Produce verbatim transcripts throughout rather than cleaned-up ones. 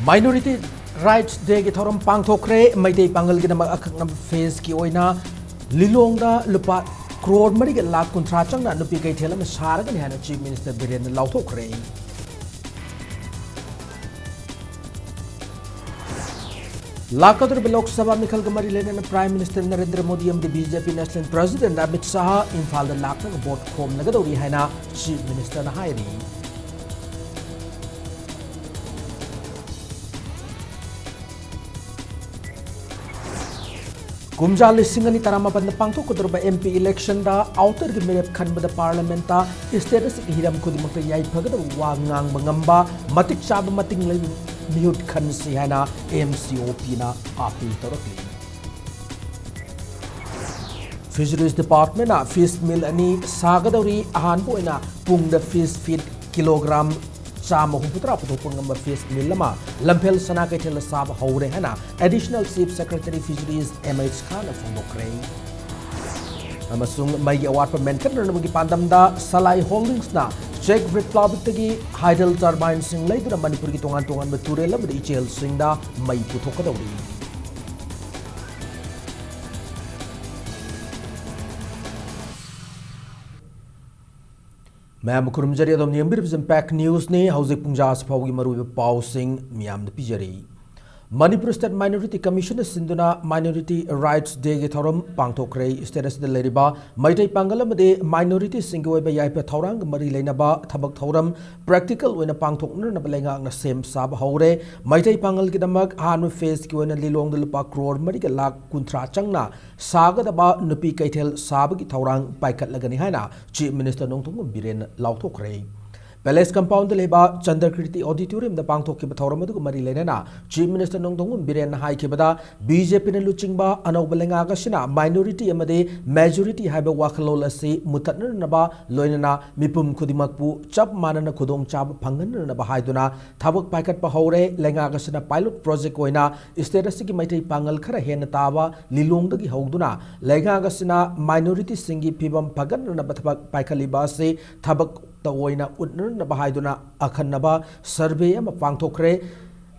Minority Rights Day ꯒꯤ ꯊꯧꯔꯝ ꯄꯥꯡꯊꯣꯛꯈ꯭ꯔꯦ꯫ ꯃꯩꯇꯩ ꯄꯥꯉꯜꯒꯤꯗꯃꯛ ꯑꯀꯛꯅꯕ phase ꯀꯤ ꯑꯣꯏꯅ ꯂꯤꯂꯣꯡꯗ ꯂꯨꯄꯥ ꯀ꯭ꯔꯣꯔ ꯃꯔꯤꯒ ꯂꯥꯈ ꯀꯨꯟꯊ꯭ꯔꯥ ꯆꯪꯅ ꯅꯨꯄꯤ ꯀꯩꯊꯦꯜ ꯑꯃ ꯁꯥꯔꯒꯅꯤ ꯍꯥꯏꯅ Chief Minister ꯕꯤꯔꯦꯟꯅ ꯂꯥꯎꯊꯣꯛꯈ꯭ꯔꯦ꯫ ꯂꯥꯛꯀꯗꯧꯔꯤꯕ ꯂꯣꯛ ꯁꯚꯥ ꯃꯤꯈꯜꯒ ꯃꯔꯤ ꯂꯩꯅꯅ Prime Minister ꯅꯔꯦꯟꯗ꯭ꯔ ꯃꯣꯗꯤ ꯑꯃꯗꯤ B J P National President Amit Shah ꯏꯝꯐꯥꯜꯗ ꯂꯥꯛꯂꯒ ꯚꯣꯠ ꯈꯣꯝꯂꯒꯗꯧꯔꯤ ꯍꯥꯏꯅ Chief Minister ꯅ ꯍꯥꯏꯔꯤ꯫ ꯀꯨꯝꯖꯥ ꯂꯤꯁꯤꯡ ꯑꯅꯤ ꯇꯔꯥꯃꯥꯄꯟꯗ ꯄꯥꯡꯊꯣꯛꯀꯗꯧꯔꯤꯕ M P election ꯗ outer ꯒꯤ ꯃꯤꯔꯦꯞ ꯈꯟꯕꯗ Parliament ꯇ state ꯑꯁꯤꯒꯤ ꯍꯤꯔꯝ ꯈꯨꯗꯤꯡꯃꯛꯇ ꯌꯥꯏꯐꯒꯗꯕ ꯋꯥ ꯉꯥꯡꯕ ꯉꯝꯕ ꯃꯇꯤꯛ ꯆꯥꯕ ꯃꯇꯤꯡ ꯂꯩꯕ ꯃꯤꯍꯨꯠ ꯈꯟꯁꯤ ꯍꯥꯏꯅ M C O P ꯅ appeal ꯇꯧꯔꯛꯂꯤ꯫ Fisheries Department ꯅ fish meal ꯑꯅꯤ ꯁꯥꯒꯗꯧꯔꯤ꯫ ꯑꯍꯥꯟꯕ ꯑꯣꯏꯅ ꯄꯨꯡꯗ fish feed kilogram ꯆꯥꯝꯃ ꯍꯨꯝꯐꯨꯇꯔꯥ ꯄꯨꯊꯣꯛꯄ ꯉꯝꯕ fish meal ꯑꯃ ꯂꯝꯐꯦꯜ ꯁꯅꯥ ꯀꯩꯊꯦꯜꯗ ꯁꯥꯕ ꯍꯧꯔꯦ ꯍꯥꯏꯅ Additional Chief Secretary Fisheries M H ꯈꯥꯟꯅ ꯐꯣꯡꯗꯣꯛꯈ꯭ꯔꯦ꯫ ꯑꯃꯁꯨꯡ ꯃꯩꯒꯤ ꯑꯋꯥꯠꯄ ꯃꯦꯟꯈꯠꯅꯅꯕꯒꯤ ꯄꯥꯟꯗꯝꯗ Salai Holdings ꯅ Czech Republic ꯇꯒꯤ hydel turbine ꯁꯤꯡ ꯂꯩꯗꯨꯅ ꯃꯅꯤꯄꯨꯔꯒꯤ ꯇꯣꯉꯥꯟ ꯇꯣꯉꯥꯟꯕ ꯇꯨꯔꯦꯜ ꯑꯃꯗꯤ ꯏꯆꯦꯜꯁꯤꯡꯗ ꯃꯩ ꯄꯨꯊꯣꯛꯀꯗꯧꯔꯤ꯫ ꯃꯌꯥꯝꯕꯨ ꯈꯨꯔꯨꯝꯖꯔꯤ, ꯑꯗꯣꯝꯅ ꯌꯦꯡꯕꯤꯔꯤꯕꯁꯤ Impact News ꯅꯤ꯫ ꯍꯧꯖꯤꯛ ꯄꯨꯡ ꯖꯥ ꯑꯁꯤ ꯐꯥꯎꯕꯒꯤ ꯃꯔꯨꯑꯣꯏꯕ ꯄꯥꯎꯁꯤꯡ ꯃꯤꯌꯥꯝꯗ ꯄꯤꯖꯔꯤ꯫ ꯃꯅꯤꯄꯨꯔ State Minority Commission ꯅ ꯁꯤꯟꯗꯨꯅ Minority Rights Day ꯒꯤ ꯊꯧꯔꯝ ꯄꯥꯡꯊꯣꯛꯈ꯭ꯔꯦ꯫ State ꯑꯁꯤꯗ ꯂꯩꯔꯤꯕ ꯃꯩꯇꯩ ꯄꯥꯡꯒꯜ ꯑꯃꯗꯤ minority ꯁꯤꯡꯒꯤ ꯑꯣꯏꯕ ꯌꯥꯏꯐ ꯊꯧꯔꯥꯡꯒ ꯃꯔꯤ ꯂꯩꯅꯕ ꯊꯕꯛ ꯊꯧꯔꯝ practical ꯑꯣꯏꯅ ꯄꯥꯡꯊꯣꯛꯅꯅꯕ ꯂꯩꯉꯥꯛꯅ ꯁꯦꯝ ꯁꯥꯕ ꯍꯧꯔꯦ꯫ ꯃꯩꯇꯩ ꯄꯥꯡꯒꯜꯒꯤꯗꯃꯛ ꯑꯍꯥꯟꯕ phase ꯀꯤ ꯑꯣꯏꯅ ꯂꯤꯂꯣꯡꯗ ꯂꯨꯄꯥ ꯀ꯭ꯔꯣꯔ ꯃꯔꯤꯒ ꯂꯥꯈ ꯀꯨꯟꯊ꯭ꯔꯥ ꯆꯪꯅ ꯁꯥꯒꯗꯕ ꯅꯨꯄꯤ ꯀꯩꯊꯦꯜ ꯁꯥꯕꯒꯤ ꯊꯧꯔꯥꯡ ꯄꯥꯏꯈꯠꯂꯒꯅꯤ ꯍꯥꯏꯅ Chief Minister Nongthombam ꯕꯤꯔꯦꯟꯅ ꯂꯥꯎꯊꯣꯛꯈ꯭ꯔꯦ꯫ Palace Compound ꯗ ꯂꯩꯕ ꯆꯟꯗ꯭ꯔꯀꯤꯔꯇꯤ Auditorium ꯗ ꯄꯥꯡꯊꯣꯛꯈꯤꯕ ꯊꯧꯔꯝ ꯑꯗꯨꯒ ꯃꯔꯤ ꯂꯩꯅꯅ Chief Minister Nongthombam ꯕꯤꯔꯦꯟꯅ ꯍꯥꯏꯈꯤꯕꯗ, B J P ꯅ ꯂꯨꯆꯤꯡꯕ ꯑꯅꯧꯕ ꯂꯩꯉꯥꯛ ꯑꯁꯤꯅ minority ꯑꯃꯗꯤ majority ꯍꯥꯏꯕ ꯋꯥꯈꯜꯂꯣꯟ ꯑꯁꯤ ꯃꯨꯊꯠꯅꯅꯕ, ꯂꯣꯏꯅꯅ ꯃꯤꯄꯨꯝ ꯈꯨꯗꯤꯡꯃꯛꯄꯨ ꯆꯞ ꯃꯥꯟꯅꯅ ꯈꯨꯗꯣꯡꯆꯥꯕ ꯐꯪꯍꯟꯅꯅꯕ ꯍꯥꯏꯗꯨꯅ ꯊꯕꯛ ꯄꯥꯏꯈꯠꯄ ꯍꯧꯔꯦ꯫ ꯂꯩꯉꯥꯛ ꯑꯁꯤꯅ pilot project ꯑꯣꯏꯅ state ꯑꯁꯤꯒꯤ ꯃꯩꯇꯩ ꯄꯥꯉꯜ ꯈꯔ ꯍꯦꯟꯅ ꯇꯥꯕ ꯂꯤꯂꯣꯡꯗꯒꯤ ꯍꯧꯗꯨꯅ ꯂꯩꯉꯥꯛ ꯑꯁꯤꯅ minority ꯁꯤꯡꯒꯤ ꯐꯤꯕꯝ ꯐꯒꯠꯅꯅꯕ ꯊꯕꯛ ꯄꯥꯏꯈꯠꯂꯤꯕ ꯑꯁꯤ ꯊꯕꯛꯇ ꯑꯣꯏꯅ ꯎꯠꯅꯅꯕ ꯍꯥꯏꯗꯨꯅ ꯑꯈꯟꯅꯕ survey ꯑꯃ ꯄꯥꯡꯊꯣꯛꯈ꯭ꯔꯦ꯫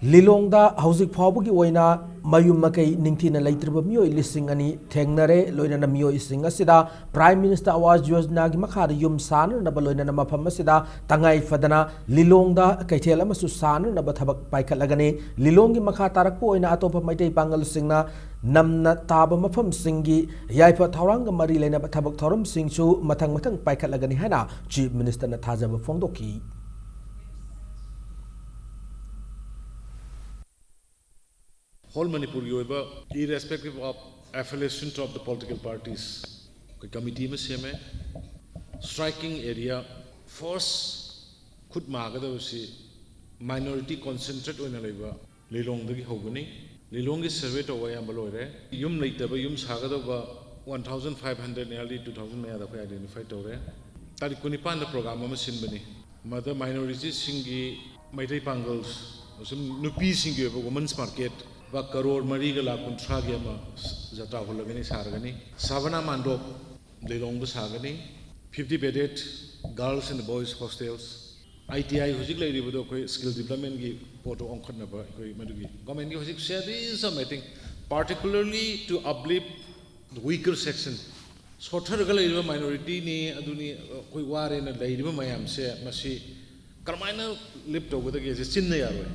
ꯂꯤꯂꯣꯡꯗ ꯍꯧꯖꯤꯛ ꯐꯥꯎꯕꯒꯤ ꯑꯣꯏꯅ ꯃꯌꯨꯝ ꯃꯀꯩ ꯅꯤꯡꯊꯤꯅ ꯂꯩꯇ꯭ꯔꯤꯕ ꯃꯤꯑꯣꯏ ꯂꯤꯁꯤꯡ ꯑꯅꯤ ꯊꯦꯡꯅꯔꯦ꯫ ꯂꯣꯏꯅꯅ ꯃꯤꯑꯣꯏꯁꯤꯡ ꯑꯁꯤꯗ Prime Minister Awas Yojanaꯒꯤ ꯃꯈꯥꯗ ꯌꯨꯝ ꯁꯥꯅꯅꯕ, ꯂꯣꯏꯅꯅ ꯃꯐꯝ ꯑꯁꯤꯗ ꯇꯉꯥꯏ ꯐꯗꯅ ꯂꯤꯂꯣꯡꯗ ꯀꯩꯊꯦꯜ ꯑꯃꯁꯨ ꯁꯥꯅꯅꯕ ꯊꯕꯛ ꯄꯥꯏꯈꯠꯂꯒꯅꯤ꯫ ꯂꯤꯂꯣꯡꯒꯤ ꯃꯈꯥ ꯇꯥꯔꯛꯄ ꯑꯣꯏꯅ ꯑꯇꯣꯞꯄ ꯃꯩꯇꯩ ꯄꯥꯉꯜꯁꯤꯡꯅ ꯅꯝꯅ ꯇꯥꯕ ꯃꯐꯝꯁꯤꯡꯒꯤ ꯌꯥꯏꯐ ꯊꯧꯔꯥꯡꯒ ꯃꯔꯤ ꯂꯩꯅꯕ ꯊꯕꯛ ꯊꯧꯔꯝꯁꯤꯡꯁꯨ ꯃꯊꯪ ꯃꯊꯪ ꯄꯥꯏꯈꯠꯂꯒꯅꯤ ꯍꯥꯏꯅ Chief Ministerꯅ ꯊꯥꯖꯕ ꯐꯣꯡꯗꯣꯛꯈꯤ꯫ ꯍꯣꯜ ꯃꯅꯤꯄꯨꯔꯒꯤ ꯑꯣꯏꯕ, irrespective of affiliation of the political parties, ꯑꯩꯈꯣꯏ ꯀꯃꯤꯇꯤ ꯑꯃ ꯁꯦꯝꯃꯦ꯫ Striking area, first ꯈꯨꯠ ꯃꯥꯒꯗꯕꯁꯤ minority concentrate ꯑꯣꯏꯅ ꯂꯩꯕ ꯂꯤꯂꯣꯡꯗꯒꯤ ꯍꯧꯒꯅꯤ꯫ ꯂꯤꯂꯣꯡꯒꯤ survey ꯇꯧꯕ ꯑꯌꯥꯝꯕ ꯂꯣꯏꯔꯦ꯫ ꯌꯨꯝ ꯂꯩꯇꯕ, ꯌꯨꯝ ꯁꯥꯒꯗꯧꯕ one thousand five hundred, nearly two thousand ꯃꯌꯥꯗ ꯑꯩꯈꯣꯏ identify ꯇꯧꯔꯦ꯫ ꯇꯥꯔꯤꯛ ꯀꯨꯟꯅꯤꯄꯥꯟꯗ program ꯑꯃ ꯁꯤꯟꯕꯅꯤ꯫ ꯃꯗ minorityꯁꯤꯡꯒꯤ, ꯃꯩꯇꯩ ꯄꯥꯡꯒꯜ, ꯑꯃꯁꯨꯡ ꯅꯨꯄꯤꯁꯤꯡꯒꯤ ꯑꯣꯏꯕ women's market ꯂꯨꯄꯥ ꯀꯔꯣꯔ ꯃꯔꯤꯒ ꯂꯥꯈ ꯀꯨꯟꯊ꯭ꯔꯥꯒꯤ ꯑꯃ ꯖꯇ꯭ꯔꯥ ꯍꯣꯜꯂꯒꯅꯤ, ꯁꯥꯔꯒꯅꯤ꯫ ꯁꯥꯕꯅꯥ ꯃꯥꯟꯗꯣꯞ ꯂꯤꯂꯣꯡꯗ ꯁꯥꯒꯅꯤ꯫ Fifty bedded girls and boys hostels, ITI ꯍꯧꯖꯤꯛ ꯂꯩꯔꯤꯕꯗꯣ ꯑꯩꯈꯣꯏ skill developmentꯀꯤ ꯄꯣꯠꯇꯣ ꯑꯣꯟꯈꯠꯅꯕ ꯑꯩꯈꯣꯏ ꯃꯗꯨꯒꯤ governmentꯀꯤ ꯍꯧꯖꯤꯛ series of meeting, particularly to uplift the weaker section, ꯁꯣꯠꯊꯔꯒ ꯂꯩꯔꯤꯕ minorityꯅꯤ, ꯑꯗꯨꯅꯤ, ꯑꯩꯈꯣꯏ ꯋꯥꯔꯦꯅ ꯂꯩꯔꯤꯕ ꯃꯌꯥꯝꯁꯦ ꯃꯁꯤ ꯀꯔꯝꯍꯥꯏꯅ lift ꯇꯧꯒꯗꯒꯦꯁꯦ ꯆꯤꯟꯅ ꯌꯥꯔꯣꯏ꯫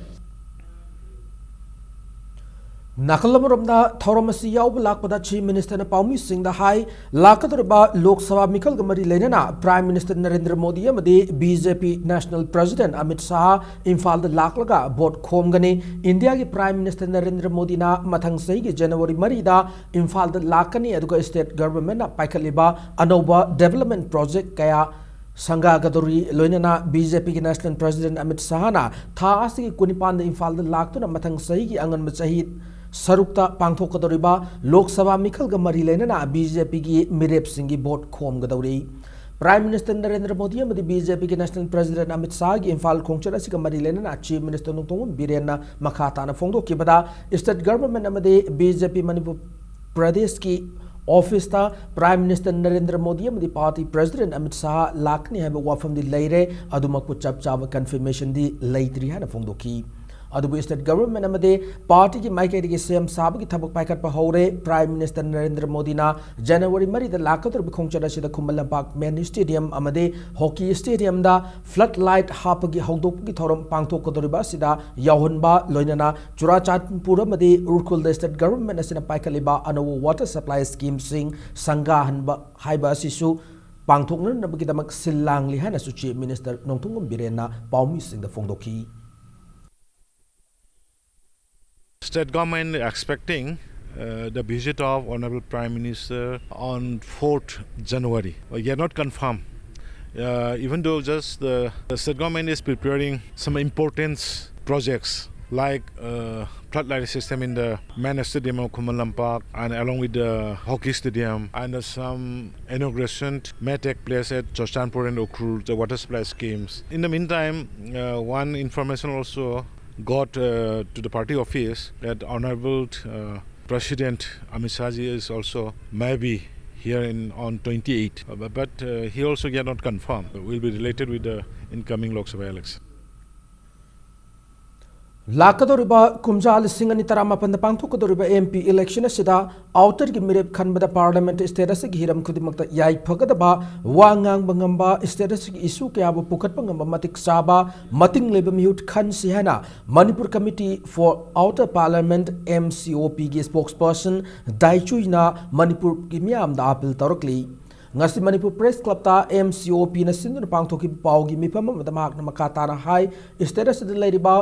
ꯅꯥꯀꯜ ꯑꯃꯔꯣꯝꯗ ꯊꯧꯔꯝ ꯑꯁꯤ ꯌꯥꯎꯕ ꯂꯥꯛꯄꯗ Chief Ministerꯅ ꯄꯥꯎꯃꯤꯁꯤꯡꯗ ꯍꯥꯏ, ꯂꯥꯛꯀꯗꯧꯔꯤꯕ ꯂꯣꯛ ꯁꯚꯥ ꯃꯤꯈꯜꯒ ꯃꯔꯤ ꯂꯩꯅꯅ Prime Minister ꯅꯔꯦꯟꯗ꯭ꯔ ꯃꯣꯗꯤ ꯑꯃꯗꯤ BJP National President Amit Shah ꯏꯝꯐꯥꯜꯗ ꯂꯥꯛꯂꯒ vote ꯈꯣꯝꯒꯅꯤ꯫ ꯏꯟꯗꯤꯌꯥꯒꯤ Prime Minister ꯅꯔꯦꯟꯗ꯭ꯔ ꯃꯣꯗꯤꯅ ꯃꯊꯪ ꯆꯍꯤꯒꯤ January ꯃꯔꯤꯗ ꯏꯝꯐꯥꯜꯗ ꯂꯥꯛꯀꯅꯤ, ꯑꯗꯨꯒ state governmentꯅ ꯄꯥꯏꯈꯠꯂꯤꯕ ꯑꯅꯧꯕ development project ꯀꯌꯥ ꯁꯪꯒꯥꯒꯗꯧꯔꯤ꯫ ꯂꯣꯏꯅꯅ BJPꯒꯤ National President ꯑꯃꯤꯠ ꯁꯥꯍꯅ ꯊꯥ ꯑꯁꯤꯒꯤ ꯀꯨꯟꯅꯤꯄꯥꯟꯗ ꯏꯝꯐꯥꯜꯗ ꯂꯥꯛꯇꯨꯅ ꯃꯊꯪ ꯆꯍꯤꯒꯤ ꯑꯉꯟꯕ ꯆꯍꯤ ꯁꯔꯨꯛꯇ ꯄꯥꯡꯊꯣꯛꯀꯗꯧꯔꯤꯕ ꯂꯣꯛ ꯁꯚꯥ ꯃꯤꯈꯜꯒ ꯃꯔꯤ ꯂꯩꯅꯅ BJPꯒꯤ ꯃꯤꯔꯦꯞꯁꯤꯡꯒꯤ vote ꯈꯣꯝꯒꯗꯧꯔꯤ꯫ Prime Minister Narendra Modi ꯑꯃꯗꯤ BJPꯒꯤ National President ꯑꯃꯤꯠ ꯁꯥꯍꯒꯤ ꯏꯝꯐꯥꯜ ꯈꯣꯡꯆꯠ ꯑꯁꯤꯒ ꯃꯔꯤ ꯂꯩꯅꯅ Chief Minister ꯅꯣꯡꯊꯣꯝꯕꯝ ꯕꯤꯔꯦꯟꯅ ꯃꯈꯥ ꯇꯥꯅ ꯐꯣꯡꯗꯣꯛꯈꯤꯕꯗ, state government ꯑꯃꯗꯤ BJP ꯃꯅꯤꯄꯨꯔ ꯄ꯭ꯔꯗꯦꯁꯀꯤ officeꯇ Prime Minister ꯅꯔꯦꯟꯗ꯭ꯔ ꯃꯣꯗꯤ ꯑꯃꯗꯤ party President ꯑꯃꯤꯠ ꯁꯥꯍ ꯂꯥꯛꯀꯅꯤ ꯍꯥꯏꯕ ꯋꯥꯐꯝꯗꯤ ꯂꯩꯔꯦ, ꯑꯗꯨꯃꯛꯄꯨ ꯆꯞ ꯆꯥꯕ confirmationꯗꯤ ꯂꯩꯇ꯭ꯔꯤ ꯍꯥꯏꯅ ꯐꯣꯡꯗꯣꯛꯈꯤ꯫ ꯑꯗꯨꯕꯨ state government ꯑꯃꯗꯤ partyꯒꯤ ꯃꯥꯏꯀꯩꯗꯒꯤ ꯁꯦꯝ ꯁꯥꯕꯒꯤ ꯊꯕꯛ ꯄꯥꯏꯈꯠꯄ ꯍꯧꯔꯦ꯫ Prime Minister ꯅꯔꯦꯟꯗ꯭ꯔ ꯃꯣꯗꯤꯅ January ꯃꯔꯤꯗ ꯂꯥꯛꯀꯗꯧꯔꯤꯕ ꯈꯣꯡꯆꯠ ꯑꯁꯤꯗ ꯈꯨꯃꯟ ꯂꯝꯄꯥꯛ main stadium ꯑꯃꯗꯤ hockey stadiumꯗ flood light ꯍꯥꯞꯄꯒꯤ ꯍꯧꯗꯣꯛꯄꯒꯤ ꯊꯧꯔꯝ ꯄꯥꯡꯊꯣꯛꯀꯗꯧꯔꯤꯕ ꯑꯁꯤꯗ ꯌꯥꯎꯍꯟꯕ, ꯂꯣꯏꯅꯅ ꯆꯨꯔꯥꯆꯥꯟꯄꯨꯔ ꯑꯃꯗꯤ ꯎꯈ꯭ꯔꯨꯜꯗ state government ꯑꯁꯤꯅ ꯄꯥꯏꯈꯠꯂꯤꯕ ꯑꯅꯧꯕ water supply schemeꯁꯤꯡ ꯁꯪꯒꯥꯍꯟꯕ ꯍꯥꯏꯕ ꯑꯁꯤꯁꯨ ꯄꯥꯡꯊꯣꯛꯅꯅꯕꯒꯤꯗꯃꯛ ꯁꯤꯜ ꯂꯥꯡꯂꯤ ꯍꯥꯏꯅꯁꯨ Chief Minister ꯅꯣꯡꯊꯣꯝꯕꯝ ꯕꯤꯔꯦꯟꯅ ꯄꯥꯎꯃꯤꯁꯤꯡꯗ ꯐꯣꯡꯗꯣꯛꯈꯤ꯫ State government expecting uh, the visit of Honorable Prime Minister on fourth January. Uh, yet not confirmed. Uh, even though just the, the state government is preparing some important projects like uh, floodlight system in the main stadium of Khuman Lampak and along with the hockey stadium and uh, some inauguration may take place at Churachandpur and Ukhrul, the water supply schemes. In the meantime, uh, one information also got uh, to the party office that Honorable uh, President Amit Shah ji is also maybe here in on twenty-eight, uh, but uh, he also yet not confirmed. Will be related with the incoming Lok Sabha election. ꯂꯥꯛꯀꯗꯧꯔꯤꯕ ꯀꯨꯝꯖꯥ ꯂꯤꯁꯤꯡ ꯑꯅꯤ ꯇꯔꯥꯃꯥꯄꯟꯗ ꯄꯥꯡꯊꯣꯛꯀꯗꯧꯔꯤꯕ M P election ꯑꯁꯤꯗ outerꯒꯤ ꯃꯤꯔꯦꯞ ꯈꯟꯕꯗ parliament state ꯑꯁꯤꯒꯤ ꯍꯤꯔꯝ ꯈꯨꯗꯤꯡꯃꯛꯇ ꯌꯥꯏꯐꯒꯗꯕ, ꯋꯥ ꯉꯥꯡꯕ ꯉꯝꯕ, state ꯑꯁꯤꯒꯤ issue ꯀꯌꯥꯕꯨ ꯄꯨꯈꯠꯄ ꯉꯝꯕ ꯃꯇꯤꯛ ꯆꯥꯕ, ꯃꯇꯤꯡ ꯂꯩꯕ ꯃꯤꯍꯨꯠ ꯈꯟꯁꯤ ꯍꯥꯏꯅ Manipur Committee for Outer Parliament, M C O Pꯒꯤ spokesperson ꯗꯥꯏꯆꯨꯏꯅ ꯃꯅꯤꯄꯨꯔꯒꯤ ꯃꯤꯌꯥꯝꯗ appeal ꯇꯧꯔꯛꯂꯤ꯫ ꯉꯁꯤ Manipur Press Clubꯇ M C O Pꯅ ꯁꯤꯟꯗꯨꯅ ꯄꯥꯡꯊꯣꯛꯈꯤꯕ ꯄꯥꯎꯒꯤ ꯃꯤꯐꯝ ꯑꯃꯗ ꯃꯍꯥꯛꯅ ꯃꯈꯥ ꯇꯥꯅ ꯍꯥꯏ, state ꯑꯁꯤꯗ ꯂꯩꯔꯤꯕ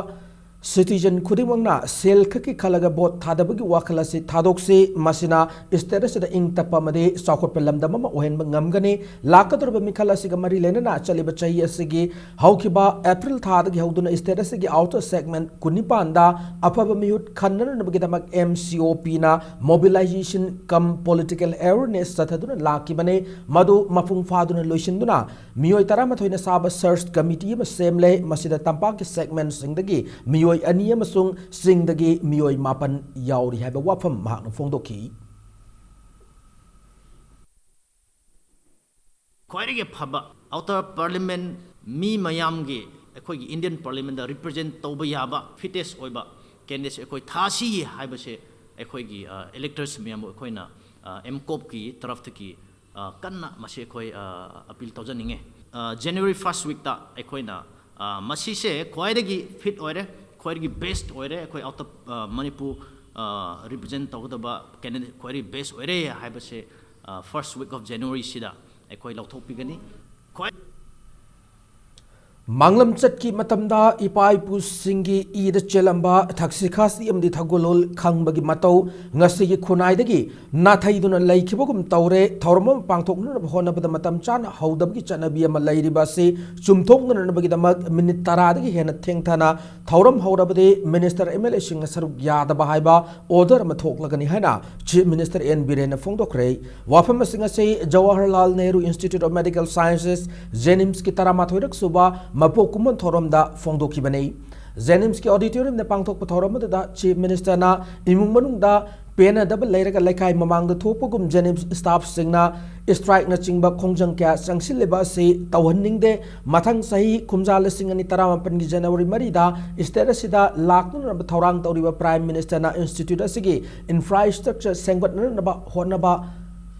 citizen ꯈꯨꯗꯤꯡꯃꯛꯅ ꯁꯦꯜ ꯈꯛꯀꯤ ꯈꯜꯂꯒ vote ꯊꯥꯗꯕꯒꯤ ꯋꯥꯈꯜ ꯑꯁꯤ ꯊꯥꯗꯣꯛꯁꯤ꯫ ꯃꯁꯤꯅ state ꯑꯁꯤꯗ ꯏꯪ ꯇꯞꯄ ꯑꯃꯗꯤ ꯆꯥꯎꯈꯠꯄ ꯂꯝꯗꯝ ꯑꯃ ꯑꯣꯏꯍꯟꯕ ꯉꯝꯒꯅꯤ꯫ ꯂꯥꯛꯀꯗꯧꯔꯤꯕ ꯃꯤꯈꯜ ꯑꯁꯤꯒ ꯃꯔꯤ ꯂꯩꯅꯅ ꯆꯠꯂꯤꯕ ꯆꯍꯤ ꯑꯁꯤꯒꯤ ꯍꯧꯈꯤꯕ April ꯊꯥꯗꯒꯤ ꯍꯧꯗꯨꯅ state ꯑꯁꯤꯒꯤ outer segment ꯀꯨꯟꯅꯤꯄꯥꯟꯗ ꯑꯐꯕ ꯃꯤꯍꯨꯠ ꯈꯟꯅꯅꯕꯒꯤꯗꯃꯛ M C O Pꯅ mobilization cum political awareness ꯆꯠꯊꯗꯨꯅ ꯂꯥꯛꯈꯤꯕꯅꯤ꯫ ꯃꯗꯨ ꯃꯄꯨꯡ ꯐꯥꯗꯨꯅ ꯂꯣꯏꯁꯤꯟꯗꯨꯅ ꯃꯤꯑꯣꯏ ꯇꯔꯥꯃꯥꯊꯣꯏꯅ ꯁꯥꯕ search committee ꯑꯃ ꯁꯦꯝꯂꯦ꯫ ꯃꯁꯤꯗ ꯇꯝꯄꯥꯛꯀꯤ segmentꯁꯤꯡꯗꯒꯤ ꯃꯤꯑꯣꯏ ꯑꯅꯤ ꯑꯃꯁꯨꯡ ꯆꯤꯡꯗꯒꯤ ꯃꯤꯑꯣꯏ ꯃꯥꯄꯟ ꯌꯥꯎꯔꯤ ꯍꯥꯏꯕ ꯋꯥꯐꯝ ꯃꯍꯥꯛꯅ ꯐꯣꯡꯗꯣꯛꯈꯤ꯫ ꯈ꯭ꯋꯥꯏꯗꯒꯤ ꯐꯕ outer parliament ꯃꯤ ꯃꯌꯥꯝꯒꯤ ꯑꯩꯈꯣꯏꯒꯤ Indian Parliament ꯗ represent ꯇꯧꯕ ꯌꯥꯕ fittest ꯑꯣꯏꯕ candidates ꯑꯩꯈꯣꯏ ꯊꯥꯁꯤ ꯍꯥꯏꯕꯁꯦ ꯑꯩꯈꯣꯏꯒꯤ electors ꯃꯌꯥꯝꯕꯨ ꯑꯩꯈꯣꯏꯅ MCOP ꯀꯤ ꯇꯔꯐꯇꯒꯤ ꯀꯟꯅ ꯃꯁꯤ ꯑꯩꯈꯣꯏ appeal ꯇꯧꯖꯅꯤꯡꯉꯦ꯫ January first week ꯇ ꯑꯩꯈꯣꯏꯅ ꯃꯁꯤꯁꯦ ꯈ꯭ꯋꯥꯏꯗꯒꯤ fit ꯑꯣꯏꯔꯦ, ꯈ꯭ꯋꯥꯏꯗꯒꯤ best ꯑꯣꯏꯔꯦ, ꯑꯩꯈꯣꯏ out of Manipur represent ꯇꯧꯒꯗꯕ candidate ꯈ꯭ꯋꯥꯏꯗꯒꯤ best ꯑꯣꯏꯔꯦ ꯍꯥꯏꯕꯁꯦ first week of January ꯁꯤꯗ ꯑꯩꯈꯣꯏ ꯂꯧꯊꯣꯛꯄꯤꯒꯅꯤ꯫ ꯈ꯭ꯋꯥꯏ ꯃꯥꯡꯂꯝꯆꯠꯀꯤ ꯃꯇꯝꯗ ꯏꯄꯥ ꯏꯄꯨꯁꯤꯡꯒꯤ ꯏꯗ ꯆꯦꯜꯂꯝꯕ ꯊꯛꯁꯤ ꯈꯥꯁꯤ ꯑꯃꯗꯤ ꯊꯧꯒꯜꯂꯣꯟ ꯈꯪꯕꯒꯤ ꯃꯇꯧ ꯉꯁꯤꯒꯤ ꯈꯨꯟꯅꯥꯏꯗꯒꯤ ꯅꯥꯊꯩꯗꯨꯅ ꯂꯩꯈꯤꯕꯒꯨꯝ ꯇꯧꯔꯦ꯫ ꯊꯧꯔꯝ ꯑꯃ ꯄꯥꯡꯊꯣꯛꯅꯅꯕ ꯍꯣꯠꯅꯕꯗ ꯃꯇꯝ ꯆꯥꯅ ꯍꯧꯗꯕꯒꯤ ꯆꯠꯅꯕꯤ ꯑꯃ ꯂꯩꯔꯤꯕ ꯑꯁꯤ ꯆꯨꯝꯊꯣꯛꯅꯅꯕꯒꯤꯗꯃꯛ ꯃꯤꯅꯤꯠ ꯇꯔꯥꯗꯒꯤ ꯍꯦꯟꯅ ꯊꯦꯡꯊꯅ ꯊꯧꯔꯝ ꯍꯧꯔꯕꯗꯤ ꯃꯤꯅꯤꯁꯇꯔ, MLA ꯁꯤꯡꯅ ꯁꯔꯨꯛ ꯌꯥꯗꯕ ꯍꯥꯏꯕ order ꯑꯃ ꯊꯣꯛꯂꯒꯅꯤ ꯍꯥꯏꯅ Chief Minister N. ꯕꯤꯔꯦꯟꯅ ꯐꯣꯡꯗꯣꯛꯈ꯭ꯔꯦ꯫ ꯋꯥꯐꯝ ꯑꯁꯤꯡ ꯑꯁꯤ Jawaharlal Nehru Institute of Medical Sciences, JNIMS ꯀꯤ ꯇꯔꯥꯃꯥꯊꯣꯏꯔꯛ ꯁꯨꯕ ꯃꯄꯣꯛ ꯀꯨꯝꯑꯣꯟ ꯊꯧꯔꯝꯗ ꯐꯣꯡꯗꯣꯛꯈꯤꯕꯅꯤ꯫ JNIMS ꯀꯤ auditorium ꯗ ꯄꯥꯡꯊꯣꯛꯄ ꯊꯧꯔꯝ ꯑꯗꯨꯗ Chief Minister ꯅ ꯏꯃꯨꯡ ꯃꯅꯨꯡꯗ ꯄꯦꯟꯅꯗꯕ ꯂꯩꯔꯒ ꯂꯩꯀꯥꯏ ꯃꯃꯥꯡꯗ ꯊꯣꯛꯄꯒꯨꯝ JNIMS staff ꯁꯤꯡꯅ strike ꯅꯆꯤꯡꯕ ꯈꯣꯡꯖꯪ ꯀꯌꯥ ꯆꯪꯁꯤꯜꯂꯤꯕ ꯑꯁꯤ ꯇꯧꯍꯟꯅꯤꯡꯗꯦ꯫ ꯃꯊꯪ ꯆꯍꯤ ꯀꯨꯝꯖꯥ ꯂꯤꯁꯤꯡ ꯑꯅꯤ ꯇꯔꯥꯃꯥꯄꯟꯒꯤ January ꯃꯔꯤꯗ state ꯑꯁꯤꯗ ꯂꯥꯛꯅꯅꯕ ꯊꯧꯔꯥꯡ ꯇꯧꯔꯤꯕ Prime Minister ꯅ institute ꯑꯁꯤꯒꯤ infrastructure ꯁꯦꯝꯒꯠꯅꯅꯕ ꯍꯣꯠꯅꯕ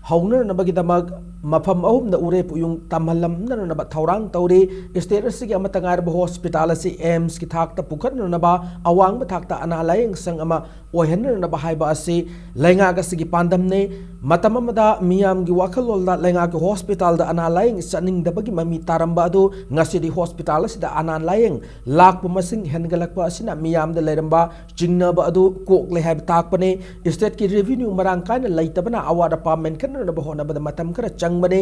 ꯍꯧꯅꯅꯕꯒꯤꯗꯃꯛ ꯃꯐꯝ ꯑꯍꯨꯝꯗ ꯎꯔꯦꯞ ꯎꯌꯨꯡ ꯇꯝꯍꯜꯂꯝꯅꯅꯕ ꯊꯧꯔꯥꯡ ꯇꯧꯔꯤ꯫ State ꯑꯁꯤꯒꯤ ꯑꯃꯠꯇ ꯉꯥꯏꯔꯕ hospital ꯑꯁꯤ AIIMS ꯀꯤ ꯊꯥꯛꯇ ꯄꯨꯈꯠꯅꯅꯕ ꯑꯋꯥꯡꯕ ꯊꯥꯛꯇ ꯑꯅꯥ ꯂꯥꯌꯦꯡ ꯁꯪ ꯑꯃ ꯑꯣꯏꯍꯟꯅꯅꯕ ꯍꯥꯏꯕ ꯑꯁꯤ ꯂꯩꯉꯥꯛ ꯑꯁꯤꯒꯤ ꯄꯥꯟꯗꯝꯅꯤ꯫ ꯃꯇꯝ ꯑꯃꯗ ꯃꯤꯌꯥꯝꯒꯤ ꯋꯥꯈꯜꯂꯣꯟꯗ ꯂꯩꯉꯥꯛꯀꯤ hospital ꯗ ꯑꯅꯥ ꯂꯥꯌꯦꯡ ꯆꯠꯅꯤꯡꯗꯕꯒꯤ ꯃꯃꯤ ꯇꯥꯔꯝꯕ ꯑꯗꯨ ꯉꯁꯤꯗꯤ hospital ꯑꯁꯤꯗ ꯑꯅꯥ ꯂꯥꯌꯦꯡ ꯂꯥꯛꯄ ꯃꯁꯤꯡ ꯍꯦꯟꯒꯠꯂꯛꯄ ꯑꯁꯤꯅ ꯃꯤꯌꯥꯝꯗ ꯂꯩꯔꯝꯕ ꯆꯤꯡꯅꯕ ꯑꯗꯨ ꯀꯣꯛꯂꯦ ꯍꯥꯏꯕ ꯇꯥꯛꯄꯅꯤ꯫ State ꯀꯤ revenue ꯃꯔꯥꯡ ꯀꯥꯏꯅ ꯂꯩꯇꯕꯅ ꯑꯋꯥꯠ ꯑꯄꯥ ꯃꯦꯟꯈꯠꯅꯅꯕ ꯍꯣꯠꯅꯕꯗ ꯃꯇꯝ ꯈꯔ ꯆꯪꯕꯅꯤ꯫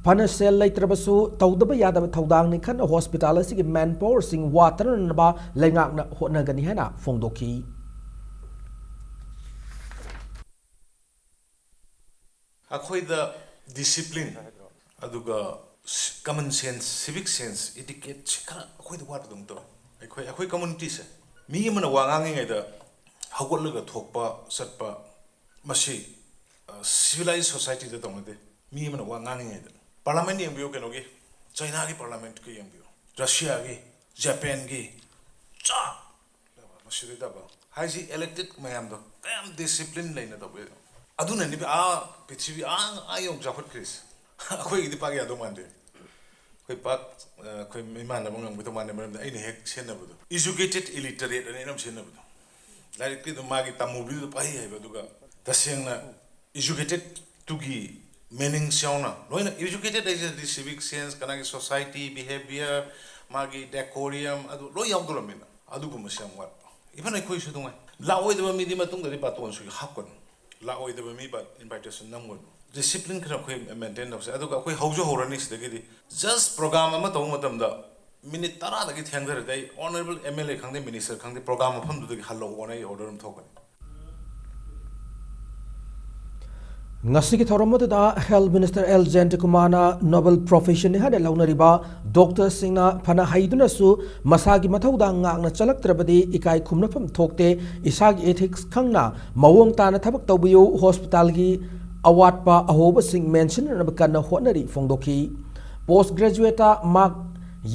ꯐꯅ ꯁꯦꯜ ꯂꯩꯇ꯭ꯔꯕꯁꯨ ꯇꯧꯗꯕ ꯌꯥꯗꯕ ꯊꯧꯗꯥꯡꯅꯤ ꯈꯟꯅ hospital ꯑꯁꯤꯒꯤ manpower ꯁꯤꯡ ꯋꯥꯠꯇꯅꯅꯕ ꯂꯩꯉꯥꯛꯅ ꯍꯣꯠꯅꯒꯅꯤ ꯍꯥꯏꯅ ꯐꯣꯡꯗꯣꯛꯈꯤ꯫ ꯑꯩꯈꯣꯏꯗ discipline, ꯑꯗꯨꯒ common sense, civic sense, etiquette ꯁꯤ ꯈꯔ ꯑꯩꯈꯣꯏꯗ ꯋꯥꯠꯄꯗꯧꯅ ꯇꯧꯋꯦ꯫ ꯑꯩꯈꯣꯏ, ꯑꯩꯈꯣꯏ community ꯁꯦ ꯃꯤ ꯑꯃꯅ ꯋꯥ ꯉꯥꯡꯉꯤꯉꯩꯗ ꯍꯧꯒꯠꯂꯒ ꯊꯣꯛꯄ ꯆꯠꯄ, ꯃꯁꯤ civilized society ꯗ ꯇꯧꯅꯗꯦ꯫ ꯃꯤ ꯑꯃꯅ ꯋꯥ ꯉꯥꯡꯉꯤꯉꯩꯗ, parliament ꯌꯦꯡꯕꯤꯌꯨ, ꯀꯩꯅꯣꯒꯤ, China ꯒꯤ parliament ꯀ ꯌꯦꯡꯕꯤꯌꯨ, Russia ꯒꯤ, ꯖꯄꯥꯟꯒꯤ ꯆꯥ ꯃꯁꯤꯗꯩꯗꯕ ꯍꯥꯏꯁꯤ elected ꯃꯌꯥꯝꯗꯣ ꯀꯌꯥꯝ discipline ꯂꯩꯅ ꯇꯧꯕꯤꯗꯣ꯫ ꯑꯗꯨꯅꯅꯦꯕ ꯑꯥ ꯄ꯭ꯔꯤꯊꯤꯕꯤ ꯑꯥ ꯑꯥ ꯌꯧ ꯆꯥꯎꯈꯠꯈ꯭ꯔꯤꯁꯦ꯫ ꯑꯩꯈꯣꯏꯒꯤꯗꯤ ꯄꯥꯛ ꯌꯥꯗꯧ ꯃꯥꯟꯗꯦ꯫ ꯑꯩꯈꯣꯏ ꯄꯥꯛ ꯑꯩꯈꯣꯏ ꯏꯃꯥꯟꯅꯕ ꯉꯝꯒꯗꯧ ꯃꯥꯟꯗꯦ꯫ ꯃꯔꯝꯗꯤ ꯑꯩꯅ ꯍꯦꯛ ꯁꯤꯖꯤꯟꯅꯕꯗꯣ educated illiterate ꯑꯅ ꯑꯩꯅ ꯁꯤꯖꯤꯟꯅꯕꯗꯣ꯫ ꯂꯥꯏꯔꯤꯛꯇꯤ ꯑꯗꯨꯝ ꯃꯥꯒꯤ ꯇꯝꯃꯨꯕꯤꯗꯨꯗ ꯄꯥꯏ ꯍꯥꯏꯕ꯫ ꯑꯗꯨꯒ ꯇꯁꯦꯡꯅ educated ꯇꯨꯒꯤ meanings ꯌꯥꯎꯅ ꯂꯣꯏꯅ educated ꯍꯥꯏꯁꯤꯗꯤ civic sense, ꯀꯅꯥꯒꯤ society behavior, ꯃꯥꯒꯤ decorum, ꯑꯗꯨ ꯂꯣꯏ ꯌꯥꯎꯗꯣꯔꯝꯃꯤꯅ꯫ ꯑꯗꯨꯒꯨꯝꯕꯁꯦ ꯌꯥꯝ ꯋꯥꯠꯄ꯫ Even ꯑꯩꯈꯣꯏꯁꯨ ꯑꯗꯨꯉꯥꯏ꯫ ꯂꯥꯛꯑꯣꯏꯗꯕ ꯃꯤꯗꯤ ꯃꯇꯨꯡꯗꯗꯤ ꯕꯥꯇꯣꯟꯁꯨ ꯍꯥꯞꯀꯅꯨ꯫ ꯂꯥꯛꯑꯣꯏꯗꯕ ꯃꯤ invitation ꯅꯝꯒꯅꯨ꯫ Discipline ꯈꯔ ꯑꯩꯈꯣꯏ maintain ꯇꯧꯁꯦ꯫ ꯑꯗꯨꯒ ꯑꯩꯈꯣꯏ ꯍꯧꯁꯨ ꯍꯧꯔꯅꯤ ꯁꯤꯗꯒꯤꯗꯤ꯫ Just program ꯑꯃ ꯇꯧꯕ ꯃꯇꯝꯗ minute ꯇꯔꯥꯗꯒꯤ ꯊꯦꯡꯊꯔꯗꯤ ꯑꯩ honourable M L A ꯈꯪꯗꯦ, minister ꯈꯪꯗꯦ, program ꯃꯐꯝꯗꯨꯗꯒꯤ ꯍꯜꯂꯛꯑꯣꯅ ꯑꯩ order ꯑꯃ ꯊꯣꯛꯀꯅꯤ꯫ ꯉꯁꯤꯒꯤ ꯊꯧꯔꯝ ꯑꯗꯨꯗ Health Minister ꯑꯦꯜ ꯖꯌꯟꯇꯀꯨꯃꯥꯔꯅ noble professionꯅꯤ ꯍꯥꯏꯅ ꯂꯧꯅꯔꯤꯕ doctorꯁꯤꯡꯅ ꯐꯅ ꯍꯩꯗꯨꯅꯁꯨ ꯃꯁꯥꯒꯤ ꯃꯊꯧꯗꯥꯡ ꯉꯥꯛꯅ ꯆꯠꯂꯛꯇ꯭ꯔꯕꯗꯤ ꯏꯀꯥꯏ ꯈꯨꯝꯅꯐꯝ ꯊꯣꯛꯇꯦ꯫ ꯏꯁꯥꯒꯤ ethics ꯈꯪꯅ ꯃꯑꯣꯡ ꯇꯥꯅ ꯊꯕꯛ ꯇꯧꯕꯤꯌꯨ꯫ Hospitalꯒꯤ ꯑꯋꯥꯠꯄ ꯑꯍꯣꯕꯁꯤꯡ ꯃꯦꯟꯁꯤꯟꯅꯅꯕ ꯀꯟꯅ ꯍꯣꯠꯅꯔꯤ ꯐꯣꯡꯗꯣꯛꯈꯤ꯫ Post graduateꯇ mark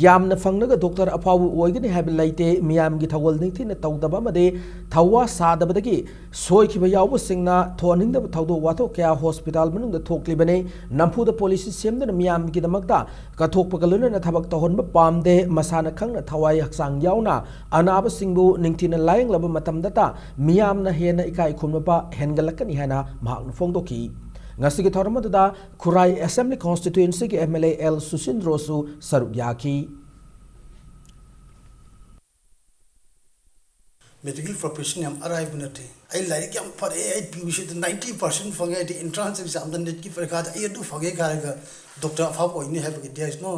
ꯌꯥꯝꯅ ꯐꯪꯂꯒ doctor ꯑꯐꯥꯎꯕ ꯑꯣꯏꯒꯅꯤ ꯍꯥꯏꯕ ꯂꯩꯇꯦ꯫ ꯃꯤꯌꯥꯝꯒꯤ ꯊꯧꯒꯜ ꯅꯤꯡꯊꯤꯅ ꯇꯧꯗꯕ ꯑꯃꯗꯤ ꯊꯧꯋꯥ ꯁꯥꯗꯕꯗꯒꯤ ꯁꯣꯏꯈꯤꯕ ꯌꯥꯎꯕꯁꯤꯡꯅ ꯊꯣꯛꯍꯟꯅꯤꯡꯗꯕ ꯊꯧꯗꯣꯛ ꯋꯥꯊꯣꯛ ꯀꯌꯥ hospital ꯃꯅꯨꯡꯗ ꯊꯣꯛꯂꯤꯕꯅꯤ꯫ ꯅꯝꯐꯨꯗ policy ꯁꯦꯝꯗꯨꯅ ꯃꯤꯌꯥꯝꯒꯤꯗꯃꯛꯇ ꯀꯠꯊꯣꯛꯄꯒ ꯂꯣꯏꯅꯅ ꯊꯕꯛ ꯇꯧꯍꯟꯕ ꯄꯥꯝꯗꯦ꯫ ꯃꯁꯥꯅ ꯈꯪꯅ ꯊꯋꯥꯏ ꯍꯛꯆꯥꯡ ꯌꯥꯎꯅ ꯑꯅꯥꯕꯁꯤꯡꯕꯨ ꯅꯤꯡꯊꯤꯅ ꯂꯥꯌꯦꯡꯂꯕ ꯃꯇꯝꯗꯇ ꯃꯤꯌꯥꯝꯅ ꯍꯦꯟꯅ ꯏꯀꯥꯏ ꯈꯨꯝꯅꯕ ꯍꯦꯟꯒꯠꯂꯛꯀꯅꯤ ꯍꯥꯏꯅ ꯃꯍꯥꯛꯅ ꯐꯣꯡꯗꯣꯛꯈꯤ꯫ ꯉꯁꯤꯒꯤ ꯊꯧꯔꯝ ꯑꯗꯨꯗ ꯈꯨꯔꯥꯏ Assembly Constituencyꯒꯤ M L A ꯑꯦꯜ ꯁꯨꯁꯤꯟꯗ꯭ꯔꯣꯁꯨ ꯁꯔꯨꯛ ꯌꯥꯈꯤ꯫ Medical profession ꯌꯥꯝ ꯑꯔꯥꯏꯕ ꯅꯠꯇꯦ꯫ ꯑꯩ ꯂꯥꯏꯔꯤꯛ ꯌꯥꯝ ꯐꯔꯦ, ꯑꯩ P U Cꯗ ninety percent ꯐꯪꯉꯦ, ꯑꯩꯗꯤ entrance examꯗ NEETꯀꯤ ꯄꯔꯤꯈꯥꯗ ꯑꯩ ꯑꯗꯨ ꯐꯪꯉꯦ ꯍꯥꯏꯔꯒ doctor ꯑꯐꯕ ꯑꯣꯏꯅꯤ ꯍꯥꯏꯕꯒꯤ there is no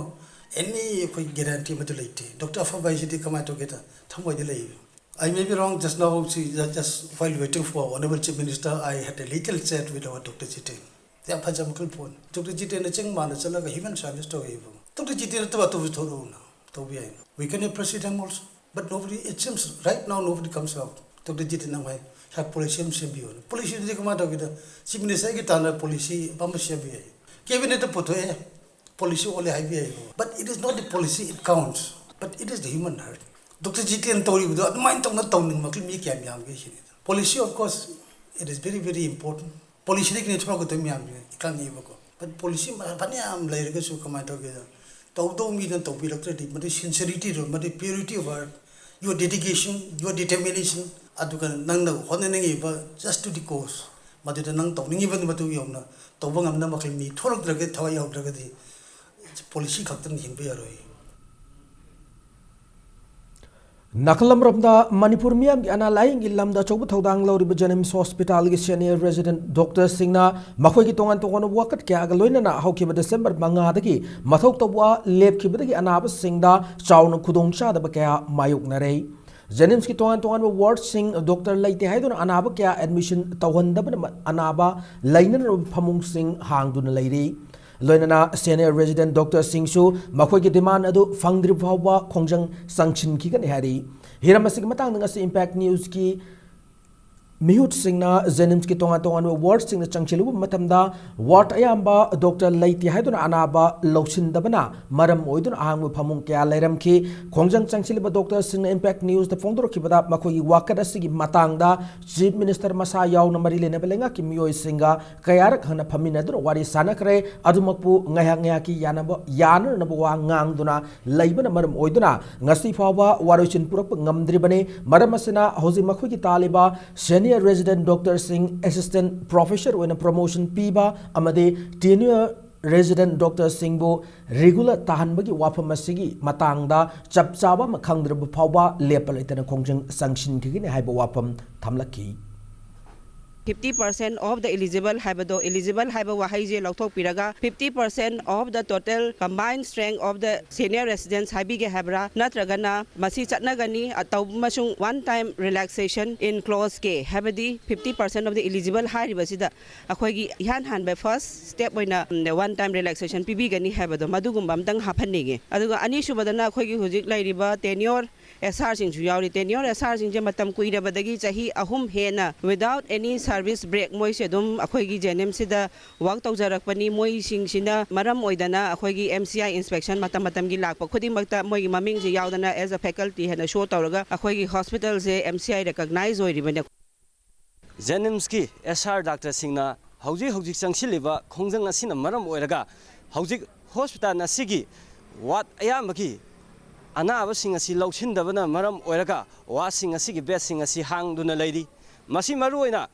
any ꯑꯩꯈꯣꯏ guarantee ꯑꯃꯠꯇ ꯂꯩꯇꯦ꯫ Doctor ꯑꯐꯕ ꯍꯥꯏꯁꯤꯗꯤ ꯀꯃꯥꯏꯅ ꯇꯧꯒꯦꯗ ꯊꯃꯣꯏꯗ ꯂꯩꯌꯦꯕ꯫ I may be wrong, just now, see, just while waiting for Honorable Chief Minister, I had a little chat with our Doctor Jiten. ꯌꯥꯝ ꯐꯖꯕ ꯃꯈꯜ ꯐꯣꯟ꯫ Doctor Jitenꯅ ꯆꯤꯡ ꯃꯥꯟꯗ ꯆꯠꯂꯒ human service ꯇꯧꯋꯦꯕ꯫ Doctor Jiten ꯅꯠꯇꯕ ꯑꯇꯣꯞꯄꯁꯨ ꯊꯣꯛꯂꯛꯎꯅ꯫ ꯇꯧꯕ ꯌꯥꯏꯅ꯫ We can appreciate him also. But nobody, it seems right now nobody comes out. Doctor Jiten ꯅꯪ ꯍꯥꯏ, ꯁꯥꯔ policy ꯑꯃ ꯁꯦꯝꯕꯤꯌꯨꯅ꯫ Policyꯗꯨꯗꯤ ꯀꯃꯥꯏꯅ ꯇꯧꯒꯦꯗ, Chief Ministerꯒꯤ ꯇꯥꯟꯅ policy ꯑꯃ ꯁꯦꯝꯕ ꯌꯥꯏ꯫ Cabinetꯇ ꯄꯨꯊꯣꯛꯑꯦ, policy ꯑꯣꯜꯂꯦ ꯍꯥꯏꯕ ꯌꯥꯏꯀꯣ꯫ But it is not the policy, it counts. But it is the human heart. Doctor Jiten ꯇꯧꯔꯤꯕꯗꯣ ꯑꯗꯨꯃꯥꯏꯅ ꯇꯧꯅ ꯇꯧꯅꯤꯡꯕ ꯃꯤ ꯀꯌꯥꯝ ꯌꯥꯝꯒꯦ ꯁꯤꯅꯤꯗ꯫ Policy, of course, it is very, very important. Policyꯗꯒꯤꯅꯤ ꯊꯣꯛꯂꯛꯀꯗꯣꯏ ꯃꯌꯥꯝꯁꯦ ꯈꯪꯉꯦꯕꯀꯣ꯫ But policy ꯐꯅꯌꯥꯝ ꯂꯩꯔꯒꯁꯨ ꯀꯃꯥꯏꯅ ꯇꯧꯒꯦꯗ, ꯇꯧꯗꯧ ꯃꯤꯗꯨꯅ ꯇꯧꯕꯤꯔꯛꯇ꯭ꯔꯗꯤ, ꯃꯗꯨ sincerity ꯗꯣ, ꯃꯗꯨ purity of heart, your dedication, your determination, ꯑꯗꯨꯒ ꯅꯪꯅ ꯍꯣꯠꯅꯅꯤꯡꯉꯤꯕ just to the cause, ꯃꯗꯨꯗ ꯅꯪ ꯇꯧꯅꯤꯡꯉꯤꯕ ꯃꯗꯨ ꯌꯧꯅ ꯇꯧꯕ ꯉꯝꯅꯕ ꯃꯈꯩ ꯃꯤ ꯊꯣꯛꯂꯛꯇ꯭ꯔꯒꯗꯤ, ꯊꯋꯥꯏ ꯌꯥꯎꯗ꯭ꯔꯒꯗꯤ policy ꯈꯛꯇꯅ ꯍꯤꯡꯕ ꯌꯥꯔꯣꯏ꯫ ꯅꯥꯀꯜ ꯑꯃꯔꯣꯝꯗ, ꯃꯅꯤꯄꯨꯔ ꯃꯤꯌꯥꯝꯒꯤ ꯑꯅꯥ ꯂꯥꯌꯦꯡꯒꯤ ꯂꯝꯗ ꯑꯆꯧꯕ ꯊꯧꯗꯥꯡ ꯂꯧꯔꯤꯕ JNIMS hospital ꯒꯤ senior resident doctor ꯁꯤꯡꯅ ꯃꯈꯣꯏꯒꯤ ꯇꯣꯉꯥꯟ ꯇꯣꯉꯥꯟꯕ ꯋꯥꯀꯠ ꯀꯌꯥꯒ ꯂꯣꯏꯅꯅ ꯍꯧꯈꯤꯕ December ꯃꯉꯥꯗꯒꯤ ꯃꯊꯧ ꯇꯧꯕ ꯂꯦꯞꯈꯤꯕꯗꯒꯤ ꯑꯅꯥꯕꯁꯤꯡꯗ ꯆꯥꯎꯅ ꯈꯨꯗꯣꯡꯆꯥꯗꯕ ꯀꯌꯥ ꯃꯥꯌꯣꯛꯅꯔꯦ꯫ JNIMS ꯀꯤ ꯇꯣꯉꯥꯟ ꯇꯣꯉꯥꯟꯕ ward ꯁꯤꯡ doctor ꯂꯩꯇꯦ ꯍꯥꯏꯗꯨꯅ ꯑꯅꯥꯕ ꯀꯌꯥ admission ꯇꯧꯍꯟꯗꯕꯅ ꯃ-, ꯑꯅꯥꯕ ꯂꯩꯅꯅꯕ ꯐꯃꯨꯡꯁꯤꯡ ꯍꯥꯡꯗꯨꯅ ꯂꯩꯔꯤ꯫ ꯂꯣꯏꯅꯅ senior resident doctor ꯁꯤꯡꯁꯨ ꯃꯈꯣꯏꯒꯤ demand ꯑꯗꯨ ꯐꯪꯗ꯭ꯔꯤꯕ ꯐꯥꯎꯕ ꯈꯣꯡꯖꯪ ꯆꯪꯁꯤꯟꯈꯤꯒꯅꯤ ꯍꯥꯏꯔꯤ꯫ ꯍꯤꯔꯝ ꯑꯁꯤꯒꯤ ꯃꯇꯥꯡꯗ ꯉꯁꯤ Impact News ꯀꯤ ꯃꯤꯍꯨꯠꯁꯤꯡꯅ JNIMS ꯀꯤ ꯇꯣꯉꯥꯟ ꯇꯣꯉꯥꯟꯕ ward ꯁꯤꯡꯗ ꯆꯪꯁꯤꯜꯂꯨꯕ ꯃꯇꯝꯗ, ward ꯑꯌꯥꯝꯕ doctor ꯂꯩꯇꯦ ꯍꯥꯏꯗꯨꯅ ꯑꯅꯥꯕ ꯂꯧꯁꯤꯟꯗꯕꯅ ꯃꯔꯝ ꯑꯣꯏꯗꯨꯅ ꯑꯍꯥꯡꯕ ꯐꯃꯨꯡ ꯀꯌꯥ ꯂꯩꯔꯝꯈꯤ꯫ ꯈꯣꯡꯖꯪ ꯆꯪꯁꯤꯜꯂꯤꯕ doctor ꯁꯤꯡꯅ Impact News ꯇ ꯐꯣꯡꯗꯣꯔꯛꯈꯤꯕꯗ, ꯃꯈꯣꯏꯒꯤ ꯋꯥꯀꯠ ꯑꯁꯤꯒꯤ ꯃꯇꯥꯡꯗ Chief Minister ꯃꯁꯥ ꯌꯥꯎꯅ ꯃꯔꯤ ꯂꯩꯅꯕ ꯂꯩꯉꯥꯛꯀꯤ ꯃꯤꯑꯣꯏꯁꯤꯡꯒ ꯀꯌꯥꯔꯛ ꯍꯟꯅ ꯐꯝꯃꯤꯟꯅꯗꯨꯅ ꯋꯥꯔꯤ ꯁꯥꯟꯅꯈ꯭ꯔꯦ꯫ ꯑꯗꯨꯃꯛꯄꯨ ꯉꯥꯏꯍꯥꯛ ꯉꯥꯏꯍꯥꯛꯀꯤ ꯌꯥꯅꯕ, ꯌꯥꯅꯅꯕ ꯋꯥ ꯉꯥꯡꯗꯨꯅ ꯂꯩꯕꯅ ꯃꯔꯝ ꯑꯣꯏꯗꯨꯅ ꯉꯁꯤ ꯐꯥꯎꯕ ꯋꯥꯔꯣꯏꯁꯤꯟ ꯄꯨꯔꯛꯄ ꯉꯝꯗ꯭ꯔꯤꯕꯅꯤ꯫ ꯃꯔꯝ ꯑꯁꯤꯅ ꯍꯧꯖꯤꯛ ꯃꯈꯣꯏꯒꯤ ꯇꯥꯜꯂꯤꯕ senior resident doctor ꯁꯤꯡ assistant professor ꯑꯣꯏꯅ promotion ꯄꯤꯕ ꯑꯃꯗꯤ tenure resident doctor ꯁꯤꯡꯕꯨ regular ꯇꯥꯍꯟꯕꯒꯤ ꯋꯥꯐꯝ ꯑꯁꯤꯒꯤ ꯃꯇꯥꯡꯗ ꯆꯞ ꯆꯥꯕ ꯑꯃ ꯈꯪꯗ꯭ꯔꯕ ꯐꯥꯎꯕ ꯂꯦꯞꯄ ꯂꯩꯇꯅ ꯈꯣꯡꯖꯪ ꯆꯪꯁꯤꯟꯈꯤꯒꯅꯤ ꯍꯥꯏꯕ ꯋꯥꯐꯝ ꯊꯝꯂꯛꯈꯤ꯫ Fifty percent of the eligible ꯍꯥꯏꯕꯗꯣ, eligible ꯍꯥꯏꯕ ꯋꯥꯍꯩꯁꯦ ꯂꯧꯊꯣꯛꯄꯤꯔꯒ, fifty percent of the total combined strength of the senior residents ꯍꯥꯏꯕꯤꯒꯦ ꯍꯥꯏꯕ꯭ꯔꯥ, ꯅꯠꯇ꯭ꯔꯒꯅ ꯃꯁꯤ ꯆꯠꯅꯒꯅꯤ, ꯑ, ꯇꯧꯕ ꯑꯃꯁꯨꯡ one time relaxation in clause K, ꯍꯥꯏꯕꯗꯤ fifty percent of the eligible ꯍꯥꯏꯔꯤꯕꯁꯤꯗ ꯑꯩꯈꯣꯏꯒꯤ ꯏꯍꯥꯟ ꯍꯥꯟꯕ first step ꯑꯣꯏꯅ, ꯎꯝ, one time relaxation ꯄꯤꯕꯤꯒꯅꯤ ꯍꯥꯏꯕꯗꯣ, ꯃꯗꯨꯒꯨꯝꯕ ꯑꯝꯇꯪ ꯍꯥꯞꯍꯟꯅꯤꯡꯉꯤ꯫ ꯑꯗꯨꯒ ꯑꯅꯤꯁꯨꯕꯗꯅ ꯑꯩꯈꯣꯏꯒꯤ ꯍꯧꯖꯤꯛ ꯂꯩꯔꯤꯕ tenure ꯑꯦꯁ ꯑꯥꯔꯁꯤꯡꯁꯨ ꯌꯥꯎꯔꯤ꯫ Tenure ꯑꯦꯁ ꯑꯥꯔꯁꯤꯡꯁꯦ ꯃꯇꯝ ꯀꯨꯏꯔꯕꯗꯒꯤ ꯆꯍꯤ ꯑꯍꯨꯝ ꯍꯦꯟꯅ without any service break ꯃꯣꯏꯁꯦ ꯑꯗꯨꯝ ꯑꯩꯈꯣꯏꯒꯤ ꯖꯦꯅꯤꯝꯁꯤꯗ ꯋꯥꯛ ꯇꯧꯖꯔꯛꯄꯅꯤ꯫ ꯃꯣꯏꯁꯤꯡꯁꯤꯅ ꯃꯔꯝ ꯑꯣꯏꯗꯅ ꯑꯩꯈꯣꯏꯒꯤ M C I inspection ꯃꯇꯝ ꯃꯇꯝꯒꯤ ꯂꯥꯛꯄ ꯈꯨꯗꯤꯡꯃꯛꯇ ꯃꯣꯏꯒꯤ ꯃꯃꯤꯡꯁꯦ ꯌꯥꯎꯗꯅ as a faculty ꯍꯥꯏꯅ ꯁꯣ ꯇꯧꯔꯒ ꯑꯩꯈꯣꯏꯒꯤ ꯍꯣꯁꯄꯤꯇꯥꯜꯁꯦ M C I recognize ꯑꯣꯏꯔꯤꯕꯅꯤ꯫ ꯖꯦꯅꯤꯝꯁꯀꯤ ꯑꯦꯁ ꯑꯥꯔ ꯗꯥꯛꯇꯔꯁꯤꯡꯅ ꯍꯧꯖꯤꯛ ꯍꯧꯖꯤꯛ ꯆꯪꯁꯤꯜꯂꯤꯕ ꯈꯣꯡꯖꯪ ꯑꯁꯤꯅ ꯃꯔꯝ ꯑꯣꯏꯔꯒ ꯍꯧꯖꯤꯛ ꯍꯣꯁꯄꯤꯇꯥꯜ ꯑꯁꯤꯒꯤ ꯋꯥꯔꯗ ꯑꯌꯥꯝꯕꯒꯤ ꯑꯅꯥꯕꯁꯤꯡ ꯑꯁꯤ ꯂꯧꯁꯤꯟꯗꯕꯅ ꯃꯔꯝ ꯑꯣꯏꯔꯒ ꯋꯥꯔꯗꯁꯤꯡ ꯑꯁꯤꯒꯤ ꯕꯦꯗꯁꯤꯡ ꯑꯁꯤ ꯍꯥꯡꯗꯨꯅ ꯂꯩꯔꯤ꯫ ꯃꯁꯤ ꯃꯔꯨꯑꯣꯏꯅ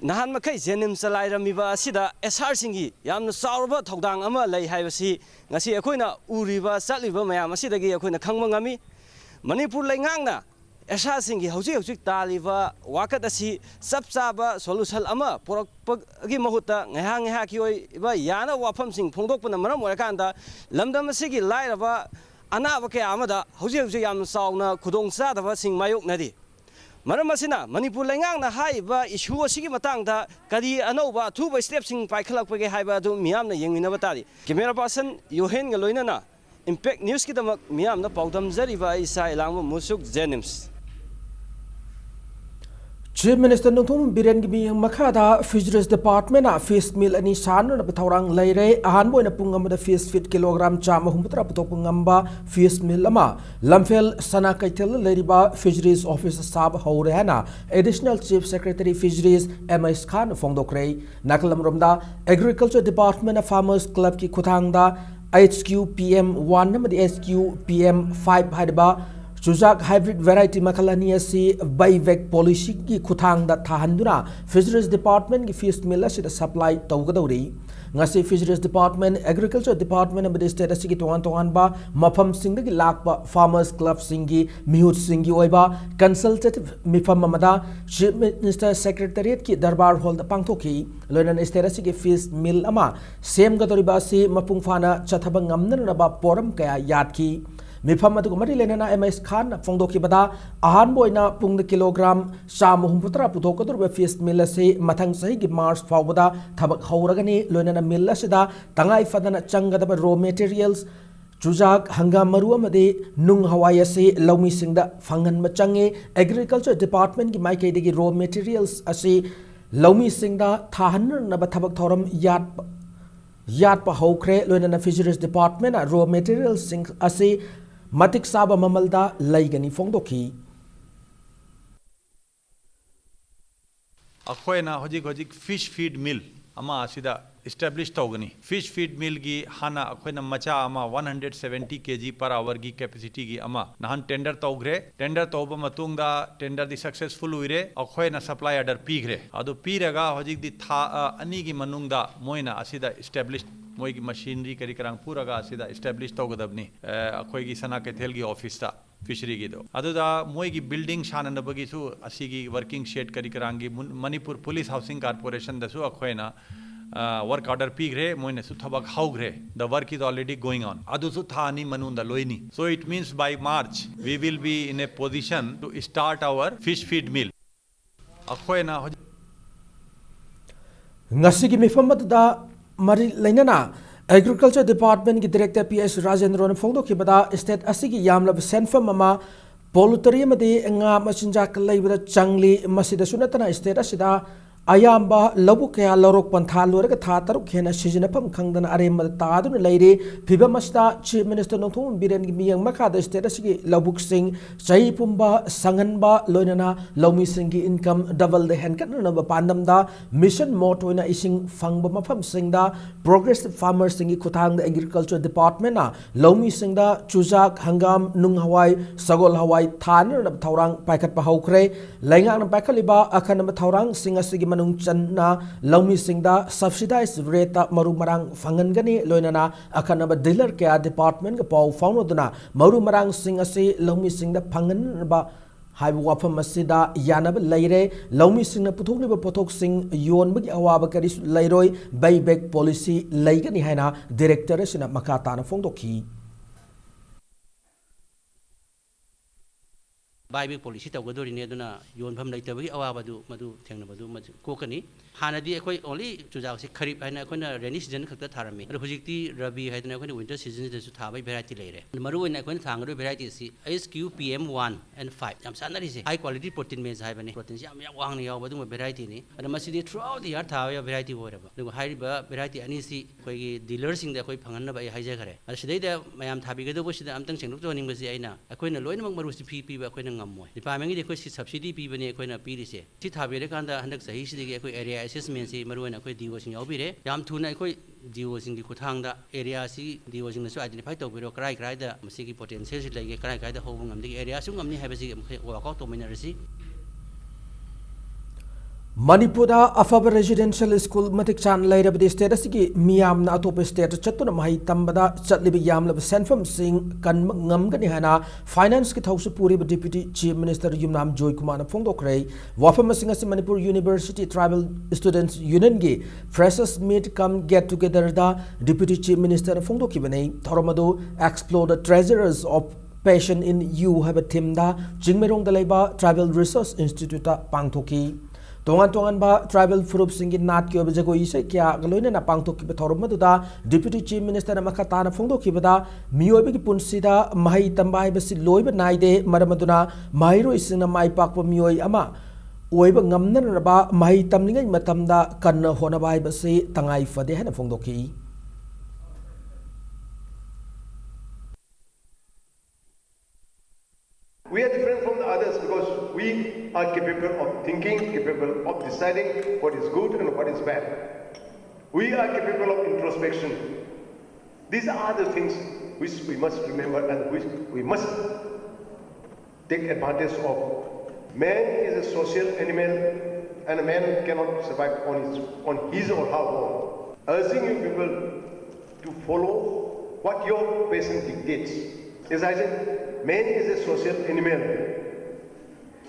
ꯅꯍꯥꯟ ꯃꯈꯩ ꯖꯦꯅꯤꯝꯁ ꯆꯂꯥꯏꯔꯝꯃꯤꯕ ꯑꯁꯤꯗ ꯑꯦꯁ ꯑꯥꯔꯁꯤꯡꯒꯤ ꯌꯥꯝꯅ ꯆꯥꯎꯔꯕ ꯊꯧꯗꯥꯡ ꯑꯃ ꯂꯩ ꯍꯥꯏꯕꯁꯤ ꯉꯁꯤ ꯑꯩꯈꯣꯏꯅ ꯎꯔꯤꯕ ꯆꯠꯂꯤꯕ ꯃꯌꯥꯝ ꯑꯁꯤꯗꯒꯤ ꯑꯩꯈꯣꯏꯅ ꯈꯪꯕ ꯉꯝꯃꯤ꯫ ꯃꯅꯤꯄꯨꯔ ꯂꯩꯉꯥꯛꯅ ꯑꯦꯁ ꯑꯥꯔꯁꯤꯡꯒꯤ ꯍꯧꯖꯤꯛ ꯍꯧꯖꯤꯛ ꯇꯥꯜꯂꯤꯕ ꯋꯥꯀꯠ ꯑꯁꯤ ꯆꯞ ꯆꯥꯕ ꯁꯣꯂꯨꯁꯟ ꯑꯃ ꯄꯨꯔꯛꯄꯒꯤ ꯃꯍꯨꯠꯇ ꯉꯥꯏꯍꯥꯛ ꯉꯥꯏꯍꯥꯛꯀꯤ ꯑꯣꯏꯕ ꯌꯥꯅꯕ ꯋꯥꯐꯝꯁꯤꯡ ꯐꯣꯡꯗꯣꯛꯄꯅ ꯃꯔꯝ ꯑꯣꯏꯔꯀꯥꯟꯗ ꯂꯝꯗꯝ ꯑꯁꯤꯒꯤ ꯂꯥꯏꯔꯕ ꯑꯅꯥꯕ ꯀꯌꯥ ꯑꯃꯗ ꯍꯧꯖꯤꯛ ꯍꯧꯖꯤꯛ ꯌꯥꯝꯅ ꯆꯥꯎꯅ ꯈꯨꯗꯣꯡꯆꯥꯗꯕꯁꯤꯡ ꯃꯥꯌꯣꯛꯅꯔꯤ꯫ ꯃꯔꯝ ꯑꯁꯤꯅ ꯃꯅꯤꯄꯨꯔ ꯂꯩꯉꯥꯛꯅ ꯍꯥꯏꯔꯤꯕ ꯏꯁꯨ ꯑꯁꯤꯒꯤ ꯃꯇꯥꯡꯗ ꯀꯔꯤ ꯑꯅꯧꯕ ꯑꯊꯨꯕ ꯁ꯭ꯇꯦꯞꯁꯤꯡ ꯄꯥꯏꯈꯠꯂꯛꯄꯒꯦ ꯍꯥꯏꯕ ꯑꯗꯨ ꯃꯤꯌꯥꯝꯅ ꯌꯦꯡꯃꯤꯟꯅꯕ ꯇꯥꯔꯤ꯫ ꯀꯦꯃꯦꯔꯥ ꯄꯥꯔꯁꯟ ꯌꯣꯍꯦꯟꯒ ꯂꯣꯏꯅꯅ ꯏꯝꯄꯦꯛ ꯅ꯭ꯌꯨꯁꯀꯤꯗꯃꯛ ꯃꯤꯌꯥꯝꯅ ꯄꯥꯎꯗꯝꯖꯔꯤꯕ ꯑꯩ ꯏꯁꯥ ꯏꯂꯥꯡꯕ ꯃꯨꯁꯨꯛ ꯖꯦꯅꯤꯝꯁ꯫ Chief Minister ꯅꯣꯡꯊꯣꯝꯕꯝ ꯕꯤꯔꯦꯟꯒꯤ ꯃꯤꯠꯌꯦꯡ ꯃꯈꯥꯗ Fisheries Department ꯅ fish meal ꯑꯅꯤ ꯁꯥꯟꯅꯅꯕ ꯊꯧꯔꯥꯡ ꯂꯩꯔꯦ꯫ ꯑꯍꯥꯟꯕ ꯑꯣꯏꯅ ꯄꯨꯡ ꯑꯃꯗ fish feed kilogram ꯆꯥꯝꯃ ꯍꯨꯝꯐꯨꯇꯔꯥ ꯄꯨꯊꯣꯛꯄ ꯉꯝꯕ fish meal ꯑꯃ ꯂꯝꯐꯦꯜ ꯁꯅꯥ ꯀꯩꯊꯦꯜꯗ ꯂꯩꯔꯤꯕ Fisheries Office ꯁꯥꯕ ꯍꯧꯔꯦ ꯍꯥꯏꯅ Additional Chief Secretary Fisheries M S ꯈꯥꯟꯅ ꯐꯣꯡꯗꯣꯛꯈ꯭ꯔꯦ꯫ ꯅꯥꯀꯜ ꯑꯃꯔꯣꯝꯗ Agriculture Department ꯅ Farmers Club ꯀꯤ ꯈꯨꯠꯊꯥꯡꯗ H Q P M one ꯑꯃꯗꯤ H Q P M five ꯍꯥꯏꯔꯤꯕ ꯆꯨꯖꯥꯛ hybrid variety ꯃꯈꯜ ꯑꯅꯤ ꯑꯁꯤ buyback policy ꯒꯤ ꯈꯨꯠꯊꯥꯡꯗ ꯊꯥꯍꯟꯗꯨꯅ Fisheries Department ꯀꯤ fish meal ꯑꯁꯤꯗ supply ꯇꯧꯒꯗꯧꯔꯤ꯫ ꯉꯁꯤ Fisheries Department, Agriculture Department ꯑꯃꯗꯤ state ꯑꯁꯤꯒꯤ ꯇꯣꯉꯥꯟ ꯇꯣꯉꯥꯟꯕ ꯃꯐꯝꯁꯤꯡꯗꯒꯤ ꯂꯥꯛꯄ Farmers Club ꯁꯤꯡꯒꯤ ꯃꯤꯍꯨꯠꯁꯤꯡꯒꯤ ꯑꯣꯏꯕ consultative ꯃꯤꯐꯝ ꯑꯃꯗ Chief Minister Secretariat ꯀꯤ Darbar Hall ꯗ ꯄꯥꯡꯊꯣꯛꯈꯤ꯫ ꯂꯣꯏꯅꯅ state ꯑꯁꯤꯒꯤ fish meal ꯑꯃ ꯁꯦꯝꯒꯗꯧꯔꯤꯕ ꯑꯁꯤ ꯃꯄꯨꯡ ꯐꯥꯅ ꯆꯠꯊꯕ ꯉꯝꯅꯅꯕ ꯄꯣꯔꯝ ꯀꯌꯥ ꯌꯥꯠꯈꯤ꯫ ꯃꯤꯐꯝ ꯑꯗꯨꯒ ꯃꯔꯤ ꯂꯩꯅꯅ M S ꯈꯥꯟꯅ ꯐꯣꯡꯗꯣꯛꯈꯤꯕꯗ, ꯑꯍꯥꯟꯕ ꯑꯣꯏꯅ ꯄꯨꯡꯗ kilogram ꯆꯥꯝꯃ ꯍꯨꯝꯐꯨꯇꯔꯥ ꯄꯨꯊꯣꯛꯀꯗꯧꯔꯤꯕ fish meal ꯑꯁꯤ ꯃꯊꯪ ꯆꯍꯤꯒꯤ March ꯐꯥꯎꯕꯗ ꯊꯕꯛ ꯍꯧꯔꯒꯅꯤ꯫ ꯂꯣꯏꯅꯅ meal ꯑꯁꯤꯗ ꯇꯉꯥꯏ ꯐꯗꯅ ꯆꯪꯒꯗꯕ raw materials, ꯆꯨꯖꯥꯛ, ꯍꯪꯒꯥꯝ ꯃꯔꯨ ꯑꯃꯗꯤ ꯅꯨꯡ ꯍꯋꯥꯏ ꯑꯁꯤ ꯂꯧꯃꯤꯁꯤꯡꯗ ꯐꯪꯍꯟꯕ ꯆꯪꯉꯤ꯫ Agriculture Departmentꯀꯤ ꯃꯥꯏꯀꯩꯗꯒꯤ raw materials ꯑꯁꯤ ꯂꯧꯃꯤꯁꯤꯡꯗ ꯊꯥꯍꯟꯅꯅꯕ ꯊꯕꯛ ꯊꯧꯔꯝ ꯌꯥꯠꯄ, ꯌꯥꯠꯄ ꯍꯧꯈ꯭ꯔꯦ꯫ ꯂꯣꯏꯅꯅ Fisheries Departmentꯅ raw materialꯁꯤꯡ ꯑꯁꯤ ꯃꯇꯤꯛ ꯆꯥꯕ ꯃꯃꯜꯗ ꯂꯩꯒꯅꯤ ꯐꯣꯡꯗꯣꯛꯈꯤ꯫ ꯑꯩꯈꯣꯏꯅ ꯍꯧꯖꯤꯛ ꯍꯧꯖꯤꯛ fish feed mill ꯑꯃ ꯑꯁꯤꯗ establish ꯇꯧꯒꯅꯤ꯫ Fish feed millꯒꯤ ꯍꯥꯟꯅ ꯑꯩꯈꯣꯏꯅ ꯃꯆꯥ ꯑꯃ one hundred seventy K G per hourꯒꯤ capacityꯒꯤ ꯑꯃ ꯅꯍꯥꯟ tender ꯇꯧꯈ꯭ꯔꯦ꯫ Tender ꯇꯧꯕ ꯃꯇꯨꯡꯗ tenderꯗꯤ successful ꯑꯣꯏꯔꯦ꯫ ꯑꯩꯈꯣꯏꯅ supply order ꯄꯤꯈ꯭ꯔꯦ꯫ ꯑꯗꯨ ꯄꯤꯔꯒ ꯍꯧꯖꯤꯛꯇꯤ ꯊꯥ, ꯑ, ꯑꯅꯤꯒꯤ ꯃꯅꯨꯡꯗ ꯃꯣꯏꯅ ꯑꯁꯤꯗ establish, ꯃꯣꯏꯒꯤ machinery ꯀꯔꯤ ꯀꯔꯥꯡ ꯄꯨꯔꯒ ꯑꯁꯤꯗ establish ꯇꯧꯒꯗꯕꯅꯤ, ꯑ, ꯑꯩꯈꯣꯏꯒꯤ ꯁꯅꯥ ꯀꯩꯊꯦꯜꯒꯤ officeꯇ꯫ Fisheryꯒꯤꯗꯣ꯫ ꯑꯗꯨꯗ ꯃꯣꯏꯒꯤ building ꯁꯥꯅꯅꯕꯒꯤꯁꯨ ꯑꯁꯤꯒꯤ working shed ꯀꯔꯤ ꯀꯔꯥꯡꯒꯤ ꯃꯨꯟ-, Manipur Police Housing Corporationꯗꯁꯨ ꯑꯩꯈꯣꯏꯅ, ꯑ, work order ꯄꯤꯈ꯭ꯔꯦ, ꯃꯣꯏꯅꯁꯨ ꯊꯕꯛ ꯍꯧꯈ꯭ꯔꯦ꯫ The work is already going on. ꯑꯗꯨꯁꯨ ꯊꯥ ꯑꯅꯤ ꯃꯅꯨꯡꯗ ꯂꯣꯏꯅꯤ꯫ So it means by March, we will be in a position to start our fish feed mill. ꯑꯩꯈꯣꯏꯅ ꯍꯧꯖꯤꯛ ꯉꯁꯤꯒꯤ ꯃꯤꯐꯝ ꯑꯗꯨꯗ ꯃꯔꯤ ꯂꯩꯅꯅ Agriculture Departmentꯀꯤ Director P S ꯔꯥꯖꯦꯟꯗ꯭ꯔꯣꯅ ꯐꯣꯡꯗꯣꯛꯈꯤꯕꯗ, state ꯑꯁꯤꯒꯤ ꯌꯥꯝꯂꯕ ꯁꯦꯟꯐꯝ ꯑꯃ poultry ꯑꯃꯗꯤ ꯉꯥ ꯃꯆꯤꯟꯖꯥꯛ ꯂꯩꯕꯗ ꯆꯪꯂꯤ꯫ ꯃꯁꯤꯗꯁꯨ ꯅꯠꯇꯅ state ꯑꯁꯤꯗ ꯑꯌꯥꯝꯕ ꯂꯧꯕꯨꯛ ꯀꯌꯥ ꯂꯧꯔꯣꯛ ꯄꯟꯊꯥ ꯂꯣꯏꯔꯒ ꯊꯥ ꯇꯔꯨꯛ ꯍꯦꯟꯅ ꯁꯤꯖꯤꯟꯅꯐꯝ ꯈꯪꯗꯅ ꯑꯔꯦꯝꯕꯗ ꯇꯥꯗꯨꯅ ꯂꯩꯔꯤ꯫ ꯐꯤꯚꯝ ꯑꯁꯤꯗ Chief Minister ꯅꯣꯡꯊꯣꯝꯕꯝ ꯕꯤꯔꯦꯟꯒꯤ ꯃꯤꯠꯌꯦꯡ ꯃꯈꯥꯗ state ꯑꯁꯤꯒꯤ ꯂꯧꯕꯨꯛꯁꯤꯡ ꯆꯍꯤ ꯄꯨꯝꯕ ꯁꯪꯍꯟꯕ, ꯂꯣꯏꯅꯅ ꯂꯧꯃꯤꯁꯤꯡꯒꯤ income doubleꯗ ꯍꯦꯟꯒꯠꯅꯅꯕ ꯄꯥꯟꯗꯝꯗ mission mode ꯑꯣꯏꯅ ꯏꯁꯤꯡ ꯐꯪꯕ ꯃꯐꯝꯁꯤꯡꯗ progressive farmerꯁꯤꯡꯒꯤ ꯈꯨꯠꯊꯥꯡꯗ Agriculture Departmentꯅ ꯂꯧꯃꯤꯁꯤꯡꯗ ꯆꯨꯖꯥꯛ, ꯍꯪꯒꯥꯝ, ꯅꯨꯡ ꯍꯋꯥꯏ, ꯁꯒꯣꯜ ꯍꯋꯥꯏ ꯊꯥꯅꯅꯕ ꯊꯧꯔꯥꯡ ꯄꯥꯏꯈꯠꯄ ꯍꯧꯈ꯭ꯔꯦ꯫ ꯂꯩꯉꯥꯛꯅ ꯄꯥꯏꯈꯠꯂꯤꯕ ꯑꯈꯟꯅꯕ ꯊꯧꯔꯥꯡꯁꯤꯡ ꯑꯁꯤꯒꯤ ꯃꯅꯨꯡ ꯆꯟꯅ ꯂꯧꯃꯤꯁꯤꯡꯗ subsidized rateꯇ ꯃꯔꯨ ꯃꯔꯥꯡ ꯐꯪꯍꯟꯒꯅꯤ, ꯂꯣꯏꯅꯅ ꯑꯈꯟꯅꯕ dealer ꯀꯌꯥ departmentꯀ ꯄꯥꯎ ꯐꯥꯎꯅꯗꯨꯅ ꯃꯔꯨ ꯃꯔꯥꯡꯁꯤꯡ ꯑꯁꯤ ꯂꯧꯃꯤꯁꯤꯡꯗ ꯐꯪꯍꯟꯅꯕ ꯍꯥꯏꯕ ꯋꯥꯐꯝ ꯑꯁꯤꯗ ꯌꯥꯅꯕ ꯂꯩꯔꯦ꯫ ꯂꯧꯃꯤꯁꯤꯡꯅ ꯄꯨꯊꯣꯛꯂꯤꯕ ꯄꯣꯠꯊꯣꯛꯁꯤꯡ ꯌꯣꯟꯕꯒꯤ ꯑꯋꯥꯕ ꯀꯔꯤꯁꯨ ꯂꯩꯔꯣꯏ, buyback policy ꯂꯩꯒꯅꯤ ꯍꯥꯏꯅ director ꯑꯁꯤꯅ ꯃꯈꯥ ꯇꯥꯅ ꯐꯣꯡꯗꯣꯛꯈꯤ꯫ Buyback policy ꯇꯧꯒꯗꯣꯔꯤꯅꯤ, ꯑꯗꯨꯅ ꯌꯣꯟꯐꯝ ꯂꯩꯇꯕꯒꯤ ꯑꯋꯥꯕꯗꯨ ꯃꯗꯨ ꯊꯦꯡꯅꯕꯗꯨ ꯃꯗꯨ ꯀꯣꯛꯀꯅꯤ꯫ ꯍꯥꯟꯅꯗꯤ ꯑꯩꯈꯣꯏ only ꯆꯨꯖꯥꯛꯁꯤ ꯈꯔꯤꯞ ꯍꯥꯏꯅ ꯑꯩꯈꯣꯏꯅ rainy season ꯈꯛꯇ ꯊꯥꯔꯝꯃꯤ, ꯑꯗꯣ ꯍꯧꯖꯤꯛꯇꯤ ꯔꯕꯤ ꯍꯥꯏꯗꯅ ꯑꯩꯈꯣꯏꯅ winter seasonꯁꯤꯗꯁꯨ ꯊꯥꯕꯒꯤ variety ꯂꯩꯔꯦ꯫ ꯃꯔꯨꯑꯣꯏꯅ ꯑꯩꯈꯣꯏꯅ ꯊꯥꯡꯒꯗꯣꯏ varietyꯁꯤ H Q P M one and five, ꯌꯥꯝ ꯆꯥꯟꯅꯔꯤꯁꯦ, high quality protein maize ꯍꯥꯏꯕꯅꯤ꯫ Proteinꯁꯤ ꯌꯥꯝ ꯌꯥꯝ ꯋꯥꯡꯅ ꯌꯥꯎꯕ ꯑꯗꯨꯒꯨꯝꯕ varietyꯅꯤ꯫ ꯑꯗꯣ ꯃꯁꯤꯗꯤ throughout the year ꯊꯥꯕ ꯌꯥꯕ variety ꯑꯣꯏꯔꯕ, ꯑꯗꯨꯒ ꯍꯥꯏꯔꯤꯕ variety ꯑꯅꯤꯁꯤ ꯑꯩꯈꯣꯏꯒꯤ dealerꯁꯤꯡꯗ ꯑꯩꯈꯣꯏ ꯐꯪꯍꯟꯅꯕ ꯑꯩ ꯍꯥꯏꯖꯈ꯭ꯔꯦ꯫ ꯑꯗꯣ ꯁꯤꯗꯩꯗ ꯃꯌꯥꯝ ꯊꯥꯕꯤꯒꯗꯧꯕꯁꯤꯗ ꯑꯝꯇꯪ ꯁꯦꯡꯗꯣꯛꯆꯍꯟꯅꯤꯡꯕꯁꯤ, ꯑꯩꯅ ꯑꯩꯈꯣꯏꯅ ꯂꯣꯏꯅꯃꯛ ꯃꯔꯨꯁꯤ free ꯄꯤꯕ ꯑꯩꯈꯣꯏꯅ ꯉꯝꯃꯣꯏ꯫ Departmentꯀꯤꯗꯤ ꯑꯩꯈꯣꯏ subsidy ꯄꯤꯕꯅꯤ ꯑꯩꯈꯣꯏꯅ ꯄꯤꯔꯤꯁꯦ꯫ ꯁꯤ ꯊꯥꯕꯤꯔꯀꯥꯟꯗ ꯍꯟꯗꯛ ꯆꯍꯤꯁꯤꯗꯒꯤ ꯑꯩꯈꯣꯏ area assessmentꯁꯤ ꯃꯔꯨꯑꯣꯏꯅ ꯑꯩꯈꯣꯏ DOꯁꯤꯡ ꯌꯥꯎꯕꯤꯔꯦ꯫ ꯌꯥꯝ ꯊꯨꯅ ꯑꯩꯈꯣꯏ DOꯁꯤꯡꯒꯤ ꯈꯨꯠꯊꯥꯡꯗ areaꯁꯤ DOꯁꯤꯡꯅꯁꯨ identify ꯇꯧꯕꯤꯔꯣ, ꯀꯔꯥꯏ ꯀꯔꯥꯏꯗ ꯃꯁꯤꯒꯤ potentialꯁꯤ ꯂꯩꯒꯦ, ꯀꯔꯥꯏ ꯀꯔꯥꯏꯗ ꯍꯧꯕ ꯉꯝꯒꯦ, areaꯁꯨ ꯉꯝꯅꯤ ꯍꯥꯏꯕꯁꯤ ꯑꯃꯨꯛ work out ꯇꯧꯃꯤꯟꯅꯔꯁꯤ꯫ ꯃꯅꯤꯄꯨꯔꯗ ꯑꯐꯕ residential school ꯃꯇꯤꯛ ꯆꯥꯅ ꯂꯩꯔꯕꯗꯤ state ꯑꯁꯤꯒꯤ ꯃꯤꯌꯥꯝꯅ ꯑꯇꯣꯞꯄ state ꯆꯠꯇꯨꯅ ꯃꯍꯩ ꯇꯝꯕꯗ ꯆꯠꯂꯤꯕ ꯌꯥꯝꯂꯕ ꯁꯦꯟꯐꯝꯁꯤꯡ ꯀꯟꯕ ꯉꯝꯒꯅꯤ ꯍꯥꯏꯅ financeꯀꯤ ꯊꯧꯁꯨ ꯄꯨꯔꯤꯕ Deputy Chief Minister ꯌꯨꯝꯅꯥꯝ ꯖꯣꯏꯀꯨꯃꯥꯔꯅ ꯐꯣꯡꯗꯣꯛꯈ꯭ꯔꯦ꯫ ꯋꯥꯐꯝ ꯑꯁꯤꯡ ꯑꯁꯤ Manipur University Tribal Students Unionꯒꯤ Freshers Meet cum Get Togetherꯗ Deputy Chief Ministerꯅ ꯐꯣꯡꯗꯣꯛꯈꯤꯕꯅꯤ꯫ ꯊꯧꯔꯝ ꯑꯗꯨ Explore the Treasures of Passion in You ꯍꯥꯏꯕ themeꯗ ꯆꯤꯡꯃꯩꯔꯣꯡꯗ ꯂꯩꯕ Tribal Research Instituteꯇ ꯄꯥꯡꯊꯣꯛꯈꯤ꯫ ꯇꯣꯉꯥꯟ ꯇꯣꯉꯥꯟꯕ tribal ꯐꯨꯔꯨꯞꯁꯤꯡꯒꯤ ꯅꯥꯠꯀꯤ ꯑꯣꯏꯕ ꯖꯒꯣꯏ ꯏꯁꯩ ꯀꯌꯥꯒ ꯂꯣꯏꯅꯅ ꯄꯥꯡꯊꯣꯛꯈꯤꯕ ꯊꯧꯔꯝ ꯑꯗꯨꯗ Deputy Chief Ministerꯅ ꯃꯈꯥ ꯇꯥꯅ ꯐꯣꯡꯗꯣꯛꯈꯤꯕꯗ, ꯃꯤꯑꯣꯏꯕꯒꯤ ꯄꯨꯟꯁꯤꯗ ꯃꯍꯩ ꯇꯝꯕ ꯍꯥꯏꯕꯁꯤ ꯂꯣꯏꯕ ꯅꯥꯏꯗꯦ, ꯃꯔꯝ ꯑꯗꯨꯅ ꯃꯍꯩꯔꯣꯏꯁꯤꯡꯅ ꯃꯥꯏ ꯄꯥꯛꯄ ꯃꯤꯑꯣꯏ ꯑꯃ ꯑꯣꯏꯕ ꯉꯝꯅꯅꯕ ꯃꯍꯩ ꯇꯝꯂꯤꯉꯩ ꯃꯇꯝꯗ ꯀꯟꯅ ꯍꯣꯠꯅꯕ ꯍꯥꯏꯕꯁꯤ ꯇꯉꯥꯏ ꯐꯗꯦ ꯍꯥꯏꯅ ꯐꯣꯡꯗꯣꯛꯈꯤ꯫ We are different from the others because we are capable of thinking, capable of deciding what is good and what is bad. We are capable of introspection. These are the things which we must remember and which we must take advantage of. Man is a social animal and a man cannot survive on his, on his or her own. Urging you people to follow what your passion dictates. As I said, man is a social animal.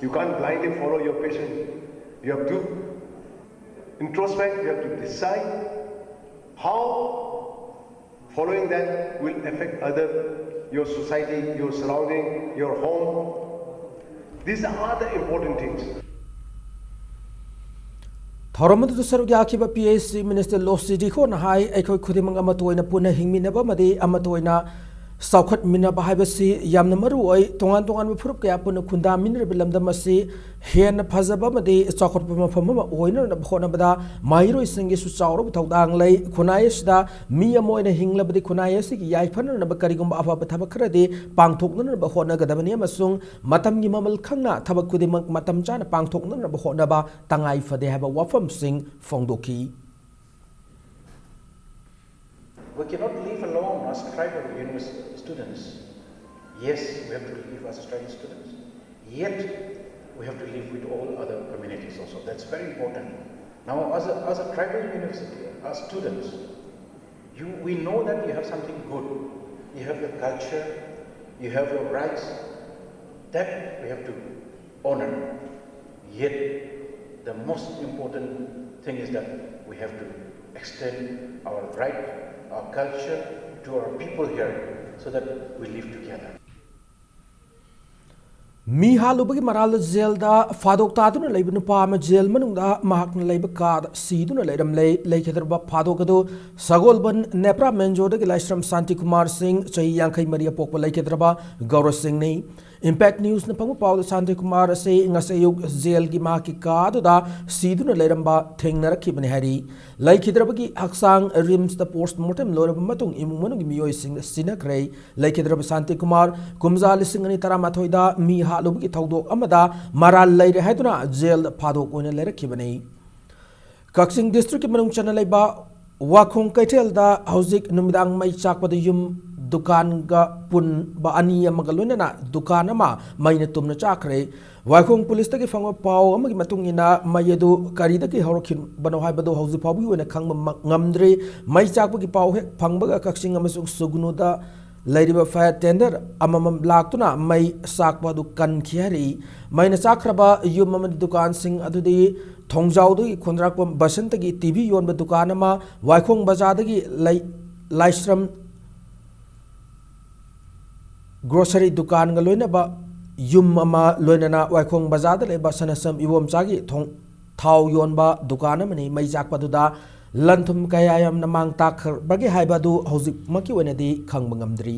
You can't blindly follow your passion. You have to introspect, you have to decide how following that will affect other, your society, your surrounding, your home. These are the important things. ꯊꯧꯔꯝ ꯑꯗꯨꯗ ꯁꯔꯨꯛ ꯌꯥꯈꯤꯕ ꯄꯤ H ꯁꯤ minister ꯂꯣꯁꯤ ꯗꯤꯈꯣꯅ ꯍꯥꯏ, ꯑꯩꯈꯣꯏ ꯈꯨꯗꯤꯡꯃꯛ ꯑꯃꯠꯇ ꯑꯣꯏꯅ ꯄꯨꯟꯅ ꯍꯤꯡꯃꯤꯟꯅꯕ ꯑꯃꯗꯤ ꯑꯃꯠꯇ ꯑꯣꯏꯅ ꯆꯥꯎꯈꯠꯃꯤꯟꯅꯕ ꯍꯥꯏꯕꯁꯤ ꯌꯥꯝꯅ ꯃꯔꯨ ꯑꯣꯏ꯫ ꯇꯣꯉꯥꯟ ꯇꯣꯉꯥꯟꯕ ꯐꯨꯔꯨꯞ ꯀꯌꯥ ꯄꯨꯟꯅ ꯈꯨꯟꯗꯥꯃꯤꯟꯅꯔꯤꯕ ꯂꯝꯗꯝ ꯑꯁꯤ ꯍꯦꯟꯅ ꯐꯖꯕ ꯑꯃꯗꯤ ꯆꯥꯎꯈꯠꯄ ꯃꯐꯝ ꯑꯃ ꯑꯣꯏꯅꯅꯕ ꯍꯣꯠꯅꯕꯗ ꯃꯍꯩꯔꯣꯏꯁꯤꯡꯒꯤꯁꯨ ꯆꯥꯎꯔꯕ ꯊꯧꯗꯥꯡ ꯂꯩ꯫ ꯈꯨꯟꯅꯥꯏ ꯑꯁꯤꯗ ꯃꯤ ꯑꯃ ꯑꯣꯏꯅ ꯍꯤꯡꯂꯕꯗꯤ ꯈꯨꯟꯅꯥꯏ ꯑꯁꯤꯒꯤ ꯌꯥꯏꯐꯅꯅꯕ ꯀꯔꯤꯒꯨꯝꯕ ꯑꯐꯕ ꯊꯕꯛ ꯈꯔꯗꯤ ꯄꯥꯡꯊꯣꯛꯅꯅꯕ ꯍꯣꯠꯅꯒꯗꯕꯅꯤ ꯑꯃꯁꯨꯡ ꯃꯇꯝꯒꯤ ꯃꯃꯜ ꯈꯪꯅ ꯊꯕꯛ ꯈꯨꯗꯤꯡꯃꯛ ꯃꯇꯝ ꯆꯥꯅ ꯄꯥꯡꯊꯣꯛꯅꯅꯕ ꯍꯣꯠꯅꯕ ꯇꯉꯥꯏ ꯐꯗꯦ ꯍꯥꯏꯕ ꯋꯥꯐꯝꯁꯤꯡ ꯐꯣꯡꯗꯣꯛꯈꯤ꯫ We cannot leave alone as tribal university students. Yes, we have to live as tribal students. Yet, we have to live with all other communities also. That's very important. Now, as a, as a tribal university, as students, you, we know that you have something good. You have your culture, you have your rights. That we have to honor. Yet, the most important thing is that we have to extend our right, our culture to our people here so that we live together. ꯃꯤ ꯍꯥꯠꯂꯨꯕꯒꯤ ꯃꯔꯥꯜꯗ ꯖꯦꯜꯗ ꯐꯥꯗꯣꯛ ꯇꯥꯗꯨꯅ ꯂꯩꯕ ꯅꯨꯄꯥ ꯑꯃ gel ꯃꯅꯨꯡꯗ ꯃꯍꯥꯛꯅ ꯂꯩꯕ ꯀꯥꯗ ꯁꯤꯗꯨꯅ ꯂꯩꯔꯝꯂꯦ꯫ ꯂꯩꯈꯤꯗ꯭ꯔꯕ ꯐꯥꯗꯣꯛ ꯑꯗꯨ ꯁꯒꯣꯜꯕꯟ ꯅꯦꯄ꯭ꯔꯥ ꯃꯦꯟꯖꯣꯗꯒꯤ ꯂꯥꯏꯁ꯭ꯔꯝ ꯁꯥꯟꯇꯤꯀꯨꯃꯥꯔ ꯁꯤꯡ, ꯆꯍꯤ ꯌꯥꯡꯈꯩ ꯃꯔꯤ ꯑꯄꯣꯛꯄ ꯂꯩꯈꯤꯗ꯭ꯔꯕ ꯒꯧꯔ ꯁꯤꯡꯅꯤ꯫ ꯏꯝꯄꯦꯛ ꯅ꯭ꯌꯨꯁꯅ ꯐꯪꯕ ꯄꯥꯎꯗ ꯁꯥꯟꯇꯤꯀꯨꯃꯥꯔ ꯑꯁꯤ ꯉꯁꯤ ꯑꯌꯨꯛ ꯖꯦꯜꯒꯤ ꯃꯍꯥꯛꯀꯤ ꯀꯥ ꯑꯗꯨꯗ ꯁꯤꯗꯨꯅ ꯂꯩꯔꯝꯕ ꯊꯦꯡꯅꯔꯛꯈꯤꯕꯅꯤ ꯍꯥꯏꯔꯤ꯫ ꯂꯩꯈꯤꯗ꯭ꯔꯕꯒꯤ ꯍꯛꯆꯥꯡ ꯔꯤꯝꯁꯇ ꯄꯣꯁꯠꯃꯣꯔꯇꯦꯝ ꯂꯣꯏꯔꯕ ꯃꯇꯨꯡ ꯏꯃꯨꯡ ꯃꯅꯨꯡꯒꯤ ꯃꯤꯑꯣꯏꯁꯤꯡꯅ ꯁꯤꯟꯅꯈ꯭ꯔꯦ꯫ ꯂꯩꯈꯤꯗ꯭ꯔꯕ ꯁꯥꯟꯇꯤꯀꯨꯃꯥꯔ ꯀꯨꯝꯖꯥ ꯂꯤꯁꯤꯡ ꯑꯅꯤ ꯇꯔꯥꯃꯥꯊꯣꯏꯗ ꯃꯤ ꯍꯥꯠꯂꯨꯕꯒꯤ ꯊꯧꯗꯣꯛ ꯑꯃꯗ ꯃꯔꯥꯜ ꯂꯩꯔꯦ ꯍꯥꯏꯗꯨꯅ ꯖꯦꯜꯗ ꯐꯥꯗꯣꯛ ꯑꯣꯏꯅ ꯂꯩꯔꯛꯈꯤꯕꯅꯤ꯫ ꯀꯛꯆꯤꯡ ꯗꯤꯁꯇ꯭ꯔꯤꯛꯀꯤ ꯃꯅꯨꯡ ꯆꯟꯅ ꯂꯩꯕ ꯋꯥꯈꯣꯡ ꯀꯩꯊꯦꯜꯗ ꯍꯧꯖꯤꯛ ꯅꯨꯃꯤꯗꯥꯡ ꯃꯩ ꯆꯥꯛꯄꯗ ꯌꯨꯝ ꯗꯨꯀꯥꯟꯒ ꯄꯨꯟꯕ ꯑꯅꯤ ꯑꯃꯒ ꯂꯣꯏꯅꯅ ꯗꯨꯀꯥꯟ ꯑꯃ ꯃꯩꯅ ꯇꯨꯝꯅ ꯆꯥꯛꯈ꯭ꯔꯦ꯫ ꯋꯥꯏꯈꯣꯡ ꯄꯨꯂꯤꯁꯇꯒꯤ ꯐꯪꯕ ꯄꯥꯎ ꯑꯃꯒꯤ ꯃꯇꯨꯡ ꯏꯟꯅ, ꯃꯩ ꯑꯗꯨ ꯀꯔꯤꯗꯒꯤ ꯍꯧꯔꯛꯈꯤꯕꯅꯣ ꯍꯥꯏꯕꯗꯨ ꯍꯧꯖꯤꯛ ꯐꯥꯎꯕꯒꯤ ꯑꯣꯏꯅ ꯈꯪꯕ ꯃ-, ꯉꯝꯗ꯭ꯔꯤ꯫ ꯃꯩ ꯆꯥꯛꯄꯒꯤ ꯄꯥꯎ ꯍꯦꯛ ꯐꯪꯕꯒ ꯀꯛꯆꯤꯡ ꯑꯃꯁꯨꯡ ꯁꯨꯒꯅꯨꯗ ꯂꯩꯔꯤꯕ ꯐꯥꯌꯔ ꯇꯦꯟꯗꯔ ꯑꯃꯃꯝ ꯂꯥꯛꯇꯨꯅ ꯃꯩ ꯆꯥꯛꯄ ꯑꯗꯨ ꯀꯟꯈꯤ ꯍꯥꯏꯔꯛꯏ꯫ ꯃꯩꯅ ꯆꯥꯛꯈ꯭ꯔꯕ ꯌꯨꯝ ꯑꯃꯗꯤ ꯗꯨꯀꯥꯟꯁꯤꯡ ꯑꯗꯨꯗꯤ ꯊꯣꯡꯖꯥꯎꯗꯒꯤ ꯈꯣꯟꯗ꯭ꯔꯥꯛꯄꯝ ꯕꯁꯟꯇꯒꯤ ꯇꯤ ꯚꯤ ꯌꯣꯟꯕ ꯗꯨꯀꯥꯟ ꯑꯃ, ꯋꯥꯏꯈꯣꯡ ꯕꯖꯥꯔꯗꯒꯤ ꯂꯩ-, ꯂꯥꯏꯁ꯭ꯔꯝ ꯒ꯭ꯔꯣꯁꯔꯤ ꯗꯨꯀꯥꯟꯒ ꯂꯣꯏꯅꯕ ꯌꯨꯝ ꯑꯃ, ꯂꯣꯏꯅꯅ ꯋꯥꯏꯈꯣꯡ ꯕꯖꯥꯔꯗ ꯂꯩꯕ ꯁꯅꯥꯁꯝ ꯏꯕꯣꯝꯆꯥꯒꯤ ꯊꯣꯡ, ꯊꯥꯎ ꯌꯣꯟꯕ ꯗꯨꯀꯥꯟ ꯑꯃꯅꯤ꯫ ꯃꯩ ꯆꯥꯛꯄꯗꯨꯗ ꯂꯟ ꯊꯨꯝ ꯀꯌꯥ ꯌꯥꯝꯅ ꯃꯥꯡ ꯇꯥꯛꯈ꯭ꯔꯕꯒꯦ ꯍꯥꯏꯕ ꯑꯗꯨ ꯍꯧꯖꯤꯛꯃꯛꯀꯤ ꯑꯣꯏꯅꯗꯤ ꯈꯪꯕ ꯉꯝꯗ꯭ꯔꯤ꯫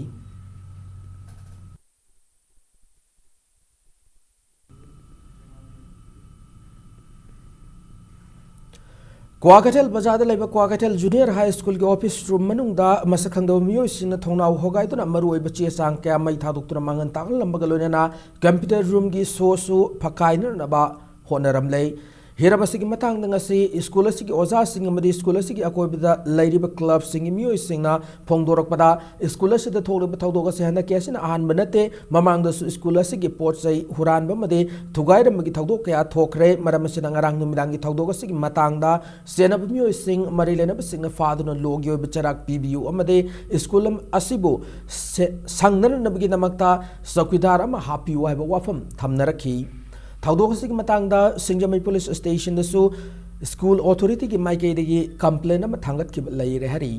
ꯀ꯭ꯋꯥꯀꯩꯊꯦꯜ ꯕꯖꯥꯔꯗ ꯂꯩꯕ ꯀ꯭ꯋꯥꯀꯩꯊꯦꯜ ꯖꯨꯅꯤꯌꯔ ꯍꯥꯏ ꯁ꯭ꯀꯨꯜꯒꯤ ꯑꯣꯐꯤꯁ ꯔꯨꯝ ꯃꯅꯨꯡꯗ ꯃꯁꯛ ꯈꯪꯗꯕ ꯃꯤꯑꯣꯏꯁꯤꯡꯅ ꯊꯣꯡꯅꯥꯎ ꯍꯣꯒꯥꯏꯗꯨꯅ ꯃꯔꯨꯑꯣꯏꯕ ꯆꯦ ꯆꯥꯡ ꯀꯌꯥ ꯃꯩ ꯊꯥꯗꯣꯛꯇꯨꯅ ꯃꯥꯡꯍꯟ ꯇꯥꯛꯍꯜꯂꯝꯕꯒ ꯂꯣꯏꯅꯅ ꯀꯝꯄ꯭ꯌꯨꯇꯔ ꯔꯨꯝꯒꯤ ꯁꯣꯁꯨ ꯐꯛꯀꯥꯏꯅꯅꯕ ꯍꯣꯠꯅꯔꯝꯂꯦ꯫ ꯍꯤꯔꯝ ꯑꯁꯤꯒꯤ ꯃꯇꯥꯡꯗ ꯉꯁꯤ ꯁ꯭ꯀꯨꯜ ꯑꯁꯤꯒꯤ ꯑꯣꯖꯥꯁꯤꯡ ꯑꯃꯗꯤ ꯁ꯭ꯀꯨꯜ ꯑꯁꯤꯒꯤ ꯑꯀꯣꯏꯕꯗ ꯂꯩꯔꯤꯕ ꯀ꯭ꯂꯕꯁꯤꯡꯒꯤ ꯃꯤꯑꯣꯏꯁꯤꯡꯅ ꯐꯣꯡꯗꯣꯔꯛꯄꯗ, ꯁ꯭ꯀꯨꯜ ꯑꯁꯤꯗ ꯊꯣꯛꯂꯤꯕ ꯊꯧꯗꯣꯛ ꯑꯁꯤ ꯍꯟꯗꯛꯀꯤ ꯑꯁꯤꯅ ꯑꯍꯥꯟꯕ ꯅꯠꯇꯦ꯫ ꯃꯃꯥꯡꯗꯁꯨ ꯁ꯭ꯀꯨꯜ ꯑꯁꯤꯒꯤ ꯄꯣꯠ ꯆꯩ ꯍꯨꯔꯥꯟꯕ ꯑꯃꯗꯤ ꯊꯨꯒꯥꯏꯔꯝꯕꯒꯤ ꯊꯧꯗꯣꯛ ꯀꯌꯥ ꯊꯣꯛꯈ꯭ꯔꯦ꯫ ꯃꯔꯝ ꯑꯁꯤꯅ ꯉꯔꯥꯡ ꯅꯨꯃꯤꯗꯥꯡꯒꯤ ꯊꯧꯗꯣꯛ ꯑꯁꯤꯒꯤ ꯃꯇꯥꯡꯗ ꯆꯦꯟꯅꯕ ꯃꯤꯑꯣꯏꯁꯤꯡ, ꯃꯔꯤ ꯂꯩꯅꯕꯁꯤꯡꯅ ꯐꯥꯗꯨꯅ ꯂꯣꯒꯤ ꯑꯣꯏꯕ ꯆꯩꯔꯥꯛ ꯄꯤꯕꯤꯌꯨ ꯑꯃꯗꯤ ꯁ꯭ꯀꯨꯜ ꯑꯝ-, ꯑꯁꯤꯕꯨ ꯁꯦ-, ꯁꯪꯅꯅꯕꯒꯤꯗꯃꯛꯇ ꯆꯧꯀꯤꯗꯥꯔ ꯑꯃ ꯍꯥꯞꯄꯤꯌꯨ ꯍꯥꯏꯕ ꯋꯥꯐꯝ ꯊꯝꯅꯔꯛꯈꯤ꯫ ꯊꯧꯗꯣꯛ ꯑꯁꯤꯒꯤ ꯃꯇꯥꯡꯗ ꯁꯤꯡꯖꯃꯩ ꯄꯨꯂꯤꯁ ꯁ꯭ꯇꯦꯁꯟꯗꯁꯨ ꯁ꯭ꯀꯨꯜ ꯑꯣꯊꯣꯔꯤꯇꯤꯒꯤ ꯃꯥꯏꯀꯩꯗꯒꯤ ꯀꯝꯄ꯭ꯂꯦꯟ ꯑꯃ ꯊꯥꯡꯒꯠꯈꯤꯕ ꯂꯩꯔꯦ ꯍꯥꯏꯔꯤ꯫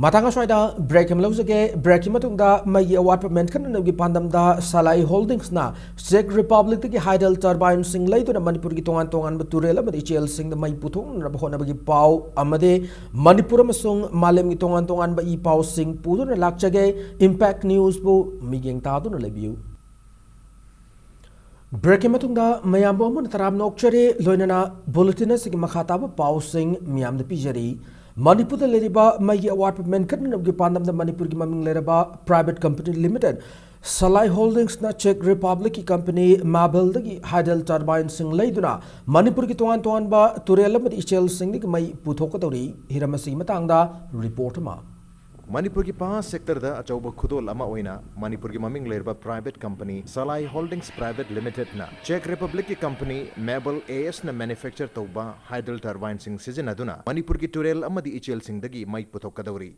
ꯃꯇꯥꯡ ꯑꯁ꯭ꯋꯥꯏꯗ ꯕ꯭ꯔꯦꯛ ꯑꯃ ꯂꯧꯖꯒꯦ꯫ ꯕ꯭ꯔꯦꯛꯀꯤ ꯃꯇꯨꯡꯗ ꯃꯩꯒꯤ ꯑꯋꯥꯠꯄ ꯃꯦꯟꯈꯠꯅꯅꯕꯒꯤ ꯄꯥꯟꯗꯝꯗ ꯁꯂꯥꯏ ꯍꯣꯜꯗꯤꯡꯁꯅ ꯆꯦꯛ ꯔꯤꯄꯕ꯭ꯂꯤꯛꯇꯒꯤ ꯍꯥꯏꯗꯜ ꯇꯔꯕꯥꯏꯟꯁꯤꯡ ꯂꯩꯗꯨꯅ ꯃꯅꯤꯄꯨꯔꯒꯤ ꯇꯣꯉꯥꯟ ꯇꯣꯉꯥꯟꯕ ꯇꯨꯔꯦꯜ ꯑꯃꯗꯤ ꯏꯆꯦꯜꯁꯤꯡꯗ ꯃꯩ ꯄꯨꯊꯣꯛꯅꯅꯕ ꯍꯣꯠꯅꯕꯒꯤ ꯄꯥꯎ ꯑꯃꯗꯤ ꯃꯅꯤꯄꯨꯔ ꯑꯃꯁꯨꯡ ꯃꯥꯂꯦꯝꯒꯤ ꯇꯣꯉꯥꯟ ꯇꯣꯉꯥꯟꯕ ꯏ ꯄꯥꯎꯁꯤꯡ ꯄꯨꯗꯨꯅ ꯂꯥꯛꯆꯒꯦ꯫ ꯏꯝꯄꯦꯛ ꯅ꯭ꯌꯨꯁꯄꯨ ꯃꯤꯠꯌꯦꯡ ꯇꯥꯗꯨꯅ ꯂꯩꯕꯤꯌꯨ꯫ ꯕ꯭ꯔꯦꯛꯀꯤ ꯃꯇꯨꯡꯗ ꯃꯌꯥꯝꯕꯨ ꯑꯃꯨꯛ ꯍꯟꯅ ꯇꯔꯥꯝꯅ ꯑꯣꯛꯆꯔꯤ꯫ ꯂꯣꯏꯅꯅ ꯕꯨꯂꯦꯇꯤꯟ ꯑꯁꯤꯒꯤ ꯃꯈꯥ ꯇꯥꯕ ꯄꯥꯎꯁꯤꯡ ꯃꯤꯌꯥꯝꯗ ꯄꯤꯖꯔꯤ꯫ ꯃꯅꯤꯄꯨꯔꯗ ꯂꯩꯔꯤꯕ ꯃꯩꯒꯤ ꯑꯋꯥꯠꯄ ꯃꯦꯟꯈꯠꯅꯅꯕꯒꯤ ꯄꯥꯟꯗꯝꯗ ꯃꯅꯤꯄꯨꯔꯒꯤ ꯃꯃꯤꯡ ꯂꯩꯔꯕ ꯄ꯭ꯔꯥꯏꯚꯦꯠ ꯀꯝꯄꯅꯤ ꯂꯤꯃꯤꯇꯦꯠ ꯁꯂꯥꯏ ꯍꯣꯜꯗꯤꯡꯁꯅ ꯆꯦꯛ ꯔꯤꯄꯕ꯭ꯂꯤꯛꯀꯤ ꯀꯝꯄꯅꯤ ꯃꯥꯕꯜꯗꯒꯤ ꯍꯥꯏꯗꯜ ꯇꯔꯕꯥꯏꯟꯁꯤꯡ ꯂꯩꯗꯨꯅ ꯃꯅꯤꯄꯨꯔꯒꯤ ꯇꯣꯉꯥꯟ ꯇꯣꯉꯥꯟꯕ ꯇꯨꯔꯦꯜ ꯑꯃꯗꯤ ꯏꯆꯦꯜꯁꯤꯡꯗꯒꯤ ꯃꯩ ꯄꯨꯊꯣꯛꯀꯗꯧꯔꯤ꯫ ꯍꯤꯔꯝ ꯑꯁꯤꯒꯤ ꯃꯇꯥꯡꯗ ꯔꯤꯄꯣꯔꯠ ꯑꯃ꯫ ꯃꯅꯤꯄꯨꯔꯒꯤ ꯄꯥꯋꯔ ꯁꯦꯛꯇꯔꯗ ꯑꯆꯧꯕ ꯈꯨꯗꯣꯜ ꯑꯃ ꯑꯣꯏꯅ ꯃꯅꯤꯄꯨꯔꯒꯤ ꯃꯃꯤꯡ ꯂꯩꯔꯕ private company Salai holdings private ꯂꯤꯃꯤꯇꯦꯗꯅ ꯆꯦꯛ ꯔꯤꯄꯕ꯭ꯂꯤꯛꯀꯤ ꯀꯝꯄꯅꯤ ꯃꯦꯕꯜ ꯑꯦ ꯑꯦꯁꯅ ꯃꯦꯅꯨꯐꯦꯛꯆꯔ ꯇꯧꯕ ꯍꯥꯏꯗꯜ ꯇꯔꯕꯥꯏꯟꯁꯤꯡ ꯁꯤꯖꯤꯟꯅꯗꯨꯅ ꯃꯅꯤꯄꯨꯔꯒꯤ ꯇꯨꯔꯦꯜ ꯑꯃꯗꯤ ꯏꯆꯦꯜꯁꯤꯡꯗꯒꯤ ꯃꯩ ꯄꯨꯊꯣꯛꯀꯗꯧꯔꯤ꯫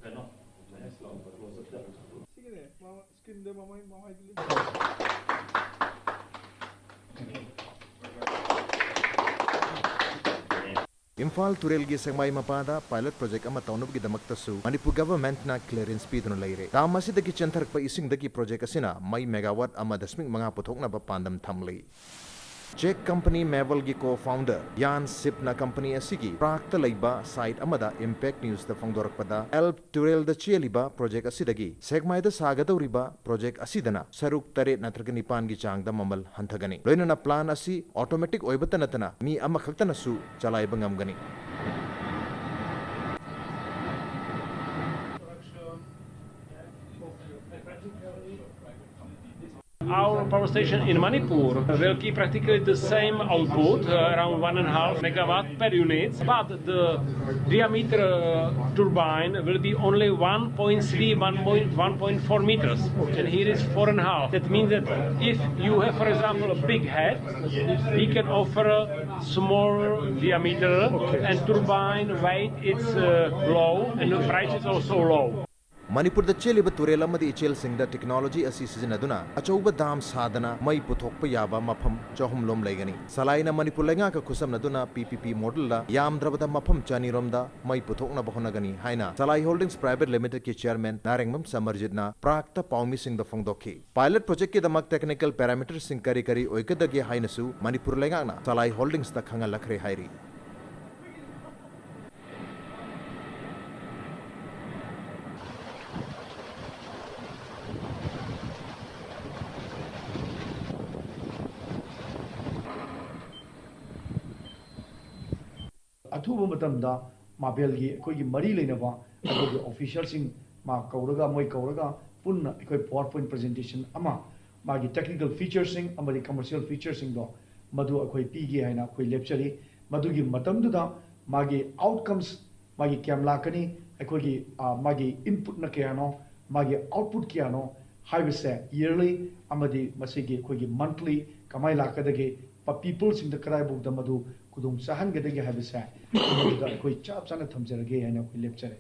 ꯏꯝꯐꯥꯜ ꯇꯨꯔꯦꯜꯒꯤ ꯁꯦꯛꯃꯥꯏ ꯃꯄꯥꯗ ꯄꯥꯏꯂꯠ ꯄ꯭ꯔꯣꯖꯦꯛ ꯑꯃ ꯇꯧꯅꯕꯒꯤꯗꯃꯛꯇꯁꯨ ꯃꯅꯤꯄꯨꯔ ꯒꯚꯔꯟꯃꯦꯟꯠꯅ ꯀ꯭ꯂꯤꯌꯔꯦꯟꯁ ꯄꯤꯗꯨꯅ ꯂꯩꯔꯦ꯫ ꯗꯥꯝ ꯑꯁꯤꯗꯒꯤ ꯆꯦꯟꯊꯔꯛꯄ ꯏꯁꯤꯡꯗꯒꯤ ꯄ꯭ꯔꯣꯖꯦꯛ ꯑꯁꯤꯅ ꯃꯩ ꯃꯦꯒꯥꯋꯥꯠ ꯑꯃ ꯗꯁꯃꯤꯛ ꯃꯉꯥ ꯄꯨꯊꯣꯛꯅꯕ ꯄꯥꯟꯗꯝ ꯊꯝꯂꯤ꯫ ꯆꯦꯛ ꯀꯝꯄꯅꯤ ꯃꯦꯕꯜꯒꯤ ꯀꯣ ꯐꯥꯎꯟꯗꯔ ꯌꯥꯟ ꯁꯤꯞꯅ ꯀꯝꯄꯅꯤ ꯑꯁꯤꯒꯤ ꯄ꯭ꯔꯥꯛꯇ ꯂꯩꯕ ꯁꯥꯏꯠ ꯑꯃꯗ ꯏꯝꯄꯦꯛ ꯅ꯭ꯌꯨꯁꯇ ꯐꯣꯡꯗꯣꯔꯛꯄꯗ, ꯑꯦꯜꯕ ꯇꯨꯔꯦꯜꯗ ꯆꯦꯜꯂꯤꯕ ꯄ꯭ꯔꯣꯖꯦꯛ ꯑꯁꯤꯗꯒꯤ ꯁꯦꯛꯃꯥꯏꯗ ꯁꯥꯒꯗꯧꯔꯤꯕ ꯄ꯭ꯔꯣꯖꯦꯛ ꯑꯁꯤꯗꯅ ꯁꯔꯨꯛ ꯇꯔꯦꯠ ꯅꯠꯇ꯭ꯔꯒ ꯅꯤꯄꯥꯟꯒꯤ ꯆꯥꯡꯗ ꯃꯃꯜ ꯍꯟꯊꯒꯅꯤ꯫ ꯂꯣꯏꯅꯅ ꯄ꯭ꯂꯥꯟ ꯑꯁꯤ ꯑꯣꯇꯣꯃꯦꯇꯤꯛ ꯑꯣꯏꯕꯇ ꯅꯠꯇꯅ ꯃꯤ ꯑꯃꯈꯛꯇꯅꯁꯨ ꯆꯂꯥꯏꯕ ꯉꯝꯒꯅꯤ꯫ Our power station in Manipur will keep practically the same output, uh, around one and a half megawatt per unit, but the diameter uh, turbine will be only one point three, one point, one point four meters, and here is four and a half. That means that if you have, for example, a big head, we can offer a small diameter, and turbine weight is uh, low and the price is also low. ꯃꯅꯤꯄꯨꯔꯗ ꯆꯦꯜꯂꯤꯕ ꯇꯨꯔꯦꯜ ꯑꯃꯗꯤ ꯏꯆꯦꯜꯁꯤꯡꯗ technology ꯑꯁꯤ ꯁꯤꯖꯤꯟꯅꯗꯨꯅ ꯑꯆꯧꯕ dam ꯁꯥꯗꯅ ꯃꯩ ꯄꯨꯊꯣꯛꯄ ꯌꯥꯕ ꯃꯐꯝ ꯆꯍꯨꯝ ꯂꯣꯝ ꯂꯩꯒꯅꯤ꯫ ꯁꯂꯥꯏꯅ ꯃꯅꯤꯄꯨꯔ ꯂꯩꯉꯥꯛꯀ ꯈꯨꯠꯁꯝꯅꯗꯨꯅ ꯄꯤ ꯄꯤ ꯄꯤ ꯃꯣꯗꯦꯜꯗ ꯌꯥꯝꯗ꯭ꯔꯕꯗ ꯃꯐꯝ ꯆꯅꯤ ꯔꯣꯝꯗ ꯃꯩ ꯄꯨꯊꯣꯛꯅꯕ ꯍꯣꯠꯅꯒꯅꯤ ꯍꯥꯏꯅ ꯁꯂꯥꯏ ꯍꯣꯜꯗꯤꯡꯁ ꯄ꯭ꯔꯥꯏꯚꯦꯠ ꯂꯤꯃꯤꯇꯦꯗꯀꯤ ꯆꯤꯌꯔꯃꯦꯟ ꯅꯥꯔꯦꯡꯕꯝ ꯁꯃꯔꯖꯤꯠꯅ ꯄ꯭ꯔꯥꯛꯇ ꯄꯥꯎꯃꯤꯁꯤꯡꯗ ꯐꯣꯡꯗꯣꯛꯈꯤ꯫ ꯄꯥꯏꯂꯠ ꯄ꯭ꯔꯣꯖꯦꯛꯀꯤꯗꯃꯛ ꯇꯦꯛꯅꯤꯀꯦꯜ ꯄꯦꯔꯥꯃꯤꯇꯔꯁꯤꯡ ꯀꯔꯤ ꯀꯔꯤ ꯑꯣꯏꯒꯗꯒꯦ ꯍꯥꯏꯅꯁꯨ ꯃꯅꯤꯄꯨꯔ ꯂꯩꯉꯥꯛꯅ ꯁꯂꯥꯏ ꯍꯣꯜꯗꯤꯡꯁꯇ ꯈꯪꯍꯜꯂꯛꯈ꯭ꯔꯦ ꯍꯥꯏꯔꯤ꯫ ꯑꯊꯨꯕ ꯃꯇꯝꯗ ꯃꯥꯕꯦꯜꯒꯤ ꯑꯩꯈꯣꯏꯒꯤ ꯃꯔꯤ ꯂꯩꯅꯕ ꯑꯩꯈꯣꯏꯒꯤ ꯑꯣꯐꯤꯁꯤꯌꯦꯜꯁꯤꯡ ꯃꯥ ꯀꯧꯔꯒ, ꯃꯣꯏ ꯀꯧꯔꯒ ꯄꯨꯟꯅ ꯑꯩꯈꯣꯏ ꯄꯥꯋꯔ ꯄꯣꯏꯟꯠ ꯄ꯭ꯔꯖꯦꯟꯇꯦꯁꯟ ꯑꯃ, ꯃꯥꯒꯤ ꯇꯦꯛꯅꯤꯀꯦꯜ ꯐꯤꯆꯔꯁꯤꯡ ꯑꯃꯗꯤ ꯀꯃꯔꯁꯤꯌꯦꯜ ꯐꯤꯆꯔꯁꯤꯡꯗꯣ ꯃꯗꯨ ꯑꯩꯈꯣꯏ ꯄꯤꯒꯦ ꯍꯥꯏꯅ ꯑꯩꯈꯣꯏ ꯂꯦꯞꯆꯔꯤ꯫ ꯃꯗꯨꯒꯤ ꯃꯇꯝꯗꯨꯗ ꯃꯥꯒꯤ ꯑꯥꯎꯠꯀꯝꯁ, ꯃꯥꯒꯤ ꯀꯌꯥꯝ ꯂꯥꯛꯀꯅꯤ, ꯑꯩꯈꯣꯏꯒꯤ, ꯑ, ꯃꯥꯒꯤ ꯏꯟꯄꯨꯠꯅ ꯀꯌꯥꯅꯣ, ꯃꯥꯒꯤ ꯑꯥꯎꯠꯄꯨꯠ ꯀꯌꯥꯅꯣ ꯍꯥꯏꯕꯁꯦ ꯏꯌꯔꯂꯤ ꯑꯃꯗꯤ ꯃꯁꯤꯒꯤ ꯑꯩꯈꯣꯏꯒꯤ ꯃꯟꯊꯂꯤ ꯀꯃꯥꯏꯅ ꯂꯥꯛꯀꯗꯒꯦ, ꯄꯤꯄꯜꯁꯤꯡꯗ ꯀꯗꯥꯏꯐꯥꯎꯗ ꯃꯗꯨ ꯈꯨꯗꯣꯡ ꯆꯥꯍꯟꯒꯗꯒꯦ ꯍꯥꯏꯕꯁꯦ ꯃꯗꯨꯗ ꯑꯩꯈꯣꯏ ꯆꯞ ꯆꯥꯅ ꯊꯝꯖꯔꯒꯦ ꯍꯥꯏꯅ ꯑꯩꯈꯣꯏ ꯂꯦꯞꯆꯔꯦ꯫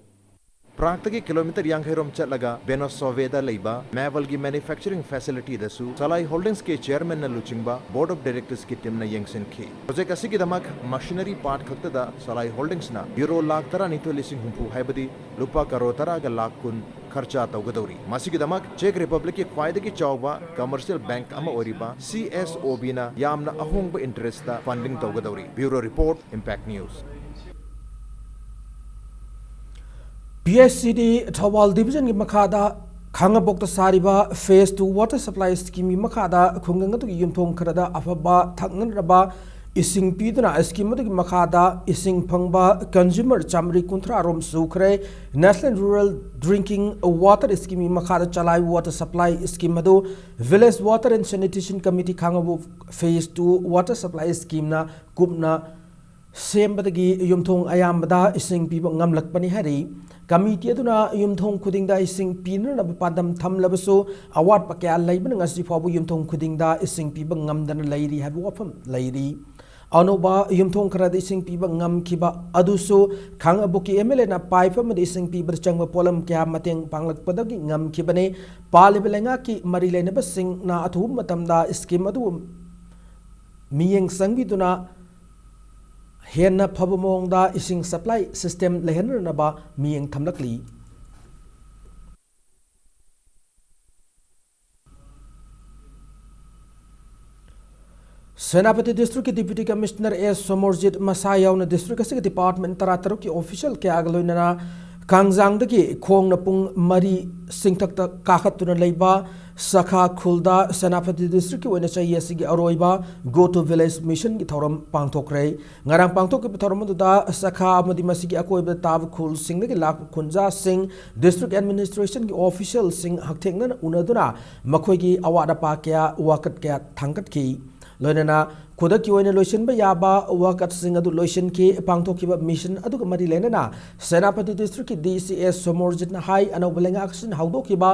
ꯄ꯭ꯔꯥꯒꯇꯒꯤ ꯀꯤꯂꯣꯃꯤꯇꯔ ꯌꯥꯡꯈꯩ ꯔꯣꯝ ꯆꯠꯂꯒ ꯕꯦꯅꯣꯁꯣꯚꯦꯗ ꯂꯩꯕ ꯃꯦꯕꯜꯒꯤ ꯃꯦꯅꯨꯐꯦꯛꯆꯔꯤꯡ ꯐꯦꯁꯤꯂꯤꯇꯤꯗꯁꯨ ꯁꯂꯥꯏ ꯍꯣꯜꯗꯤꯡꯁꯀꯤ ꯆꯦꯌꯔꯃꯦꯟꯅ ꯂꯨꯆꯤꯡꯕ ꯕꯣꯔꯗ ꯑꯣꯐ ꯗꯥꯏꯔꯦꯛꯇꯔꯁꯀꯤ ꯇꯤꯝꯅ ꯌꯦꯡꯁꯤꯟꯈꯤ꯫ ꯄ꯭ꯔꯣꯖꯦꯛ ꯑꯁꯤꯒꯤꯗꯃꯛ ꯃꯁꯤꯅꯔꯤ ꯄꯥꯔꯠ ꯈꯛꯇꯗ ꯁꯂꯥꯏ ꯍꯣꯜꯗꯤꯡꯁꯅ ꯌꯨꯔꯣ ꯂꯥꯈ ꯇꯔꯥꯅꯤꯊꯣꯏ ꯂꯤꯁꯤꯡ ꯍꯨꯝꯐꯨ, ꯍꯥꯏꯕꯗꯤ ꯂꯨꯄꯥ ꯀꯔꯣꯔ ꯇꯔꯥꯒ ꯂꯥꯈ ꯀꯨꯟ ꯈꯔꯆ ꯇꯧꯒꯗꯧꯔꯤ꯫ ꯃꯁꯤꯒꯤꯗꯃꯛ ꯆꯦꯛ ꯔꯤꯄꯕ꯭ꯂꯤꯛꯀꯤ ꯈ꯭ꯋꯥꯏꯗꯒꯤ ꯆꯥꯎꯕ ꯀꯃꯔꯁꯤꯌꯦꯜ ꯕꯦꯡꯛ ꯑꯃ ꯑꯣꯏꯔꯤꯕ ꯁꯤ ꯑꯦꯁ ꯑꯣ ꯕꯤꯅ ꯌꯥꯝꯅ ꯑꯍꯣꯡꯕ ꯏꯟꯇꯔꯦꯁꯇ ꯐꯟꯗꯤꯡ ꯇꯧꯒꯗꯧꯔꯤ꯫ Bureau report, impact news. P H C D Thoubal ꯗꯤꯕꯤꯖꯟꯒꯤ ꯃꯈꯥꯗ ꯈꯥꯡꯉꯕꯣꯛꯇ ꯁꯥꯔꯤꯕ ꯐꯦꯁ ꯇꯨ ꯋꯥꯇꯔ ꯁꯄ꯭ꯂꯥꯏ ꯁ꯭ꯀꯤꯝꯒꯤ ꯃꯈꯥꯗ ꯈꯨꯡꯒꯪ ꯑꯗꯨꯒꯤ ꯌꯨꯝꯊꯣꯡ ꯈꯔꯗ ꯑꯐꯕ ꯊꯛꯅꯅꯕ ꯏꯁꯤꯡ ꯄꯤꯗꯨꯅ ꯁ꯭ꯀꯤꯝ ꯑꯗꯨꯒꯤ ꯃꯈꯥꯗ ꯏꯁꯤꯡ ꯐꯪꯕ ꯀꯟꯖꯨꯃꯔ ꯆꯥꯃꯔꯤ ꯀꯨꯟꯊ꯭ꯔꯥ ꯔꯣꯝ ꯁꯨꯈ꯭ꯔꯦ꯫ ꯅꯦꯁꯅꯦꯜ ꯔꯨꯔꯦꯜ ꯗ꯭ꯔꯤꯡꯀꯤꯡ ꯋꯥꯇꯔ ꯁ꯭ꯀꯤꯝꯒꯤ ꯃꯈꯥꯗ ꯆꯂꯥꯏ ꯋꯥꯇꯔ ꯁꯄ꯭ꯂꯥꯏ ꯁ꯭ꯀꯤꯝ ꯑꯗꯨ village water and sanitation committee ꯈꯥꯡꯉꯕꯣꯛ ꯐꯦꯁ ꯇꯨ ꯋꯥꯇꯔ ꯁꯄ꯭ꯂꯥꯏ ꯁ꯭ꯀꯤꯝꯅ ꯀꯨꯞꯅ ꯁꯦꯝꯕꯗꯒꯤ ꯌꯨꯝꯊꯣꯡ ꯑꯌꯥꯝꯕꯗ ꯏꯁꯤꯡ ꯄꯤꯕ ꯉꯝꯂꯛꯄꯅꯤ ꯍꯥꯏꯔꯤ꯫ ꯀꯃꯤꯇꯤ ꯑꯗꯨꯅ ꯌꯨꯝꯊꯣꯡ ꯈꯨꯗꯤꯡꯗ ꯏꯁꯤꯡ ꯄꯤꯅꯅꯕ ꯄꯥꯟꯗꯝ ꯊꯝꯂꯕꯁꯨ, ꯑꯋꯥꯠꯄ ꯀꯌꯥ ꯂꯩꯕꯅ ꯉꯁꯤ ꯐꯥꯎꯕ ꯌꯨꯝꯊꯣꯡ ꯈꯨꯗꯤꯡꯗ ꯏꯁꯤꯡ ꯄꯤꯕ ꯉꯝꯗꯅ ꯂꯩꯔꯤ ꯍꯥꯏꯕ ꯋꯥꯐꯝ ꯂꯩꯔꯤ꯫ ꯑꯅꯧꯕ ꯌꯨꯝꯊꯣꯡ ꯈꯔꯗ ꯏꯁꯤꯡ ꯄꯤꯕ ꯉꯝꯈꯤꯕ ꯑꯗꯨꯁꯨ ꯈꯥꯡꯉꯕꯣꯛꯀꯤ ꯑꯦꯝ ꯑꯦꯜ ꯑꯦꯅ ꯄꯥꯏꯞ ꯑꯃꯗꯤ ꯏꯁꯤꯡ ꯄꯤꯕꯗ ꯆꯪꯕ ꯄꯣꯠꯂꯝ ꯀꯌꯥ ꯃꯇꯦꯡ ꯄꯥꯡꯂꯛꯄꯗꯒꯤ ꯉꯝꯈꯤꯕꯅꯤ꯫ ꯄꯥꯜꯂꯤꯕ ꯂꯩꯉꯥꯛꯀꯤ ꯃꯔꯤ ꯂꯩꯅꯕꯁꯤꯡꯅ ꯑꯊꯨꯕ ꯃꯇꯝꯗ ꯁ꯭ꯀꯤꯝ ꯑꯗꯨ ꯃꯤꯠꯌꯦꯡ ꯆꯪꯕꯤꯗꯨꯅ ꯍꯦꯟꯅ ꯐꯕ ꯃꯑꯣꯡꯗ ꯏꯁꯤꯡ ꯁꯄ꯭ꯂꯥꯏ ꯁꯤꯁꯇꯦꯝ ꯂꯩꯍꯟꯅꯅꯕ ꯃꯤꯠꯌꯦꯡ ꯊꯝꯂꯛꯂꯤ꯫ ꯁꯦꯅꯥꯄꯇꯤ ꯗꯤꯁꯇ꯭ꯔꯤꯛꯀꯤ ꯗꯤꯄ꯭ꯌꯨꯇꯤ ꯀꯃꯤꯁꯅꯔ ꯑꯦꯁ ꯁꯣꯃꯣꯔꯖꯤꯠ ꯃꯁꯥ ꯌꯥꯎꯅ ꯗꯤꯁꯇ꯭ꯔꯤꯛ ꯑꯁꯤꯒꯤ ꯗꯤꯄꯥꯔꯠꯃꯦꯟ ꯇꯔꯥꯇꯔꯨꯛꯀꯤ ꯑꯣꯐꯤꯁꯤꯌꯦꯜ ꯀꯌꯥꯒ ꯂꯣꯏꯅꯅ ꯀꯥꯡꯖꯥꯡꯗꯒꯤ ꯈꯣꯡꯅ ꯄꯨꯡ ꯃꯔꯤ ꯆꯤꯡꯊꯛꯇ ꯀꯥꯈꯠꯇꯨꯅ ꯂꯩꯕ ꯁꯈꯥ ꯈꯨꯜꯗ ꯁꯦꯅꯥꯄꯇꯤ ꯗꯤꯁꯇ꯭ꯔꯤꯛꯀꯤ ꯑꯣꯏꯅ ꯆꯍꯤ ꯑꯁꯤꯒꯤ ꯑꯔꯣꯏꯕ Go to Village ꯃꯤꯁꯟꯒꯤ ꯊꯧꯔꯝ ꯄꯥꯡꯊꯣꯛꯈ꯭ꯔꯦ꯫ ꯉꯔꯥꯡ ꯄꯥꯡꯊꯣꯛꯈꯤꯕ ꯊꯧꯔꯝ ꯑꯗꯨꯗ ꯁꯈꯥ ꯑꯃꯗꯤ ꯃꯁꯤꯒꯤ ꯑꯀꯣꯏꯕꯗ ꯇꯥꯕ ꯈꯨꯜꯁꯤꯡꯗꯒꯤ ꯂꯥꯛꯄ ꯈꯨꯟꯖꯥꯁꯤꯡ, ꯗꯤꯁꯇ꯭ꯔꯤꯛ ꯑꯦꯗꯃꯤꯅꯤꯁꯇ꯭ꯔꯦꯁꯟꯒꯤ ꯑꯣꯐꯤꯁꯤꯌꯦꯜꯁꯤꯡ ꯍꯛꯊꯦꯡꯅꯅ ꯎꯅꯗꯨꯅ ꯃꯈꯣꯏꯒꯤ ꯑꯋꯥꯠ ꯑꯄꯥ ꯀꯌꯥ, ꯋꯥꯀꯠ ꯀꯌꯥ ꯊꯥꯡꯒꯠꯈꯤ꯫ ꯂꯣꯏꯅꯅ ꯈꯨꯗꯛꯀꯤ ꯑꯣꯏꯅ ꯂꯣꯏꯁꯤꯟꯕ ꯌꯥꯕ ꯋꯥꯀꯠꯁꯤꯡ ꯑꯗꯨ ꯂꯣꯏꯁꯤꯟꯈꯤ꯫ ꯄꯥꯡꯊꯣꯛꯈꯤꯕ ꯃꯤꯁꯟ ꯑꯗꯨꯒ ꯃꯔꯤ ꯂꯩꯅꯅ ꯁꯦꯅꯥꯄꯇꯤ ꯗꯤꯁꯇ꯭ꯔꯤꯛꯀꯤ ꯗꯤ ꯁꯤ ꯑꯦꯁ ꯁꯣꯃꯣꯔꯖꯤꯠꯅ ꯍꯥꯏ, ꯑꯅꯧꯕ ꯂꯩꯉꯥꯛ ꯑꯁꯤꯅ ꯍꯧꯗꯣꯛꯈꯤꯕ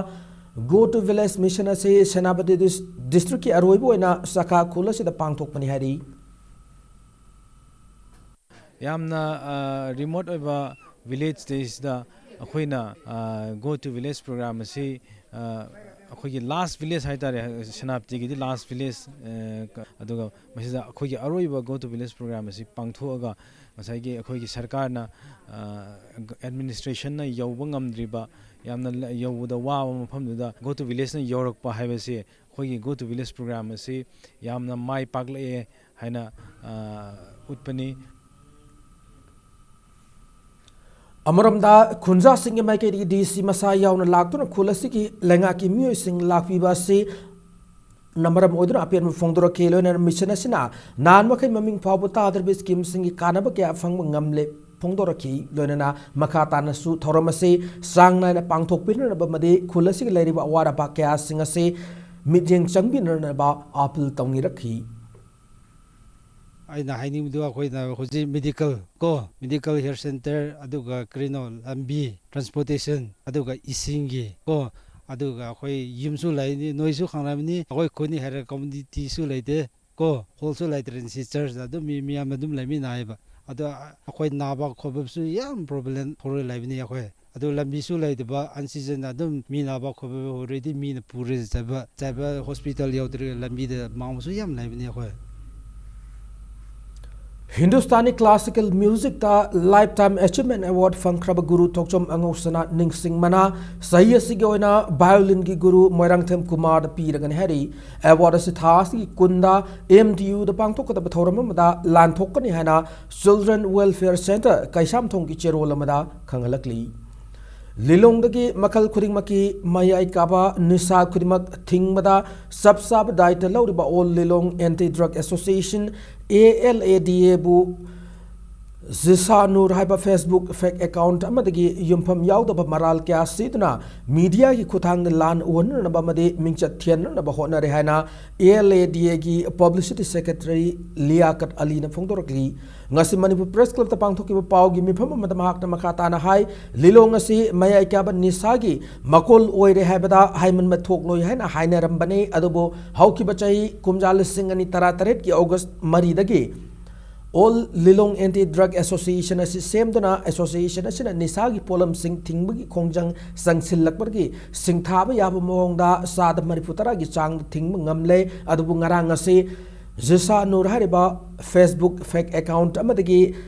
Go to Village ꯃꯤꯁꯟ ꯑꯁꯤ ꯁꯦꯅꯥꯄꯇꯤ ꯗꯤꯁ-, ꯗꯤꯁꯇ꯭ꯔꯤꯛꯀꯤ ꯑꯔꯣꯏꯕ ꯑꯣꯏꯅ ꯁꯈꯥ ꯈꯨꯜ ꯑꯁꯤꯗ ꯄꯥꯡꯊꯣꯛꯄꯅꯤ ꯍꯥꯏꯔꯤ꯫ ꯌꯥꯝꯅ, ꯑ, ꯔꯤꯃꯣꯠ ꯑꯣꯏꯕ ꯚꯤꯂꯦꯖꯇꯩꯁꯤꯗ ꯑꯩꯈꯣꯏꯅ ꯒꯣ ꯇꯨ ꯚꯤꯂꯦꯖ ꯄ꯭ꯔꯣꯒ꯭ꯔꯥꯝ ꯑꯁꯤ ꯑꯩꯈꯣꯏꯒꯤ ꯂꯥꯁ ꯚꯤꯂꯦꯖ ꯍꯥꯏꯇꯥꯔꯦ, ꯁꯦꯅꯥꯄꯇꯤꯒꯤꯗꯤ ꯂꯥꯁ ꯚꯤꯂꯦꯖ, ꯑꯗꯨꯒ ꯃꯁꯤꯗ ꯑꯩꯈꯣꯏꯒꯤ ꯑꯔꯣꯏꯕ ꯒꯣ ꯇꯨ ꯚꯤꯂꯦꯖ ꯄ꯭ꯔꯣꯒ꯭ꯔꯥꯝ ꯑꯁꯤ ꯄꯥꯡꯊꯣꯛꯑꯒ ꯉꯁꯥꯏꯒꯤ ꯑꯩꯈꯣꯏꯒꯤ ꯁꯔꯀꯥꯔꯅ, ꯑꯦꯗꯃꯤꯅꯤꯁꯇ꯭ꯔꯦꯁꯟꯅ ꯌꯧꯕ ꯉꯝꯗ꯭ꯔꯤꯕ, ꯌꯥꯝꯅ ꯌꯧꯕꯗ ꯋꯥꯕ ꯃꯐꯝꯗꯨꯗ ꯒꯣ ꯇꯨ ꯚꯤꯂꯦꯖꯅ ꯌꯧꯔꯛꯄ ꯍꯥꯏꯕꯁꯤ ꯑꯩꯈꯣꯏꯒꯤ ꯒꯣ ꯇꯨ ꯚꯤꯂꯦꯖ ꯄ꯭ꯔꯣꯒ꯭ꯔꯥꯝ ꯑꯁꯤ ꯌꯥꯝꯅ ꯃꯥꯏ ꯄꯥꯛꯂꯛꯑꯦ ꯍꯥꯏꯅ ꯎꯠꯄꯅꯤ꯫ ꯑꯃꯔꯣꯝꯗ ꯈꯨꯟꯖꯥꯁꯤꯡꯒꯤ ꯃꯥꯏꯀꯩꯗꯒꯤ ꯗꯤ ꯁꯤ ꯃꯁꯥ ꯌꯥꯎꯅ ꯂꯥꯛꯇꯨꯅ ꯈꯨꯜ ꯑꯁꯤꯒꯤ ꯂꯩꯉꯥꯛꯀꯤ ꯃꯤꯑꯣꯏꯁꯤꯡ ꯂꯥꯛꯄꯤꯕ ꯑꯁꯤ ꯅ ꯃꯔꯝ ꯑꯣꯏꯗꯨꯅ ꯑꯄꯦꯟꯕ ꯐꯣꯡꯗꯣꯔꯛꯈꯤ꯫ ꯂꯣꯏꯅꯅ ꯃꯤꯁꯟ ꯑꯁꯤꯅ ꯅꯍꯥꯟ ꯃꯈꯩ ꯃꯃꯤꯡ ꯐꯥꯎꯕ ꯇꯥꯗ꯭ꯔꯤꯕ ꯁ꯭ꯀꯤꯝꯁꯤꯡꯒꯤ ꯀꯥꯟꯅꯕ ꯀꯌꯥ ꯐꯪꯕ ꯉꯝꯂꯦ ꯐꯣꯡꯗꯣꯔꯛꯈꯤ꯫ ꯂꯣꯏꯅꯅ ꯃꯈꯥ ꯇꯥꯅꯁꯨ ꯊꯧꯔꯝ ꯑꯁꯤ ꯆꯥꯡ ꯅꯥꯏꯅ ꯄꯥꯡꯊꯣꯛꯄꯤꯅꯅꯕ ꯑꯃꯗꯤ ꯈꯨꯜ ꯑꯁꯤꯒꯤ ꯂꯩꯔꯤꯕ ꯑꯋꯥꯠ ꯑꯄꯥ ꯀꯌꯥꯁꯤꯡ ꯑꯁꯤ ꯃꯤꯠꯌꯦꯡ ꯆꯪꯕꯤꯅꯅꯕ ꯑꯥꯄꯤꯜ ꯇꯧꯅꯤꯔꯛꯈꯤ꯫ ꯑꯩꯅ ꯍꯥꯏꯅꯤꯡꯕꯗꯨ ꯑꯩꯈꯣꯏꯅ ꯍꯧꯖꯤꯛ ꯃꯦꯗꯤꯀꯦꯜ ꯀꯣ, ꯃꯦꯗꯤꯀꯦꯜ ꯍꯦꯜꯊ ꯁꯦꯟꯇꯔ, ꯑꯗꯨꯒ ꯀꯔꯤꯅꯣ ꯂꯝꯕꯤ, ꯇ꯭ꯔꯥꯟꯁꯄꯣꯔꯇꯦꯁꯟ, ꯑꯗꯨꯒ ꯏꯁꯤꯡꯒꯤ ꯀꯣ, ꯑꯗꯨꯒ ꯑꯩꯈꯣꯏ ꯌꯨꯝꯁꯨ ꯂꯩꯅꯤ, ꯅꯣꯏꯁꯨ ꯈꯪꯂꯝꯅꯤ, ꯑꯩꯈꯣꯏ ꯈꯨꯟꯅꯤ ꯍꯥꯏꯔꯒ ꯀꯝꯃꯨꯅꯤꯇꯤꯁꯨ ꯂꯩꯇꯦ ꯀꯣ, ꯍꯣꯜꯁꯨ ꯂꯩꯇ꯭ꯔꯦ, ꯁꯤꯁꯇꯔꯁ ꯑꯗꯨꯝ ꯃꯤ ꯃꯌꯥꯝ ꯑꯗꯨꯝ ꯂꯩꯃꯤꯟꯅꯩꯌꯦꯕ꯫ ꯑꯗꯣ ꯑꯩꯈꯣꯏ ꯅꯥꯕ ꯈꯣꯠꯄꯁꯨ ꯌꯥꯝ ꯄ꯭ꯔꯣꯕ꯭ꯂꯦꯝ ꯊꯣꯛꯔꯒ ꯂꯩꯕꯅꯤ ꯑꯩꯈꯣꯏ꯫ ꯑꯗꯨ ꯂꯝꯕꯤꯁꯨ ꯂꯩꯇꯕ, ꯑꯟꯁꯤꯖꯟ ꯑꯗꯨꯝ ꯃꯤ ꯅꯥꯕ ꯈꯣꯠꯄ already ꯃꯤꯅ ꯄꯨꯔꯦ ꯆꯠꯄ, ꯆꯠꯄ ꯍꯣꯁꯄꯤꯇꯥꯜ ꯌꯧꯗ꯭ꯔꯒ ꯂꯝꯕꯤꯗ ꯃꯥꯡꯕꯁꯨ ꯌꯥꯝ ꯂꯩꯕꯅꯤ ꯑꯩꯈꯣꯏ꯫ ꯍꯤꯟꯗꯨꯁꯇꯥꯅꯤ ꯀ꯭ꯂꯥꯁꯤꯀꯦꯜ ꯃ꯭ꯌꯨꯖꯤꯛꯇ ꯂꯥꯏꯐ ꯇꯥꯏꯝ ꯑꯦꯆꯤꯚꯃꯦꯟ ꯑꯦꯋꯥꯔꯗ ꯐꯪꯈ꯭ꯔꯕ ꯒꯨꯔꯨ ꯊꯣꯛꯆꯣꯝ ꯑꯉꯧꯁꯅꯥ ꯅꯤꯡꯁꯤꯡ ꯃꯅꯥ ꯆꯍꯤ ꯑꯁꯤꯒꯤ ꯑꯣꯏꯅ ꯚꯥꯏꯑꯣꯂꯤꯟꯒꯤ ꯒꯨꯔꯨ ꯃꯣꯏꯔꯥꯡꯊꯦꯝ ꯀꯨꯃꯥꯔꯗ ꯄꯤꯔꯒꯅꯤ ꯍꯥꯏꯔꯤ꯫ ꯑꯦꯋꯥꯔꯗ ꯑꯁꯤ ꯊꯥ ꯑꯁꯤꯒꯤ ꯀꯨꯟꯗ ꯑꯦꯝ ꯗꯤ ꯌꯨꯗ ꯄꯥꯡꯊꯣꯛꯀꯗꯕ ꯊꯧꯔꯝ ꯑꯃꯗ ꯂꯥꯟꯊꯣꯛꯀꯅꯤ ꯍꯥꯏꯅ ꯆꯤꯜꯗ꯭ꯔꯦꯟ ꯋꯦꯜꯐꯤꯌꯔ ꯁꯦꯟꯇꯔ ꯀꯩꯁꯥꯝꯊꯣꯡꯒꯤ ꯆꯦꯔꯣꯜ ꯑꯃꯗ ꯈꯪꯍꯜꯂꯛꯂꯤ꯫ ꯂꯤꯂꯣꯡꯗꯒꯤ ꯃꯈꯜ ꯈꯨꯗꯤꯡꯃꯛꯀꯤ ꯃꯌꯥꯏ ꯀꯥꯕ ꯅꯤꯁꯥ ꯈꯨꯗꯤꯡꯃꯛ ꯊꯤꯡꯕꯗ ꯆꯞ ꯆꯥꯕ ꯗꯥꯏꯇ ꯂꯧꯔꯤꯕ all Lilong anti drug association, A L A D ꯑꯦꯕꯨ ꯖꯤꯁꯥꯅꯨꯔ ꯍꯥꯏꯕ ꯐꯦꯁꯕꯨꯛ ꯐꯦꯛ ꯑꯦꯀꯥꯎꯟꯠ ꯑꯃꯗꯒꯤ ꯌꯨꯝꯐꯝ ꯌꯥꯎꯗꯕ ꯃꯔꯥꯜ ꯀꯌꯥ ꯁꯤꯗꯨꯅ ꯃꯤꯗꯤꯌꯥꯒꯤ ꯈꯨꯠꯊꯥꯡꯗ ꯂꯥꯟ ꯎꯍꯟꯅꯅꯕ ꯑꯃꯗꯤ ꯃꯤꯡꯆꯠ ꯊꯤꯍꯟꯅꯅꯕ ꯍꯣꯠꯅꯔꯦ ꯍꯥꯏꯅ ꯑꯦ ꯑꯦꯜ ꯑꯦ ꯗꯤ ꯑꯦꯒꯤ ꯄꯕ꯭ꯂꯤꯁꯤꯇꯤ ꯁꯦꯀ꯭ꯔꯦꯇꯔꯤ ꯂꯤꯌꯥꯀꯠ ꯑꯂꯤꯅ ꯐꯣꯡꯗꯣꯔꯛꯂꯤ꯫ ꯉꯁꯤ ꯃꯅꯤꯄꯨꯔ ꯄ꯭ꯔꯦꯁ ꯀ꯭ꯂꯕꯇ ꯄꯥꯡꯊꯣꯛꯈꯤꯕ ꯄꯥꯎꯒꯤ ꯃꯤꯐꯝ ꯑꯃꯗ ꯃꯍꯥꯛꯅ ꯃꯈꯥ ꯇꯥꯅ ꯍꯥꯏ, ꯂꯤꯂꯣꯡ ꯑꯁꯤ ꯃꯌꯥꯏ ꯀꯥꯕ ꯅꯤꯁꯥꯒꯤ ꯃꯀꯣꯜ ꯑꯣꯏꯔꯦ ꯍꯥꯏꯕꯗ ꯍꯥꯏꯃꯟꯕ ꯊꯣꯛꯂꯣꯏ ꯍꯥꯏꯅ ꯍꯥꯏꯅꯔꯝꯕꯅꯤ, ꯑꯗꯨꯕꯨ ꯍꯧꯈꯤꯕ ꯆꯍꯤ ꯀꯨꯝꯖꯥ ꯂꯤꯁꯤꯡ ꯑꯅꯤ ꯇꯔꯥ ꯇꯔꯦꯠꯀꯤ ꯑꯣꯒꯁ ꯃꯔꯤꯗꯒꯤ All Lilong Anti Drug Association ꯑꯁꯤ ꯁꯦꯝꯗꯨꯅ, association ꯑꯁꯤꯅ ꯅꯤꯁꯥꯒꯤ ꯄꯣꯠꯂꯝꯁꯤꯡ ꯊꯤꯡꯕꯒꯤ ꯈꯣꯡꯖꯪ ꯆꯪꯁꯤꯜꯂꯛꯄꯗꯒꯤ ꯁꯤꯡꯊꯥꯕ ꯌꯥꯕ ꯃꯑꯣꯡꯗ ꯆꯥꯗ ꯃꯔꯤꯐꯨ ꯇꯔꯥꯒꯤ ꯆꯥꯡ ꯊꯤꯡꯕ ꯉꯝꯂꯦ꯫ ꯑꯗꯨꯕꯨ ꯉꯔꯥꯡ ꯑꯁꯤ ꯖꯤꯁꯥ ꯅꯨꯔ ꯍꯥꯏꯔꯤꯕ Facebook fake account ꯑꯃꯗꯒꯤ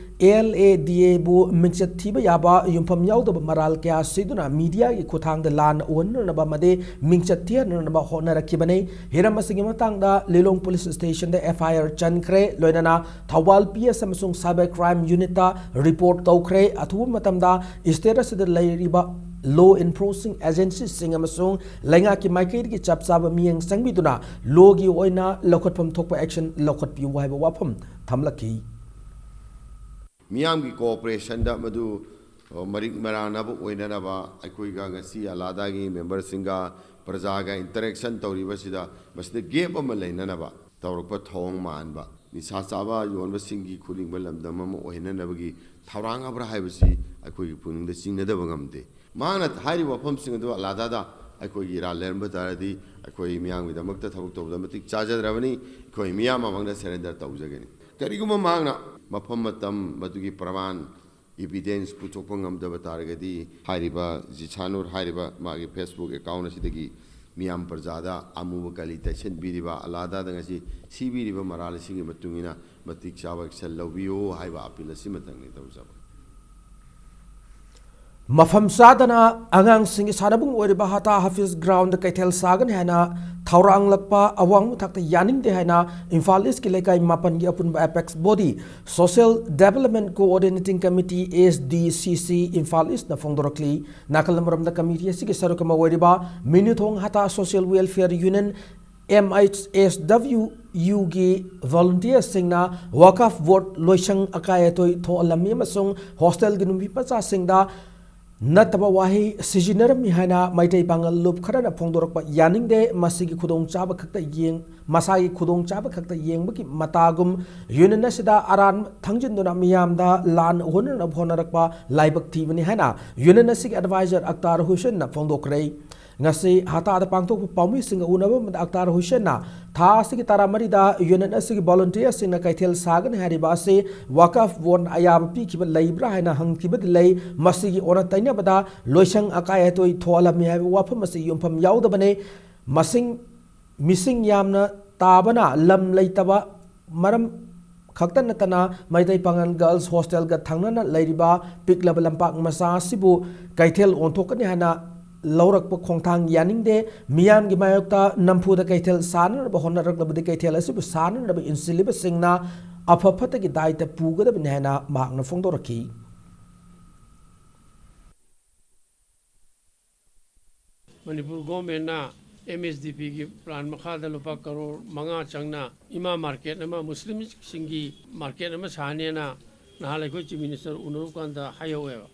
ꯑꯦꯜ ꯑꯦ ꯗꯤ ꯑꯦꯕꯨ ꯃꯤꯡꯆꯠ ꯊꯤꯕ ꯌꯥꯕ ꯌꯨꯝꯐꯝ ꯌꯥꯎꯗꯕ ꯃꯔꯥꯜ ꯀꯌꯥ ꯁꯤꯗꯨꯅ mediaꯒꯤ ꯈꯨꯠꯊꯥꯡꯗ ꯂꯥꯟꯅ ꯎꯍꯟꯅꯅꯕ ꯑꯃꯗꯤ ꯃꯤꯡꯆꯠ ꯊꯤꯍꯟꯅꯅꯕ ꯍꯣꯠꯅꯔꯛꯈꯤꯕꯅꯤ꯫ ꯍꯤꯔꯝ ꯑꯁꯤꯒꯤ ꯃꯇꯥꯡꯗ ꯂꯤꯂꯣꯡ police stationꯗ F I R ꯆꯟꯈ꯭ꯔꯦ꯫ ꯂꯣꯏꯅꯅ ꯊꯧꯕꯥꯜ P S ꯑꯃꯁꯨꯡ cyber crime unitꯇ report ꯇꯧꯈ꯭ꯔꯦ꯫ ꯑꯊꯨꯕ ꯃꯇꯝꯗ state ꯑꯁꯤꯗ ꯂꯩꯔꯤꯕ law enforcing agencyꯁꯤꯡ ꯑꯃꯁꯨꯡ ꯂꯩꯉꯥꯛꯀꯤ ꯃꯥꯏꯀꯩꯗꯒꯤ ꯆꯞ ꯆꯥꯕ ꯃꯤꯠꯌꯦꯡ ꯆꯪꯕꯤꯗꯨꯅ lawꯒꯤ ꯑꯣꯏꯅ ꯂꯧꯈꯠꯐꯝ ꯊꯣꯛꯄ action ꯂꯧꯈꯠꯄꯤꯌꯨ ꯍꯥꯏꯕ ꯋꯥꯐꯝ ꯊꯝꯂꯛꯈꯤ꯫ ꯃꯤꯌꯥꯝꯒꯤ cooperationꯗ ꯃꯗꯨ ꯃꯔꯤꯛ ꯃꯔꯥꯟꯅꯕ ꯑꯣꯏꯅꯅꯕ ꯑꯩꯈꯣꯏꯒ ꯉꯁꯤ ꯑꯂꯥꯗꯥꯒꯤ memberꯁꯤꯡꯒ ꯄ꯭ꯔꯖꯥꯒ interaction ꯇꯧꯔꯤꯕꯁꯤꯗ ꯃꯁꯤꯗ gap ꯑꯃ ꯂꯩꯅꯅꯕ ꯇꯧꯔꯛꯄ ꯊꯧꯑꯣꯡ ꯃꯥꯟꯕ ꯅꯤꯁꯥ ꯆꯥꯕ ꯌꯣꯟꯕꯁꯤꯡꯒꯤ ꯈꯨꯂꯤꯡꯕ ꯂꯝꯗꯝ ꯑꯃ ꯑꯣꯏꯍꯟꯅꯅꯕꯒꯤ ꯊꯧꯔꯥꯡ ꯑꯃꯔ ꯍꯥꯏꯕꯁꯤ ꯑꯩꯈꯣꯏꯒꯤ ꯄꯨꯛꯅꯤꯡꯗ ꯆꯤꯡꯅꯗꯕ ꯉꯝꯗꯦ꯫ ꯃꯍꯥꯛꯅ ꯍꯥꯏꯔꯤꯕ ꯋꯥꯐꯝꯁꯤꯡ ꯑꯗꯨ ꯑꯂꯥꯗꯥꯗ ꯑꯩꯈꯣꯏꯒꯤ ꯏꯔꯥꯜ ꯂꯩꯔꯝꯕ ꯇꯥꯔꯗꯤ ꯑꯩꯈꯣꯏ ꯃꯤꯌꯥꯝꯒꯤꯗꯃꯛꯇ ꯊꯕꯛ ꯇꯧꯕꯗ ꯃꯇꯤꯛ ꯆꯥꯖꯗ꯭ꯔꯕꯅꯤ꯫ ꯑꯩꯈꯣꯏ ꯃꯤꯌꯥꯝ ꯃꯃꯥꯡꯗ surrender ꯇꯧꯖꯒꯅꯤ꯫ ꯀꯔꯤꯒꯨꯝꯕ ꯃꯍꯥꯛꯅ ꯃꯐꯝ ꯃꯇꯝ ꯃꯗꯨꯒꯤ ꯄ꯭ꯔꯃꯥꯟ evidence ꯄꯨꯊꯣꯛꯄ ꯉꯝꯗꯕ ꯇꯥꯔꯒꯗꯤ ꯍꯥꯏꯔꯤꯕ ꯖꯤꯁꯥꯅꯨꯔ ꯍꯥꯏꯔꯤꯕ ꯃꯥꯒꯤ Facebook account ꯑꯁꯤꯗꯒꯤ ꯃꯤꯌꯥꯝ ꯄ꯭ꯔꯖꯥꯗ ꯑꯃꯨꯕ ꯀꯂꯤ ꯇꯩꯁꯟꯕꯤꯔꯤꯕ ꯑꯂꯥꯗꯥꯗ ꯉꯁꯤ ꯁꯤꯕꯤꯔꯤꯕ ꯃꯔꯥꯜ ꯑꯁꯤꯒꯤ ꯃꯇꯨꯡ ꯏꯟꯅ ꯃꯇꯤꯛ ꯆꯥꯕ action ꯂꯧꯕꯤꯌꯨ ꯍꯥꯏꯕ appeal ꯑꯁꯤꯃꯇꯪꯅꯤ ꯇꯧꯖꯕ꯫ ꯃꯐꯝ ꯆꯥꯗꯅ ꯑꯉꯥꯡꯁꯤꯡꯒꯤ ꯁꯥꯟꯅꯕꯨꯡ ꯑꯣꯏꯔꯤꯕ ꯍꯇꯥ ꯍꯥꯐꯤꯖ groundꯗ ꯀꯩꯊꯦꯜ ꯁꯥꯒꯅꯤ ꯍꯥꯏꯅ ꯊꯧꯔꯥꯡꯂꯛꯄ ꯑꯋꯥꯡꯕ ꯊꯥꯛꯇ ꯌꯥꯅꯤꯡꯗꯦ ꯍꯥꯏꯅ ꯏꯝꯐꯥꯜ Eastꯀꯤ ꯂꯩꯀꯥꯏ ꯃꯥꯄꯟꯒꯤ ꯑꯄꯨꯟꯕ apex body Social Development Coordinating Committee S D C C Imphal Eastꯅ ꯐꯣꯡꯗꯣꯔꯛꯂꯤ꯫ ꯅꯥꯀꯜ ꯑꯃꯔꯣꯝꯗ committee ꯑꯁꯤꯒꯤ ꯁꯔꯨꯛ ꯑꯃ ꯑꯣꯏꯔꯤꯕ ꯃꯤꯅꯨꯊꯣꯡ ꯍꯇꯥ Social Welfare Union M H S W Uꯒꯤ volunteerꯁꯤꯡꯅ ꯋꯥꯀꯐ board ꯂꯣꯏꯁꯪ ꯑꯀꯥꯏ ꯑꯇꯣꯏ ꯊꯣꯛꯍꯜꯂꯝꯃꯤ ꯑꯃꯁꯨꯡ hostelꯒꯤ ꯅꯨꯄꯤ ꯃꯆꯥꯁꯤꯡꯗ ꯅꯠꯇꯕ ꯋꯥꯍꯩ ꯁꯤꯖꯤꯟꯅꯔꯝꯃꯤ ꯍꯥꯏꯅ ꯃꯩꯇꯩ ꯄꯥꯉꯜ ꯂꯨꯞ ꯈꯔꯅ ꯐꯣꯡꯗꯣꯔꯛꯄ ꯌꯥꯅꯤꯡꯗꯦ꯫ ꯃꯁꯤꯒꯤ ꯈꯨꯗꯣꯡꯆꯥꯕ ꯈꯛꯇ ꯌꯦꯡ-, ꯃꯁꯥꯒꯤ ꯈꯨꯗꯣꯡꯆꯥꯕ ꯈꯛꯇ ꯌꯦꯡꯕꯒꯤ ꯃꯇꯥꯒꯨꯝ union ꯑꯁꯤꯗ ꯑꯔꯥꯟꯕ ꯊꯪꯖꯤꯟꯗꯨꯅ ꯃꯤꯌꯥꯝꯗ ꯂꯥꯟ ꯑꯣꯟꯅꯅꯕ ꯍꯣꯠꯅꯔꯛꯄ ꯂꯥꯏꯕꯛ ꯊꯤꯕꯅꯤ ꯍꯥꯏꯅ union ꯑꯁꯤꯒꯤ advisor ꯑꯛꯇꯥꯔ ꯍꯨꯁꯦꯟꯅ ꯐꯣꯡꯗꯣꯛꯈ꯭ꯔꯦ꯫ ꯉꯁꯤ ꯍꯇꯥꯗ ꯄꯥꯡꯊꯣꯛꯄ ꯄꯥꯎꯃꯤꯁꯤꯡꯒ ꯎꯅꯕ ꯑꯃꯗ ꯑꯛꯇꯥꯔ ꯍꯨꯁꯦꯟꯅ ꯊꯥ ꯑꯁꯤꯒꯤ ꯇꯔꯥꯃꯔꯤꯗ ꯌꯨꯅꯤꯌꯟ ꯑꯁꯤꯒꯤ ꯚꯣꯂꯨꯟꯇꯤꯌꯔꯁꯤꯡꯅ ꯀꯩꯊꯦꯜ ꯁꯥꯒꯅꯤ ꯍꯥꯏꯔꯤꯕ ꯑꯁꯤ ꯋꯥꯀꯐ ꯕꯣꯔꯗꯅ ꯑꯌꯥꯕ ꯄꯤꯈꯤꯕ ꯂꯩꯕ꯭ꯔꯥ ꯍꯥꯏꯅ ꯍꯪꯈꯤꯕꯗ ꯂꯩ꯫ ꯃꯁꯤꯒꯤ ꯑꯣꯟꯅ ꯇꯩꯅꯕꯗ ꯂꯣꯏꯁꯪ ꯑꯀꯥꯏ ꯑꯇꯣꯏ ꯊꯣꯛꯍꯜꯂꯝꯃꯤ ꯍꯥꯏꯕ ꯋꯥꯐꯝ ꯑꯁꯤ ꯌꯨꯝꯐꯝ ꯌꯥꯎꯗꯕꯅꯤ꯫ ꯃꯁꯤꯡ ꯃꯤꯁꯤꯡ ꯌꯥꯝꯅ ꯇꯥꯕꯅ ꯂꯝ ꯂꯩꯇꯕ ꯃꯔꯝ ꯈꯛꯇ ꯅꯠꯇꯅ ꯃꯩꯇꯩ ꯄꯥꯉꯜ ꯒꯔꯜꯁ ꯍꯣꯁꯇꯦꯜꯒ ꯊꯪꯅꯅ ꯂꯩꯔꯤꯕ ꯄꯤꯛꯂꯕ ꯂꯝꯄꯥꯛ ꯃꯆꯥ ꯑꯁꯤꯕꯨ ꯀꯩꯊꯦꯜ ꯑꯣꯟꯊꯣꯛꯀꯅꯤ ꯍꯥꯏꯅ ꯂꯧꯔꯛꯄ ꯈꯣꯡꯊꯥꯡ ꯌꯥꯅꯤꯡꯗꯦ꯫ ꯃꯤꯌꯥꯝꯒꯤ ꯃꯥꯌꯣꯛꯇ ꯅꯝꯐꯨꯗ ꯀꯩꯊꯦꯜ ꯁꯥꯅꯅꯕ ꯍꯣꯠꯅꯔꯛꯂꯕꯗꯤ ꯀꯩꯊꯦꯜ ꯑꯁꯤꯕꯨ ꯁꯥꯅꯅꯕ ꯏꯟꯁꯤꯜꯂꯤꯕꯁꯤꯡꯅ ꯑꯐ ꯐꯠꯇꯒꯤ ꯗꯥꯏꯇ ꯄꯨꯒꯗꯕꯅꯤ ꯍꯥꯏꯅ ꯃꯍꯥꯛꯅ ꯐꯣꯡꯗꯣꯔꯛꯈꯤ꯫ ꯃꯅꯤꯄꯨꯔ ꯒꯣꯔꯃꯦꯟꯅ ꯑꯦꯝ ꯑꯦꯁ ꯗꯤ ꯄꯤꯒꯤ ꯄ꯭ꯂꯥꯟ ꯃꯈꯥꯗ ꯂꯨꯄꯥ ꯀꯔꯣꯔ ꯃꯉꯥ ꯆꯪꯅ ꯏꯃꯥ ꯃꯥꯔꯀꯦꯠ ꯑꯃ, ꯃꯨꯁꯂꯤꯝꯁꯤꯡꯒꯤ ꯃꯥꯔꯀꯦꯠ ꯑꯃ ꯁꯥꯅꯦꯅ ꯅꯍꯥꯟ ꯑꯩꯈꯣꯏ ꯆꯤꯐ ꯃꯤꯅꯤꯁꯇꯔ ꯎꯅꯔꯨꯕ ꯀꯥꯟꯗ ꯍꯥꯏꯍꯧꯋꯦꯕ꯫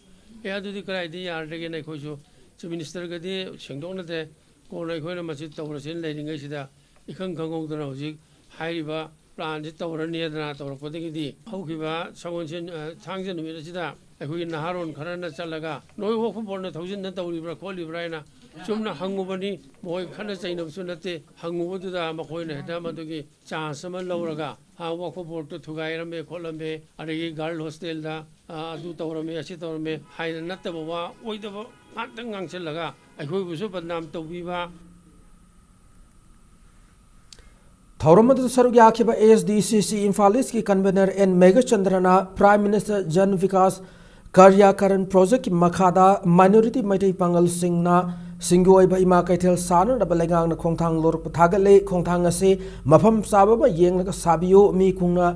ꯑꯦ, ꯑꯗꯨꯗꯤ ꯀꯗꯥꯏꯗ ꯌꯥꯔꯗꯒꯦꯅ ꯑꯩꯈꯣꯏꯁꯨ ꯆꯤꯐ ꯃꯤꯅꯤꯁꯇꯔꯒꯗꯤ ꯁꯦꯡꯗꯣꯛꯅꯗꯦ꯫ ꯀꯣꯟꯅ ꯑꯩꯈꯣꯏꯅ ꯃꯁꯤ ꯇꯧꯔꯁꯦꯅ ꯂꯩꯔꯤꯉꯩꯁꯤꯗ ꯏꯈꯪ ꯈꯪꯍꯧꯗꯅ ꯍꯧꯖꯤꯛ ꯍꯥꯏꯔꯤꯕ ꯄ꯭ꯂꯥꯟꯁꯤ ꯇꯧꯔꯅꯤꯗꯅ ꯇꯧꯔꯛꯄꯗꯒꯤꯗꯤ ꯍꯧꯈꯤꯕ ꯁꯒꯣꯜꯁꯦꯟ, ꯑ, ꯊꯥꯡꯖ ꯅꯨꯃꯤꯠ ꯑꯁꯤꯗ ꯑꯩꯈꯣꯏꯒꯤ ꯅꯍꯥꯔꯣꯟ ꯈꯔꯅ ꯆꯠꯂꯒ ꯅꯣꯏ ꯋꯥꯛꯐ ꯕꯣꯔꯗꯅ ꯊꯧꯖꯤꯟꯅ ꯇꯧꯔꯤꯕ꯭ꯔꯥ ꯈꯣꯠꯂꯤꯕ꯭ꯔꯥ ꯍꯥꯏꯅ ꯆꯨꯝꯅ ꯍꯪꯉꯨꯕꯅꯤ꯫ ꯃꯈꯣꯏ ꯈꯠꯅ ꯆꯩꯅꯕꯁꯨ ꯅꯠꯇꯦ꯫ ꯍꯪꯉꯨꯕꯗꯨꯗ ꯃꯈꯣꯏꯅ ꯍꯦꯛꯇ ꯃꯗꯨꯒꯤ ꯆꯥꯟꯁ ꯑꯃ ꯂꯧꯔꯒ, "ꯑ, ꯋꯥꯛꯐ ꯕꯣꯔꯗꯇꯨ ꯊꯨꯒꯥꯏꯔꯝꯃꯦ ꯈꯣꯠꯂꯝꯃꯦ, ꯑꯗꯒꯤ ꯒꯥꯔꯜ ꯍꯣꯁꯇꯦꯜꯗ, ꯑ, ꯑꯗꯨ ꯇꯧꯔꯝꯃꯦ, ꯑꯁꯤ ꯇꯧꯔꯝꯃꯦ" ꯍꯥꯏꯅ ꯅꯠꯇꯕ ꯋꯥ ꯑꯣꯏꯗꯕ ꯉꯥꯛꯇ ꯉꯥꯡꯁꯤꯜꯂꯒ ꯑꯩꯈꯣꯏꯕꯨꯁꯨ ꯕꯗꯅꯥꯝ ꯇꯧꯕꯤꯕ꯫ ꯊꯧꯔꯝ ꯑꯗꯨꯗ ꯁꯔꯨꯛ ꯌꯥꯈꯤꯕ ꯑꯦ ꯑꯦꯁ ꯗꯤ ꯁꯤ ꯁꯤ ꯏꯝꯐꯥꯜ ꯏꯁꯀꯤ ꯀꯟꯚꯦꯅꯔ ꯑꯦꯟ ꯃꯦꯘꯆꯟꯗ꯭ꯔꯅ ꯄ꯭ꯔꯥꯏꯝ ꯃꯤꯅꯤꯁꯇꯔ ꯖꯟ ꯚꯤꯀꯥꯁ ꯀꯥꯔꯌꯥꯀꯔꯟ ꯄ꯭ꯔꯣꯖꯦꯛꯀꯤ ꯃꯈꯥꯗ ꯃꯥꯏꯅꯣꯔꯤꯇꯤ ꯃꯩꯇꯩ ꯄꯥꯉꯜꯁꯤꯡꯅ ꯁꯤꯡꯒꯤ ꯑꯣꯏꯕ ꯏꯃꯥ ꯀꯩꯊꯦꯜ ꯁꯥꯅꯅꯕ ꯂꯩꯉꯥꯛꯅ ꯈꯣꯡꯊꯥꯡ ꯂꯧꯔꯛꯄ ꯊꯥꯒꯠꯂꯦ꯫ ꯈꯣꯡꯊꯥꯡ ꯑꯁꯤ ꯃꯐꯝ ꯆꯥꯕ ꯑꯃ ꯌꯦꯡꯂꯒ ꯁꯥꯕꯤꯌꯨ꯫ ꯃꯤ ꯀꯨꯡꯅ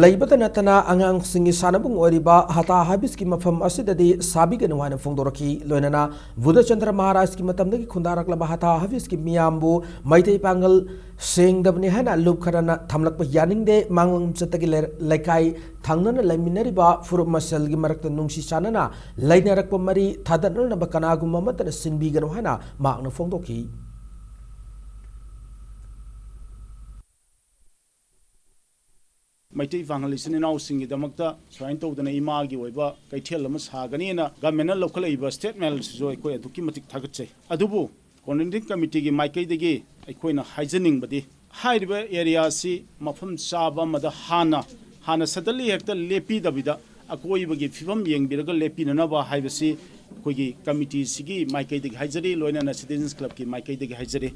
ꯂꯩꯕꯇ ꯅꯠꯇꯅ ꯑꯉꯥꯡꯁꯤꯡꯒꯤ ꯁꯥꯟꯅꯕꯨꯡ ꯑꯣꯏꯔꯤꯕ ꯍꯇꯥ ꯍꯥꯕꯤꯁꯀꯤ ꯃꯐꯝ ꯑꯁꯤꯗꯗꯤ ꯁꯥꯕꯤꯒꯅꯨ ꯍꯥꯏꯅ ꯐꯣꯡꯗꯣꯔꯛꯈꯤ꯫ ꯂꯣꯏꯅꯅ ꯕꯨꯙꯆꯟꯗ꯭ꯔ ꯃꯍꯥꯔꯥꯖꯀꯤ ꯃꯇꯝꯗꯒꯤ ꯈꯨꯟꯗꯥꯔꯛꯂꯕ ꯍꯇꯥ ꯍꯥꯕꯤꯁꯀꯤ ꯃꯤꯌꯥꯝꯕꯨ ꯃꯩꯇꯩ ꯄꯥꯉꯜ ꯁꯦꯡꯗꯕꯅꯤ ꯍꯥꯏꯅ ꯂꯨꯞ ꯈꯔꯅ ꯊꯝꯂꯛꯄ ꯌꯥꯅꯤꯡꯗꯦ꯫ ꯃꯥꯡꯂꯣꯝ ꯆꯠꯇꯒꯤ ꯂꯩ-, ꯂꯩꯀꯥꯏ ꯊꯪꯅꯅ ꯂꯩꯃꯤꯟꯅꯔꯤꯕ ꯐꯨꯔꯨꯞ ꯃꯁꯦꯜꯒꯤ ꯃꯔꯛꯇ ꯅꯨꯡꯁꯤ ꯆꯥꯟꯅꯅ ꯂꯩꯅꯔꯛꯄ ꯃꯔꯤ ꯊꯥꯗꯠꯅꯅꯕ ꯀꯅꯥꯒꯨꯝꯕ ꯑꯃꯠꯇꯅ ꯁꯤꯟꯕꯤꯒꯅꯨ ꯍꯥꯏꯅ ꯃꯍꯥꯛꯅ ꯐꯣꯡꯗꯣꯛꯈꯤ꯫ ꯃꯩꯇꯩ ꯄꯥꯉꯜ ꯏꯆꯤꯟ ꯏꯅꯥꯎꯁꯤꯡꯒꯤꯗꯃꯛꯇ ꯁꯨꯃꯥꯏꯅ ꯇꯧꯗꯅ ꯏꯃꯥꯒꯤ ꯑꯣꯏꯕ ꯀꯩꯊꯦꯜ ꯑꯃ ꯁꯥꯒꯅꯤꯅ ꯒꯃꯦꯟꯅ ꯂꯧꯈꯠꯂꯛꯏꯕ ꯁ꯭ꯇꯦꯠꯃꯦꯟꯁꯤꯁꯨ ꯑꯩꯈꯣꯏ ꯑꯗꯨꯛꯀꯤ ꯃꯇꯤꯛ ꯊꯥꯒꯠꯆꯩ꯫ ꯑꯗꯨꯕꯨ ꯀꯣꯑꯣꯔꯗꯤꯅꯦꯇꯤꯡ ꯀꯃꯤꯇꯤꯒꯤ ꯃꯥꯏꯀꯩꯗꯒꯤ ꯑꯩꯈꯣꯏꯅ ꯍꯥꯏꯖꯅꯤꯡꯕꯗꯤ, ꯍꯥꯏꯔꯤꯕ ꯑꯦꯔꯤꯌꯥꯁꯤ ꯃꯐꯝ ꯆꯥꯕ ꯑꯃꯗ ꯍꯥꯟꯅ, ꯍꯥꯟꯅ suddenly ꯍꯦꯛꯇ ꯂꯦꯞꯄꯤꯗꯕꯤꯗ, ꯑꯀꯣꯏꯕꯒꯤ ꯐꯤꯕꯝ ꯌꯦꯡꯕꯤꯔꯒ ꯂꯦꯞꯄꯤꯅꯅꯕ ꯍꯥꯏꯕꯁꯤ ꯑꯩꯈꯣꯏꯒꯤ ꯀꯃꯤꯇꯤꯁꯤꯒꯤ ꯃꯥꯏꯀꯩꯗꯒꯤ ꯍꯥꯏꯖꯔꯤ, ꯂꯣꯏꯅꯅ ꯁꯤꯇꯤꯖꯟꯁ ꯀ꯭ꯂꯕꯀꯤ ꯃꯥꯏꯀꯩꯗꯒꯤ ꯍꯥꯏꯖꯔꯤ꯫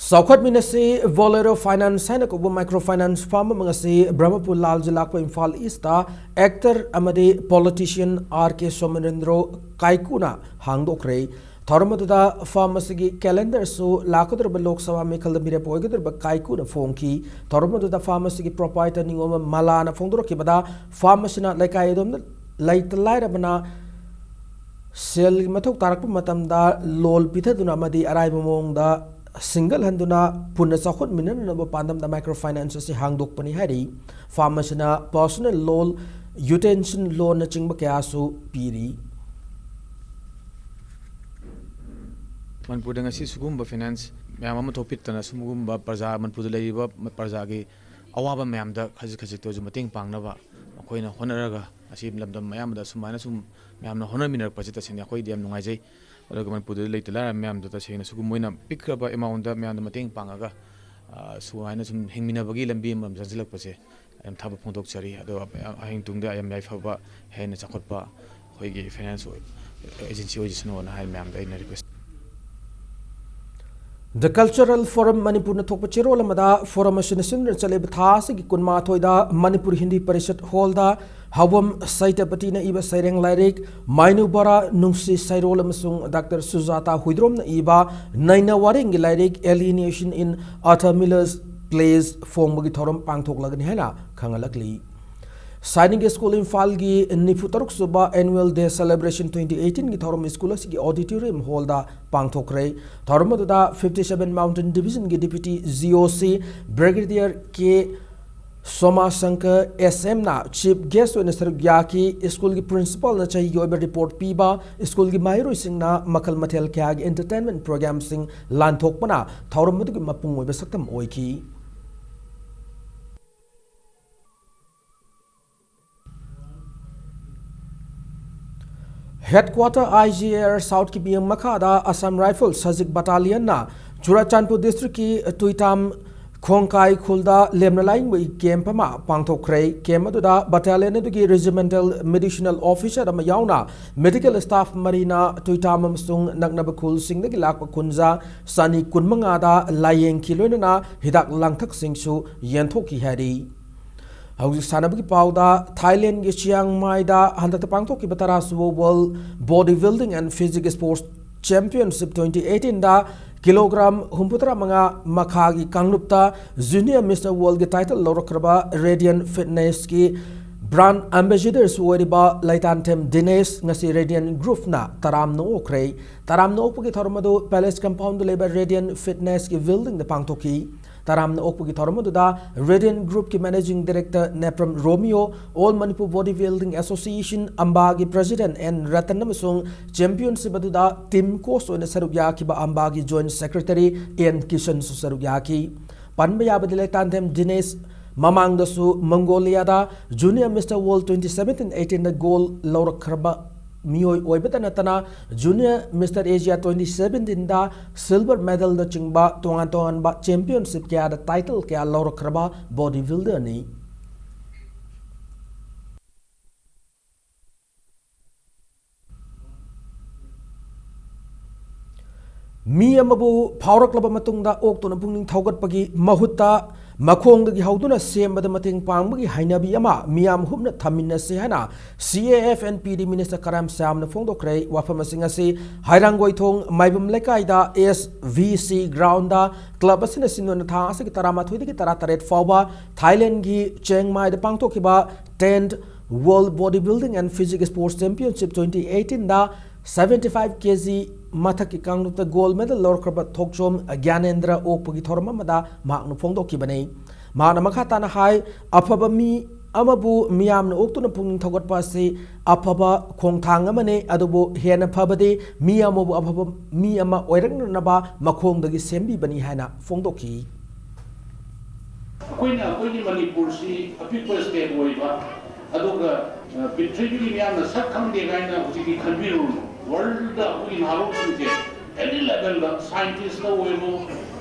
ꯆꯥꯎꯈꯠꯃꯤꯟꯅꯁꯤ ꯕꯣꯂꯦꯔꯣ ꯐꯥꯏꯅꯥꯟꯁ ꯍꯥꯏꯅ ꯀꯧꯕ ꯃꯥꯏꯀ꯭ꯔꯣ ꯐꯥꯏꯅꯥꯟꯁ ꯐꯥꯔꯝ ꯑꯃ ꯉꯁꯤ ꯕ꯭ꯔꯍꯃꯄꯨꯔ ꯂꯥꯜ ꯖꯤꯂꯥ ꯑꯩꯈꯣꯏ ꯏꯝꯐꯥꯜ ꯏꯁꯇ ꯑꯦꯛꯇꯔ ꯑꯃꯗꯤ ꯄꯣꯂꯤꯇꯤꯁꯤꯌꯟ ꯑꯥꯔ ꯀꯦ ꯁꯣꯃꯅꯦꯟꯗ꯭ꯔꯣ ꯀꯥꯏꯀꯨꯅ ꯍꯥꯡꯗꯣꯛꯈ꯭ꯔꯦ꯫ ꯊꯧꯔꯝ ꯑꯗꯨꯗ ꯐꯥꯔꯝ ꯑꯁꯤꯒꯤ ꯀꯦꯂꯦꯟꯗꯔꯁꯨ ꯂꯥꯛꯀꯗꯧꯔꯤꯕ ꯂꯣꯛ ꯁꯚꯥ ꯃꯤꯈꯜꯗ ꯃꯤꯔꯦꯞ ꯑꯣꯏꯒꯗꯧꯔꯤꯕ ꯀꯥꯏꯀꯨꯅ ꯐꯣꯡꯈꯤ꯫ ꯊꯧꯔꯝ ꯑꯗꯨꯗ ꯐꯥꯔꯝ ꯑꯁꯤꯒꯤ ꯄ꯭ꯔꯣꯄꯥꯏꯇꯔ ꯅꯤꯉꯣꯝꯕꯝ ꯃꯂꯥꯅ ꯐꯣꯡꯗꯣꯔꯛꯈꯤꯕꯗ, ꯐꯥꯔꯝ ꯑꯁꯤꯅ ꯂꯩꯀꯥꯏ ꯑꯗꯣꯝꯗ ꯂꯩꯇ ꯂꯥꯏꯔꯕꯅ ꯁꯦꯜꯒꯤ ꯃꯊꯧ ꯇꯥꯔꯛꯄ ꯃꯇꯝꯗ ꯂꯣꯟ ꯄꯤꯊꯗꯨꯅ ꯑꯃꯗꯤ ꯑꯔꯥꯏꯕ ꯃꯑꯣꯡꯗ ꯁꯤꯡꯒꯠꯍꯟꯗꯨꯅ ꯄꯨꯟꯅ ꯆꯥꯎꯈꯠꯃꯤꯟꯅꯅꯕ ꯄꯥꯟꯗꯝꯗ ꯃꯥꯏꯀ꯭ꯔꯣ ꯐꯥꯏꯅꯥꯟꯁ ꯑꯁꯤ ꯍꯥꯡꯗꯣꯛꯄꯅꯤ ꯍꯥꯏꯔꯤ꯫ ꯐꯥꯔꯝ ꯑꯁꯤꯅ ꯄꯔꯁꯣꯅꯦꯜ ꯂꯣꯟ, ꯌꯨꯇꯦꯟꯁꯤꯜ ꯂꯣꯟꯅꯆꯤꯡꯕ ꯀꯌꯥꯁꯨ ꯄꯤꯔꯤ꯫ ꯃꯅꯤꯄꯨꯔꯗ ꯉꯁꯤ ꯁꯤꯒꯨꯝꯕ ꯐꯥꯏꯅꯥꯟꯁ ꯃꯌꯥꯝ ꯑꯃ ꯊꯣꯛꯄꯤꯗꯅ, ꯁꯤꯒꯨꯝꯕ ꯄ꯭ꯔꯖꯥ, ꯃꯅꯤꯄꯨꯔꯗ ꯂꯩꯔꯤꯕ ꯄ꯭ꯔꯖꯥꯒꯤ ꯑꯋꯥꯕ ꯃꯌꯥꯝꯗ ꯈꯖꯤꯛ ꯈꯖꯤꯛꯇ ꯑꯣꯏꯔꯁꯨ ꯃꯇꯦꯡ ꯄꯥꯡꯅꯕ ꯃꯈꯣꯏꯅ ꯍꯣꯠꯅꯔꯒ, ꯉꯁꯤ ꯂꯝꯗꯝ ꯑꯌꯥꯝꯕꯗ ꯁꯨꯃꯥꯏꯅ ꯁꯨꯝ ꯃꯌꯥꯝꯅ ꯍꯣꯠꯅꯃꯤꯟꯅꯔꯛꯄꯁꯦ ꯇꯁꯦꯡꯅ ꯑꯩꯈꯣꯏꯗꯤ ꯌꯥꯝ ꯅꯨꯡꯉꯥꯏꯖꯩ꯫ ꯑꯗꯨꯒ ꯃꯅꯤꯄꯨꯔꯗ ꯂꯩꯇ ꯂꯥꯏꯔ ꯃꯌꯥꯝꯗ ꯇꯁꯦꯡꯅ ꯁꯤꯒꯨꯝꯕ ꯑꯣꯏꯅ ꯄꯤꯛꯈ꯭ꯔꯕ ꯑꯦꯃꯥꯎꯟꯗ ꯃꯌꯥꯝꯗ ꯃꯇꯦꯡ ꯄꯥꯡꯉꯒ, ꯑ, ꯁꯨꯃꯥꯏꯅ ꯁꯨꯝ ꯍꯤꯡꯃꯤꯟꯅꯕꯒꯤ ꯂꯝꯕꯤ ꯑꯃ ꯆꯪꯁꯤꯜꯂꯛꯄꯁꯦ ꯌꯥꯝ ꯊꯥꯒꯠꯄ ꯐꯣꯡꯗꯣꯛꯆꯔꯤ꯫ ꯑꯗꯣ ꯍꯌꯦꯡ ꯇꯨꯡꯗ ꯌꯥꯝ ꯌꯥꯏꯐꯕ, ꯍꯦꯟꯅ ꯆꯥꯎꯈꯠꯄ ꯑꯩꯈꯣꯏꯒꯤ ꯐꯥꯏꯅꯥꯟꯁ ꯑꯦꯖꯦꯟꯁꯤ ꯑꯣꯏꯖꯁꯅꯨꯅ ꯍꯥꯏꯅ ꯃꯌꯥꯝꯗ ꯑꯩꯅ ꯔꯤꯀ꯭ꯋꯦꯁ꯫ The Cultural Forum ꯃꯅꯤꯄꯨꯔꯅ ꯊꯣꯛꯄ ꯆꯦꯔꯣꯜ ꯑꯃꯗ, ꯐꯣꯔꯝ ꯑꯁꯤꯅ ꯁꯤꯟꯗꯨꯅ ꯆꯠꯂꯤꯕ ꯊꯥ ꯑꯁꯤꯒꯤ ꯀꯨꯟꯃꯥꯊꯣꯏꯗ ꯃꯅꯤꯄꯨꯔ ꯍꯤꯟꯗꯤ ꯄꯔꯤꯁꯠ ꯍꯣꯜꯗ ꯍꯥꯎꯕꯝ ꯁꯩꯇꯄꯇꯤꯅ ꯏꯕ ꯁꯩꯔꯦꯡ ꯂꯥꯏꯔꯤꯛ ꯃꯥꯏꯅꯨꯕꯔꯥ ꯅꯨꯡꯁꯤ ꯁꯩꯔꯣꯜ ꯑꯃꯁꯨꯡ ꯗꯥꯛꯇꯔ ꯁꯨꯖꯥꯇꯥ ꯍꯨꯏꯗ꯭ꯔꯣꯝꯅ ꯏꯕ ꯅꯩꯅ ꯋꯥꯔꯦꯡꯒꯤ ꯂꯥꯏꯔꯤꯛ Alienation in Arthur Miller's Place ꯐꯣꯡꯕꯒꯤ ꯊꯧꯔꯝ ꯄꯥꯡꯊꯣꯛꯂꯒꯅꯤ ꯍꯥꯏꯅ ꯈꯪꯍꯜꯂꯛꯂꯤ꯫ ꯁꯥꯏꯅꯤꯛ ꯁ꯭ꯀꯨꯜ ꯏꯝꯐꯥꯜꯒꯤ ꯅꯤꯐꯨ ꯇꯔꯨꯛ ꯁꯨꯕ Annual Day Celebration twenty eighteen ꯒꯤ ꯊꯧꯔꯝ ꯁ꯭ꯀꯨꯜ ꯑꯁꯤꯒꯤ auditorium ꯍꯣꯜꯗ ꯄꯥꯡꯊꯣꯛꯈ꯭ꯔꯦ꯫ ꯊꯧꯔꯝ ꯑꯗꯨꯗ fifty seven Mountain Division ꯒꯤ Deputy G O C Brigadier K ꯁꯣꯃꯥ ꯁꯪꯀꯔ ꯑꯦꯁ ꯑꯦꯝꯅ ꯆꯤꯐ ꯒꯦꯁ ꯑꯣꯏꯅ ꯁꯔꯨꯛ ꯌꯥꯈꯤ꯫ ꯁ꯭ꯀꯨꯜꯒꯤ ꯄ꯭ꯔꯤꯟꯁꯤꯄꯥꯜꯅ ꯆꯍꯤꯒꯤ ꯑꯣꯏꯕ ꯔꯤꯄꯣꯔꯠ ꯄꯤꯕ, ꯁ꯭ꯀꯨꯜꯒꯤ ꯃꯍꯩꯔꯣꯏꯁꯤꯡꯅ ꯃꯈꯜ ꯃꯊꯦꯜ ꯀꯌꯥꯒꯤ ꯑꯦꯟꯇꯔꯇꯦꯟꯃꯦꯟ ꯄ꯭ꯔꯣꯒ꯭ꯔꯥꯝꯁꯤꯡ ꯂꯥꯟꯊꯣꯛꯄꯅ ꯊꯧꯔꯝ ꯑꯗꯨꯒꯤ ꯃꯄꯨꯡ ꯑꯣꯏꯕ ꯁꯛꯇꯝ ꯑꯣꯏꯈꯤ꯫ Headquarter I G A R ꯁꯥꯎꯠꯀꯤ ꯃꯤꯠꯌꯦꯡ ꯃꯈꯥꯗ ꯑꯁꯥꯝ ꯔꯥꯏꯐꯜꯁ ꯁꯖꯤꯛ ꯕꯠꯇꯥꯂꯤꯌꯟꯅ ꯆꯨꯔꯥꯆꯥꯟꯄꯨꯔ ꯗꯤꯁꯇ꯭ꯔꯤꯛꯀꯤ ꯇꯨꯏꯇꯥꯝ ꯈꯣꯡꯀꯥꯏ ꯈꯨꯜꯗ ꯂꯦꯝꯅ ꯂꯥꯏꯌꯦꯡꯕꯒꯤ ꯀꯦꯝꯞ ꯑꯃ ꯄꯥꯡꯊꯣꯛꯈ꯭ꯔꯦ꯫ ꯀꯦꯝꯞ ꯑꯗꯨꯗ ꯕꯠꯇꯥꯂꯤꯌꯟ ꯑꯗꯨꯒꯤ ꯔꯤꯖꯤꯃꯦꯟꯇꯦꯜ ꯃꯦꯗꯤꯁꯤꯅꯦꯜ ꯑꯣꯐꯤꯁꯔ ꯑꯃ ꯌꯥꯎꯅ ꯃꯦꯗꯤꯀꯦꯜ ꯁ꯭ꯇꯥꯐ ꯃꯔꯤꯅ ꯇꯨꯏꯇꯥꯝ ꯑꯃꯁꯨꯡ ꯅꯛꯅꯕ ꯈꯨꯜꯁꯤꯡꯗꯒꯤ ꯂꯥꯛꯄ ꯀꯨꯟꯖꯥ ꯆꯅꯤ ꯀꯨꯟꯃꯉꯥꯗ ꯂꯥꯌꯦꯡꯈꯤ, ꯂꯣꯏꯅꯅ ꯍꯤꯗꯥꯛ ꯂꯥꯡꯊꯛꯁꯤꯡꯁꯨ ꯌꯦꯟꯊꯣꯛꯈꯤ ꯍꯥꯏꯔꯤ꯫ ꯍꯧꯖꯤꯛ ꯁꯥꯟꯅꯕꯒꯤ ꯄꯥꯎꯗ, ꯊꯥꯏꯂꯦꯟꯒꯤ ꯆꯤꯌꯥꯡ ꯃꯥꯏꯗ ꯍꯟꯗꯛꯇ ꯄꯥꯡꯊꯣꯛꯈꯤꯕ ꯇꯔꯥꯁꯨꯕ World Body Building and Physique Sports Championship twenty eighteen ꯗ ꯀꯤꯂꯣꯒ꯭ꯔꯥꯝ ꯍꯨꯝꯐꯨꯇꯔꯥ ꯃꯉꯥ ꯃꯈꯥꯒꯤ ꯀꯥꯡꯂꯨꯞꯇ Junior Mister World ꯒꯤ ꯇꯥꯏꯇꯜ ꯂꯧꯔꯛꯈ꯭ꯔꯕ ꯔꯦꯗꯤꯌꯟ ꯐꯤꯠꯅꯦꯁꯀꯤ ꯕ꯭ꯔꯥꯟ ꯑꯦꯝꯕꯦꯁꯦꯗꯔꯁꯨ ꯑꯣꯏꯔꯤꯕ ꯂꯩꯇꯥꯟꯊꯦꯝ ꯗꯤꯅꯦꯁ ꯉꯁꯤ ꯔꯦꯗꯤꯌꯟ ꯒ꯭ꯔꯨꯞꯅ ꯇꯔꯥꯝꯅ ꯑꯣꯛꯈ꯭ꯔꯦ꯫ ꯇꯔꯥꯝꯅ ꯑꯣꯛꯄꯒꯤ ꯊꯧꯔꯝ ꯑꯗꯨ ꯄꯦꯂꯦꯁ ꯀꯝꯄꯥꯎꯟꯗ ꯂꯩꯕ ꯔꯦꯗꯤꯌꯟ ꯐꯤꯠꯅꯦꯁꯀꯤ ꯕꯤꯜꯗꯤꯡꯗ ꯄꯥꯡꯊꯣꯛꯈꯤ꯫ ꯇꯔꯥꯝꯅ ꯑꯣꯛꯄꯒꯤ ꯊꯧꯔꯝ ꯑꯗꯨꯗ ꯔꯦꯗꯤꯌꯟ ꯒ꯭ꯔꯨꯞꯀꯤ managing director Nepram Romeo, all Manipur body building association ꯑꯝꯕꯥꯒꯤ ꯄ꯭ꯔꯦꯁꯤꯗꯦꯟꯠ ꯑꯦꯟ ꯔꯇꯟ ꯑꯃꯁꯨꯡ ꯆꯦꯝꯄꯤꯌꯟꯁꯤꯞ ꯑꯗꯨꯗ ꯇꯤꯝ ꯀꯣꯆ ꯑꯣꯏꯅ ꯁꯔꯨꯛ ꯌꯥꯈꯤꯕ ꯑꯝꯕꯥꯒꯤ ꯖꯣꯏꯟꯠ ꯁꯦꯀ꯭ꯔꯦꯇꯔꯤ ꯑꯦꯟ ꯀꯤꯁꯟꯁꯨ ꯁꯔꯨꯛ ꯌꯥꯈꯤ꯫ ꯄꯟꯕ ꯌꯥꯕꯗꯤ, ꯂꯩꯇꯥꯟꯊꯦꯝ ꯗꯤꯅꯦꯁ ꯃꯃꯥꯡꯗꯁꯨ ꯃꯪꯒꯣꯂꯤꯌꯥꯗ Junior Mister World twenty seventeen eighteenꯗ ꯒꯣꯜ ꯂꯧꯔꯛꯈ꯭ꯔꯕ ꯃꯤꯑꯣꯏ ꯑꯣꯏꯕꯇ ꯅꯠꯇꯅ, Junior Mister Asia twenty seventeenꯗ ꯁꯤꯜꯚꯔ ꯃꯦꯗꯜꯅꯆꯤꯡꯕ ꯇꯣꯉꯥꯟ ꯇꯣꯉꯥꯟꯕ ꯆꯦꯝꯄꯤꯌꯟꯁꯤꯞ ꯀꯌꯥꯗ ꯇꯥꯏꯇꯜ ꯀꯌꯥ ꯂꯧꯔꯛꯈ꯭ꯔꯕ ꯕꯣꯗꯤ ꯕꯤꯜꯗꯔꯅꯤ꯫ ꯃꯤ ꯑꯃꯕꯨ ꯐꯥꯎꯔꯛꯂꯕ ꯃꯇꯨꯡꯗ ꯑꯣꯛꯇꯨꯅ ꯄꯨꯛꯅꯤꯡ ꯊꯧꯒꯠꯄꯒꯤ ꯃꯍꯨꯠꯇ, ꯃꯈꯣꯡꯗꯒꯤ ꯍꯧꯗꯨꯅ ꯁꯦꯝꯕꯗ ꯃꯇꯦꯡ ꯄꯥꯡꯕꯒꯤ ꯍꯩꯅꯕꯤ ꯑꯃ ꯃꯤꯌꯥꯝ ꯍꯨꯞꯅ ꯊꯝꯃꯤꯟꯅꯁꯤ ꯍꯥꯏꯅ C A F and P D minister ꯀꯔꯥꯝ ꯁꯥꯝꯅ ꯐꯣꯡꯗꯣꯛꯈ꯭ꯔꯦ꯫ ꯋꯥꯐꯝ ꯑꯁꯤꯡ ꯑꯁꯤ ꯍꯩꯔꯥꯡꯒꯣꯏꯊꯣꯡ ꯃꯥꯏꯕꯝ ꯂꯩꯀꯥꯏꯗ S V C groundꯗ ꯀ꯭ꯂꯕ ꯑꯁꯤꯅ ꯁꯤꯟꯗꯨꯅ ꯊꯥ ꯑꯁꯤꯒꯤ ꯇꯔꯥꯃꯥꯊꯣꯏꯗꯒꯤ ꯇꯔꯥꯇꯔꯦꯠ ꯐꯥꯎꯕ ꯊꯥꯏꯂꯦꯟꯒꯤ ꯆꯦꯡ ꯃꯥꯏꯗ ꯄꯥꯡꯊꯣꯛꯈꯤꯕ tenth World Body Building and Physique Sports Championship twenty eighteenꯗ seventy five K G ꯃꯊꯛꯀꯤ ꯀꯥꯡꯂꯨꯞꯇ ꯒꯣꯜ ꯃꯦꯗꯜ ꯂꯧꯔꯛꯈ꯭ꯔꯕ ꯊꯣꯛꯆꯣꯝ ꯒ꯭ꯌꯥꯅꯦꯟꯗ꯭ꯔ ꯑꯣꯛꯄꯒꯤ ꯊꯧꯔꯝ ꯑꯃꯗ ꯃꯍꯥꯛꯅ ꯐꯣꯡꯗꯣꯛꯈꯤꯕꯅꯤ꯫ ꯃꯍꯥꯛꯅ ꯃꯈꯥ ꯇꯥꯅ ꯍꯥꯏ, ꯑꯐꯕ ꯃꯤ ꯑꯃꯕꯨ ꯃꯤꯌꯥꯝꯅ ꯑꯣꯛꯇꯨꯅ ꯄꯨꯛꯅꯤꯡ ꯊꯧꯒꯠꯄ ꯑꯁꯤ ꯑꯐꯕ ꯈꯣꯡꯊꯥꯡ ꯑꯃꯅꯤ, ꯑꯗꯨꯕꯨ ꯍꯦꯟꯅ ꯐꯕꯗꯤ ꯃꯤ ꯑꯃꯕꯨ ꯑꯐꯕ ꯃꯤ ꯑꯃ ꯑꯣꯏꯔꯛꯅꯅꯕ ꯃꯈꯣꯡꯗꯒꯤ ꯁꯦꯝꯕꯤꯕꯅꯤ ꯍꯥꯏꯅ ꯐꯣꯡꯗꯣꯛꯈꯤ꯫ ꯑꯩꯈꯣꯏꯅ ꯑꯩꯈꯣꯏꯒꯤ ꯃꯅꯤꯄꯨꯔꯁꯤ ꯑꯄꯤꯛꯄ state ꯑꯣꯏꯕ, ꯑꯗꯨꯒ, ꯑ, ꯄ꯭ꯔꯤꯊꯤꯕꯤꯒꯤ ꯃꯤꯌꯥꯝꯅ ꯁꯛ ꯈꯪꯗꯦ ꯀꯥꯏꯅ ꯍꯧꯖꯤꯛꯇꯤ ꯈꯟꯕꯤꯔꯨꯔꯅꯨ꯫ Worldꯗ ꯑꯩꯈꯣꯏꯒꯤ ꯅꯍꯥꯔꯣꯜꯁꯤꯡꯁꯦ any levelꯗ, scientistꯇ ꯑꯣꯏꯔꯣ,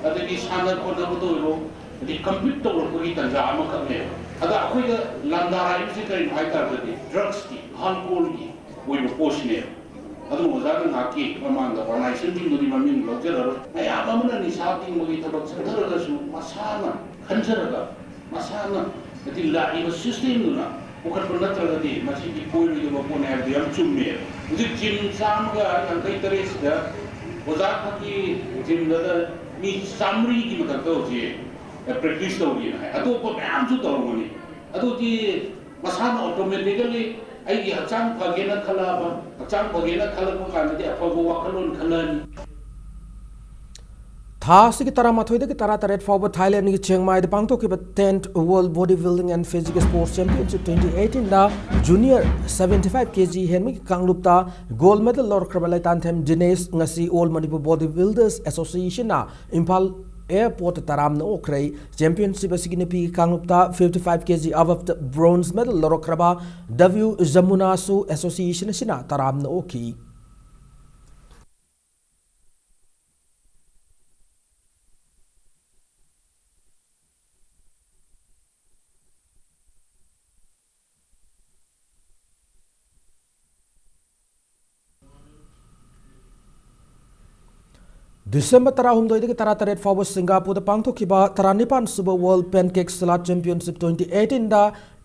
ꯑꯗꯒꯤ ꯁꯥꯟꯅ ꯈꯣꯠꯅꯕꯗ ꯑꯣꯏꯔꯣ, ꯑꯗꯩ compete ꯇꯧꯔꯛꯄꯒꯤ ꯇꯥꯟꯖꯥ ꯑꯃꯈꯛꯅꯦꯕ꯫ ꯑꯗ ꯑꯩꯈꯣꯏꯗ ꯂꯥꯟꯗꯥꯔꯛꯏꯕꯁꯤ ꯀꯔꯤꯅꯣ ꯍꯥꯏ ꯇꯥꯔꯒꯗꯤ, drugsꯀꯤ, alcoholꯒꯤ ꯑꯣꯏꯕ ꯄꯣꯠꯁꯤꯅꯦꯕ꯫ ꯑꯗꯨ ꯑꯣꯖꯥꯅ ꯉꯥꯏꯍꯥꯛꯀꯤ ꯃꯃꯥꯡꯗ organisationꯗꯨꯗꯤ ꯃꯃꯤꯡ ꯂꯧꯖꯔꯔꯣꯏ꯫ ꯃꯌꯥꯝ ꯑꯃꯅ ꯅꯤꯁꯥ ꯊꯤꯡꯕꯒꯤ ꯊꯕꯛ ꯆꯠꯊꯔꯒꯁꯨ ꯃꯁꯥꯅ ꯈꯟꯖꯔꯒ, ꯃꯁꯥꯅ, ꯍꯥꯏꯗꯤ, ꯂꯥꯛꯏꯕ systemꯗꯨꯅ ꯄꯨꯈꯠꯄ ꯅꯠꯇ꯭ꯔꯒꯗꯤ ꯃꯁꯤꯗꯤ ꯑꯣꯏꯔꯣꯏꯗꯕ ꯄꯣꯠꯅꯤ ꯍꯥꯏꯕꯗꯨ ꯌꯥꯝ ꯆꯨꯝꯃꯦ꯫ ꯍꯧꯖꯤꯛ gym ꯆꯥꯝꯃꯒ ꯌꯥꯡꯈꯩ ꯇꯔꯦꯠꯁꯤꯗ ꯑꯣꯖꯥ ꯈꯛꯀꯤ gymꯗꯗ ꯃꯤ ꯆꯥꯃꯔꯤꯒꯤ ꯃꯊꯛꯇ ꯍꯧꯖꯤꯛ practice ꯇꯧꯔꯤꯅ ꯍꯥꯏ꯫ ꯑꯇꯣꯞꯄ ꯃꯌꯥꯝꯁꯨ ꯇꯧꯔꯝꯒꯅꯤ꯫ ꯑꯗꯨꯗꯤ ꯃꯁꯥꯅ automatically ꯑꯩꯒꯤ ꯍꯛꯆꯥꯡ ꯐꯒꯦꯅ ꯈꯜꯂꯛꯑꯕ, ꯍꯛꯆꯥꯡ ꯐꯒꯦꯅ ꯈꯜꯂꯛꯄ ꯀꯥꯟꯗꯗꯤ ꯑꯐꯕ ꯋꯥꯈꯜꯂꯣꯟ ꯈꯜꯂꯛꯑꯅꯤ꯫ ꯊꯥ ꯑꯁꯤꯒꯤ ꯇꯔꯥꯃꯥꯊꯣꯏꯗꯒꯤ ꯇꯔꯥꯇꯔꯦꯠ ꯐꯥꯎꯕ ꯊꯥꯏꯂꯦꯟꯒꯤ ꯆꯤꯡꯃꯥꯏꯗ ꯄꯥꯡꯊꯣꯛꯈꯤꯕ tenth World Bodybuilding and Physique Sports Championship twenty eighteenꯗ junior seventy five kg ꯍꯦꯟꯕꯒꯤ ꯀꯥꯡꯂꯨꯞꯇ gold medal ꯂꯧꯔꯛꯈ꯭ꯔꯕ ꯂꯩꯇꯥꯟꯊꯦꯝ ꯗꯤꯅꯦꯁ ꯉꯁꯤ All Manipur Bodybuilders Associationꯅ ꯏꯝꯐꯥꯜ airportꯇ ꯇꯔꯥꯝꯅ ꯑꯣꯛꯈ꯭ꯔꯦ꯫ Championship ꯑꯁꯤꯒꯤ ꯅꯨꯄꯤꯒꯤ ꯀꯥꯡꯂꯨꯞꯇ fifty five kg aboveꯇ bronze medal ꯂꯧꯔꯛꯈ꯭ꯔꯕ W ꯖꯃꯨꯅꯥꯁꯨ association ꯑꯁꯤꯅ ꯇꯔꯥꯝꯅ ꯑꯣꯛꯈꯤ꯫ December ꯇꯔꯥꯍꯨꯝꯗꯣꯏꯗꯒꯤ ꯇꯔꯥꯇꯔꯦꯠ ꯐꯥꯎꯕ ꯁꯤꯡꯒꯥꯄꯨꯔꯗ ꯄꯥꯡꯊꯣꯛꯈꯤꯕ ꯇꯔꯥꯅꯤꯄꯥꯟ ꯁꯨꯕ World Pancake Salad Championship twenty eighteenꯗ